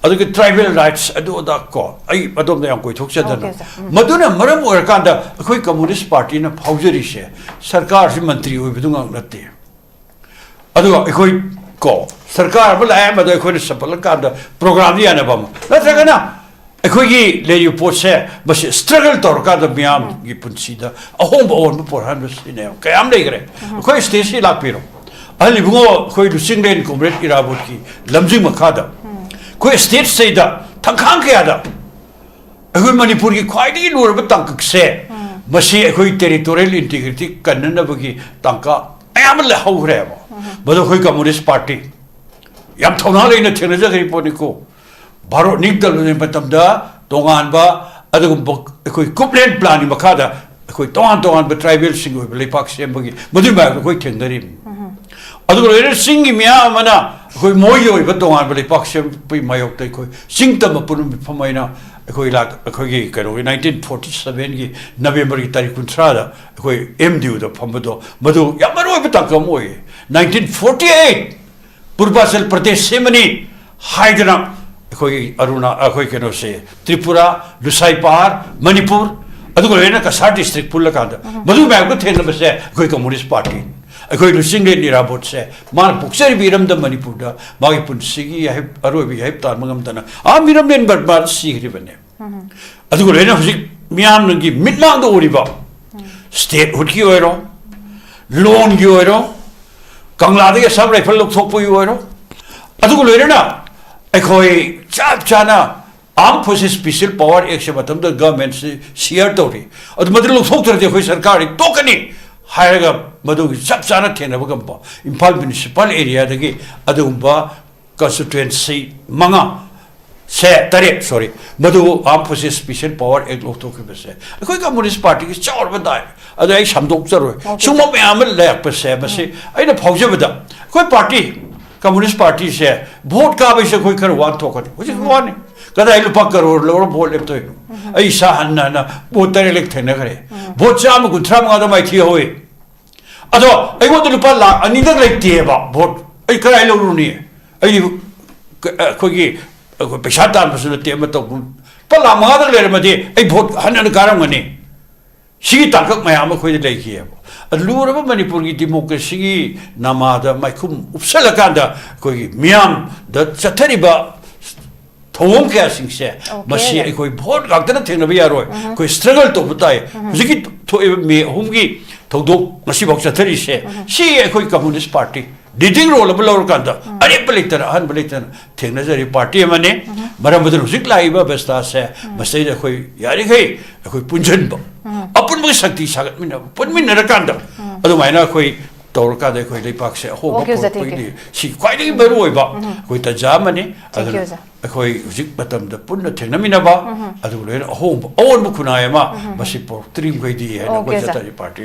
ꯑꯗꯨꯒ ꯇ꯭ꯔꯥꯏꯕꯦꯜ ꯔꯥꯏꯠꯁ ꯑꯗꯨ ꯑꯗꯥ ꯀꯣ, ꯑꯩ ꯑꯗꯣꯝꯗ ꯌꯥꯝ ꯀꯣꯏꯊꯣꯛꯆꯗꯅ꯫ Okay, sir. ꯎꯝ꯫ ꯃꯗꯨꯅ ꯃꯔꯝ ꯑꯣꯏꯔꯀꯥꯟꯗ ꯑꯩꯈꯣꯏ ꯀꯝꯃꯨꯅꯤꯁ ꯄꯥꯔꯇꯤꯅ ꯐꯥꯎꯖꯔꯤꯁꯦ ꯁꯔꯀꯥꯔꯁꯤ ꯃꯟꯇ꯭ꯔꯤ ꯑꯣꯏꯕꯗꯨ ꯉꯥꯛ ꯅꯠꯇꯦ꯫ ꯑꯗꯨꯒ ꯑꯩꯈꯣꯏ ꯀꯣ, ꯁꯔꯀꯥꯔ ꯑꯃ ꯂꯥꯛꯑꯦ, ꯃꯗꯨ ꯑꯩꯈꯣꯏꯅ ꯁꯧꯒꯠꯂꯀꯥꯟꯗ ꯄ꯭ꯔꯣꯒ꯭ꯔꯥꯝꯗ ꯌꯥꯅꯕ ꯑꯃ, ꯅꯠꯇ꯭ꯔꯒꯅ ꯑꯩꯈꯣꯏꯒꯤ ꯂꯩꯔꯤꯕ ꯄꯣꯠꯁꯦ ꯃꯁꯤ ꯁ꯭ꯇ꯭ꯔꯒꯜ ꯇꯧꯔꯀꯥꯟꯗ ꯃꯤꯌꯥꯝꯒꯤ ꯄꯨꯟꯁꯤꯗ ꯑꯍꯣꯡꯕ ꯑꯑꯣꯟꯕ ꯄꯨꯔꯛꯍꯟꯕ ꯁꯤꯅꯦꯕ꯫ ꯀꯌꯥꯝ ꯂꯩꯈ꯭ꯔꯦ꯫ ꯑꯩꯈꯣꯏ ꯁ꯭ꯇꯦꯠꯁꯤ ꯂꯥꯛꯄꯤꯔꯣ꯫ ꯑꯍꯜ ꯏꯕꯨꯡꯉꯣ ꯑꯩꯈꯣꯏ ꯂꯨꯆꯤꯡꯂꯦꯟ ꯀꯣꯝꯔꯦꯗ ꯏꯔꯥꯕꯣꯠꯀꯤ ꯂꯝꯖꯤꯡ ꯃꯈꯥꯗ ꯑꯩꯈꯣꯏ ꯁ꯭ꯇꯦꯠꯁꯤꯗ ꯊꯪꯈꯥꯡ ꯀꯌꯥꯗ ꯑꯩꯈꯣꯏ ꯃꯅꯤꯄꯨꯔꯒꯤ ꯈ꯭ꯋꯥꯏꯗꯒꯤ ꯂꯨꯔꯕ ꯇꯥꯡꯀꯛꯁꯦ, ꯃꯁꯤ ꯑꯩꯈꯣꯏ ꯇꯦꯔꯤꯇꯣꯔꯤꯌꯦꯜ ꯏꯟꯇꯤꯒ꯭ꯔꯤꯇꯤ ꯀꯟꯅꯅꯕꯒꯤ ꯇꯥꯡꯀꯛ ꯃꯌꯥꯝ ꯑꯃ ꯂꯩꯍꯧꯈ꯭ꯔꯦꯕ꯫ ꯃꯗꯨ ꯑꯩꯈꯣꯏ ꯀꯝꯃꯨꯅꯤꯁ ꯄꯥꯔꯇꯤ ꯌꯥꯝ ꯊꯧꯅꯥ ꯂꯩꯅ ꯊꯦꯡꯅꯖꯈ꯭ꯔꯤ ꯄꯣꯠꯅꯤꯀꯣ꯫ ꯚꯥꯔꯠ ꯅꯤꯡꯇꯝꯂꯕ ꯃꯇꯝꯗ ꯇꯣꯉꯥꯟꯕ ꯑꯗꯨꯒꯨꯝꯕ ꯑꯩꯈꯣꯏ ꯀꯨꯞꯂꯦꯟ ꯄ꯭ꯂꯥꯟꯒꯤ ꯃꯈꯥꯗ ꯑꯩꯈꯣꯏ ꯇꯣꯉꯥꯟ ꯇꯣꯉꯥꯟꯕ ꯇ꯭ꯔꯥꯏꯕꯦꯜꯁꯤꯡꯒꯤ ꯑꯣꯏꯕ ꯂꯩꯄꯥꯛ ꯁꯦꯝꯕꯒꯤ ꯃꯗꯨꯒꯤ ꯃꯥꯌꯣꯛꯇ ꯑꯩꯈꯣꯏ ꯊꯦꯡꯅꯔꯤꯕꯅꯤ꯫ ꯑꯗꯨꯒ ꯂꯣꯏꯅꯅ ꯆꯤꯡꯒꯤ ꯃꯤꯌꯥꯝ ꯑꯃꯅ ꯑꯩꯈꯣꯏ ꯃꯣꯏꯒꯤ ꯑꯣꯏꯕ ꯇꯣꯉꯥꯟꯕ ꯂꯩꯄꯥꯛ ꯁꯦꯝꯕꯒꯤ ꯃꯥꯌꯣꯛꯇ ꯑꯩꯈꯣꯏ ꯆꯤꯡ ꯇꯝ ꯑꯄꯨꯟꯕ ꯃꯤꯐꯝ ꯑꯣꯏꯅ ꯑꯩꯈꯣꯏ ꯂꯥꯛ-, ꯑꯩꯈꯣꯏꯒꯤ ꯀꯩꯅꯣꯒꯤ nineteen forty seven ꯒꯤ November ꯒꯤ ꯇꯥꯔꯤꯛ ꯀꯨꯟꯊ꯭ꯔꯥꯗ ꯑꯩꯈꯣꯏ M D U ꯗ ꯐꯝꯕꯗꯣ, ꯃꯗꯨ ꯌꯥꯝ ꯃꯔꯨ ꯑꯣꯏꯕ ꯇꯥꯡꯀꯛ ꯑꯃ ꯑꯣꯏꯌꯦ꯫ Nineteen forty eight ꯄꯨꯔꯕꯥꯆꯜ ꯄ꯭ꯔꯗꯦꯁ ꯁꯦꯝꯃꯅꯤ ꯍꯥꯏꯗꯅ ꯑꯩꯈꯣꯏꯒꯤ ꯑꯔꯨꯅꯥ-, ꯑꯩꯈꯣꯏ ꯀꯩꯅꯣꯁꯦ, ꯇ꯭ꯔꯤꯄꯨꯔꯥ, ꯂꯨꯁꯥꯏ ꯄꯍꯥꯔ, ꯃꯅꯤꯄꯨꯔ, ꯑꯗꯨꯒ ꯂꯣꯏꯅꯅ ꯀꯁꯥꯔ district ꯄꯨꯜꯂꯀꯥꯟꯗ ꯃꯗꯨ ꯃꯌꯥꯝꯒ ꯊꯦꯡꯅꯕꯁꯦ ꯑꯩꯈꯣꯏ Communist Party꯫ ꯑꯩꯈꯣꯏ ꯂꯨꯆꯤꯡꯂꯦꯟ ꯏꯔꯥꯕꯣꯠꯁꯦ ꯃꯥꯅ ꯄꯣꯛꯆꯔꯤꯕ ꯏꯔꯝꯗꯝ ꯃꯅꯤꯄꯨꯔꯗ ꯃꯥꯒꯤ ꯄꯨꯟꯁꯤꯒꯤ ꯌꯥꯍꯩꯞ-, ꯑꯔꯣꯏꯕ ꯌꯥꯍꯩꯞ ꯇꯥꯟꯕ ꯉꯝꯗꯅ ꯑꯥ ꯃꯤꯔꯝꯂꯦꯟ ꯕꯔꯃꯥꯗ ꯁꯤꯈ꯭ꯔꯤꯕꯅꯦ꯫ ꯑꯗꯨꯒ ꯂꯣꯏꯅꯅ ꯍꯧꯖꯤꯛ ꯃꯤꯌꯥꯝꯒꯤ ꯃꯤꯠꯃꯥꯡꯗ ꯎꯔꯤꯕ statehood ꯀꯤ ꯑꯣꯏꯔꯣ, loan ꯒꯤ ꯑꯣꯏꯔꯣ, ꯀꯪꯂꯥꯗꯒꯤ Assam Rifle ꯂꯧꯊꯣꯛꯄꯒꯤ ꯑꯣꯏꯔꯣ, ꯑꯗꯨꯒ ꯂꯣꯏꯅꯅ ꯑꯩꯈꯣꯏ ꯆꯞ ꯆꯥꯅ Armed Forces Special Power Act ꯁꯦ ꯃꯇꯝꯗꯨꯗ government ꯁꯤ share ꯇꯧꯔꯤ꯫ ꯑꯗꯨ ꯃꯗꯨ ꯂꯧꯊꯣꯛꯇ꯭ꯔꯗꯤ ꯑꯩꯈꯣꯏ ꯁꯔꯀꯥꯔꯗꯤ ꯇꯣꯛꯀꯅꯤ ꯍꯥꯏꯔꯒ ꯃꯗꯨꯒꯤ ꯆꯞ ꯆꯥꯅ ꯊꯦꯡꯅꯕ ꯉꯝꯕ ꯏꯝꯐꯥꯜ municipal area ꯗꯒꯤ ꯑꯗꯨꯒꯨꯝꯕ constituency ꯃꯉꯥ ꯁꯦ, ꯇꯔꯦꯠ, sorry, ꯃꯗꯨ Armed Forces Special Power Act ꯂꯧꯊꯣꯛꯈꯤꯕꯁꯦ ꯑꯩꯈꯣꯏ Communist Party ꯒꯤ ꯆꯥꯎꯔꯕ ꯗꯥꯏ꯫ ꯑꯗꯨ ꯑꯩ ꯁꯟꯗꯣꯛꯆꯔꯣꯏ꯫ Okay. ꯁꯨꯝꯕ ꯃꯌꯥꯝ ꯑꯃ ꯂꯩꯔꯛꯄꯁꯦ, ꯃꯁꯤ ꯑꯩꯅ ꯐꯥꯎꯖꯕꯗ ꯑꯩꯈꯣꯏ party, Communist Party ꯁꯦ vote ꯀꯥꯕꯩꯁꯦ ꯑꯩꯈꯣꯏ ꯈꯔ ꯋꯥꯅ ꯊꯣꯛꯀꯅꯤ꯫ ꯍꯧꯖꯤꯛ ꯋꯥꯅꯤ꯫ ꯀꯗꯥꯏ ꯂꯨꯄꯥ ꯀꯔꯣꯔ ꯂꯧꯔ vote ꯂꯦꯞꯇꯣꯏꯅꯣ? ꯑꯩ ꯏꯁꯥ ꯍꯟꯅ ꯍꯟꯅ vote ꯇꯔꯦꯠ ꯂꯦꯛ ꯊꯦꯡꯅꯈ꯭ꯔꯦ꯫ Vote ꯆꯥꯝꯃ ꯀꯨꯟꯊ꯭ꯔꯥ ꯃꯉꯥꯗ ꯃꯥꯏꯊꯤ ꯍꯧꯏ꯫ ꯑꯗꯣ ꯑꯩꯉꯣꯟꯗ ꯂꯨꯄꯥ ꯂꯥꯈ ꯑꯅꯤꯗꯪ ꯂꯩꯇꯦꯕ vote꯫ ꯑꯩ ꯀꯗꯥꯏ ꯂꯧꯔꯨꯅꯤ? ꯑꯩ ꯀ-, ꯑꯩꯈꯣꯏꯒꯤ, ꯑꯩꯈꯣꯏ ꯄꯩꯁꯥ ꯇꯥꯟꯕꯁꯨ ꯅꯠꯇꯦ, ꯑꯃ ꯇꯧꯕ꯫ ꯂꯨꯄꯥ ꯂꯥꯈ ꯃꯉꯥꯗꯪ ꯂꯩꯔꯝꯃꯗꯤ ꯑꯩ vote ꯍꯟꯅ ꯍꯟꯅ ꯀꯥꯔꯝꯒꯅꯤ꯫ ꯁꯤꯒꯤ ꯇꯥꯡꯀꯛ ꯃꯌꯥꯝ ꯑꯃ ꯑꯩꯈꯣꯏꯗ ꯂꯩꯈꯤꯑꯕ꯫ ꯑꯗꯨ ꯂꯨꯔꯕ ꯃꯅꯤꯄꯨꯔꯒꯤ democracy ꯒꯤ ꯅꯃꯥꯗ ꯃꯥꯏꯈꯨꯝ ꯎꯞꯁꯜꯂꯀꯥꯟꯗ ꯑꯩꯈꯣꯏꯒꯤ ꯃꯤꯌꯥꯝꯗ ꯆꯠꯊꯔꯤꯕ ꯊꯧꯑꯣꯡ ꯀꯌꯥꯁꯤꯡꯁꯦ, okay, ꯃꯁꯤ ꯑꯩꯈꯣꯏ vote ꯉꯥꯛꯇꯅ ꯊꯦꯡꯅꯕ ꯌꯥꯔꯣꯏ꯫ ꯑꯩꯈꯣꯏ struggle ꯇꯧꯕ ꯇꯥꯏ꯫ ꯍꯧꯖꯤꯛꯀꯤ ꯊꯣꯛꯏꯕ May ꯑꯍꯨꯝꯒꯤ ꯊꯧꯗꯣꯛ ꯉꯁꯤꯐꯥꯎ ꯆꯠꯊꯔꯤꯁꯦ, ꯁꯤ ꯑꯩꯈꯣꯏ Communist Party leading role ꯑꯃ ꯂꯧꯔꯀꯥꯟꯗ ꯑꯔꯦꯞꯄ ꯂꯩꯇꯅ, ꯑꯍꯟꯕ ꯂꯩꯇꯅ ꯊꯦꯡꯅꯖꯔꯤꯕ party ꯑꯃꯅꯤ꯫ ꯃꯔꯝ ꯑꯗꯨꯅ ꯍꯧꯖꯤꯛ ꯂꯥꯛꯏꯕ ꯑꯕꯁꯊꯥꯁꯦ, ꯃꯁꯤꯗꯩꯗ ꯑꯩꯈꯣꯏ ꯌꯥꯔꯤꯈꯩ ꯑꯩꯈꯣꯏ ꯄꯨꯟꯁꯤꯟꯕ, ꯑꯄꯨꯟꯕꯒꯤ ꯁꯛꯇꯤ ꯁꯥꯒꯠꯃꯤꯟꯅꯕ, ꯄꯨꯟꯃꯤꯟꯅꯔꯀꯥꯟꯗ ꯑꯗꯨꯃꯥꯏꯅ ꯑꯩꯈꯣꯏ ꯇꯧꯔꯀꯥꯟꯗ ꯑꯩꯈꯣꯏ ꯂꯩꯄꯥꯛꯁꯦ ꯑꯍꯣꯡꯕ Okay, ꯑꯣꯖꯥ, thank you. ꯄꯨꯔꯛꯄꯒꯤꯗꯤ ꯁꯤ ꯈ꯭ꯋꯥꯏꯗꯒꯤ ꯃꯔꯨ ꯑꯣꯏꯕ ꯑꯩꯈꯣꯏ ꯇꯥꯟꯖꯥ ꯑꯃꯅꯤ꯫ Thank you, ꯑꯗꯨꯅ ꯑꯣꯖꯥ꯫ ꯑꯩꯈꯣꯏ ꯍꯧꯖꯤꯛ ꯃꯇꯝꯗ ꯄꯨꯟꯅ ꯊꯦꯡꯅꯃꯤꯟꯅꯕ, ꯑꯗꯨꯒ ꯂꯣꯏꯅ ꯑꯍꯣꯡꯕ, ꯑꯑꯣꯟꯕ ꯈꯨꯟꯅꯥꯏ ꯑꯃ ꯃꯁꯤ ꯄꯨꯔꯛꯇ꯭ꯔꯤꯃꯈꯩꯗꯤ ꯍꯥꯏꯅ Okay, ꯑꯩꯈꯣꯏ ꯑꯣꯖꯥ꯫ ꯆꯠꯊꯔꯤ party ꯅꯤ꯫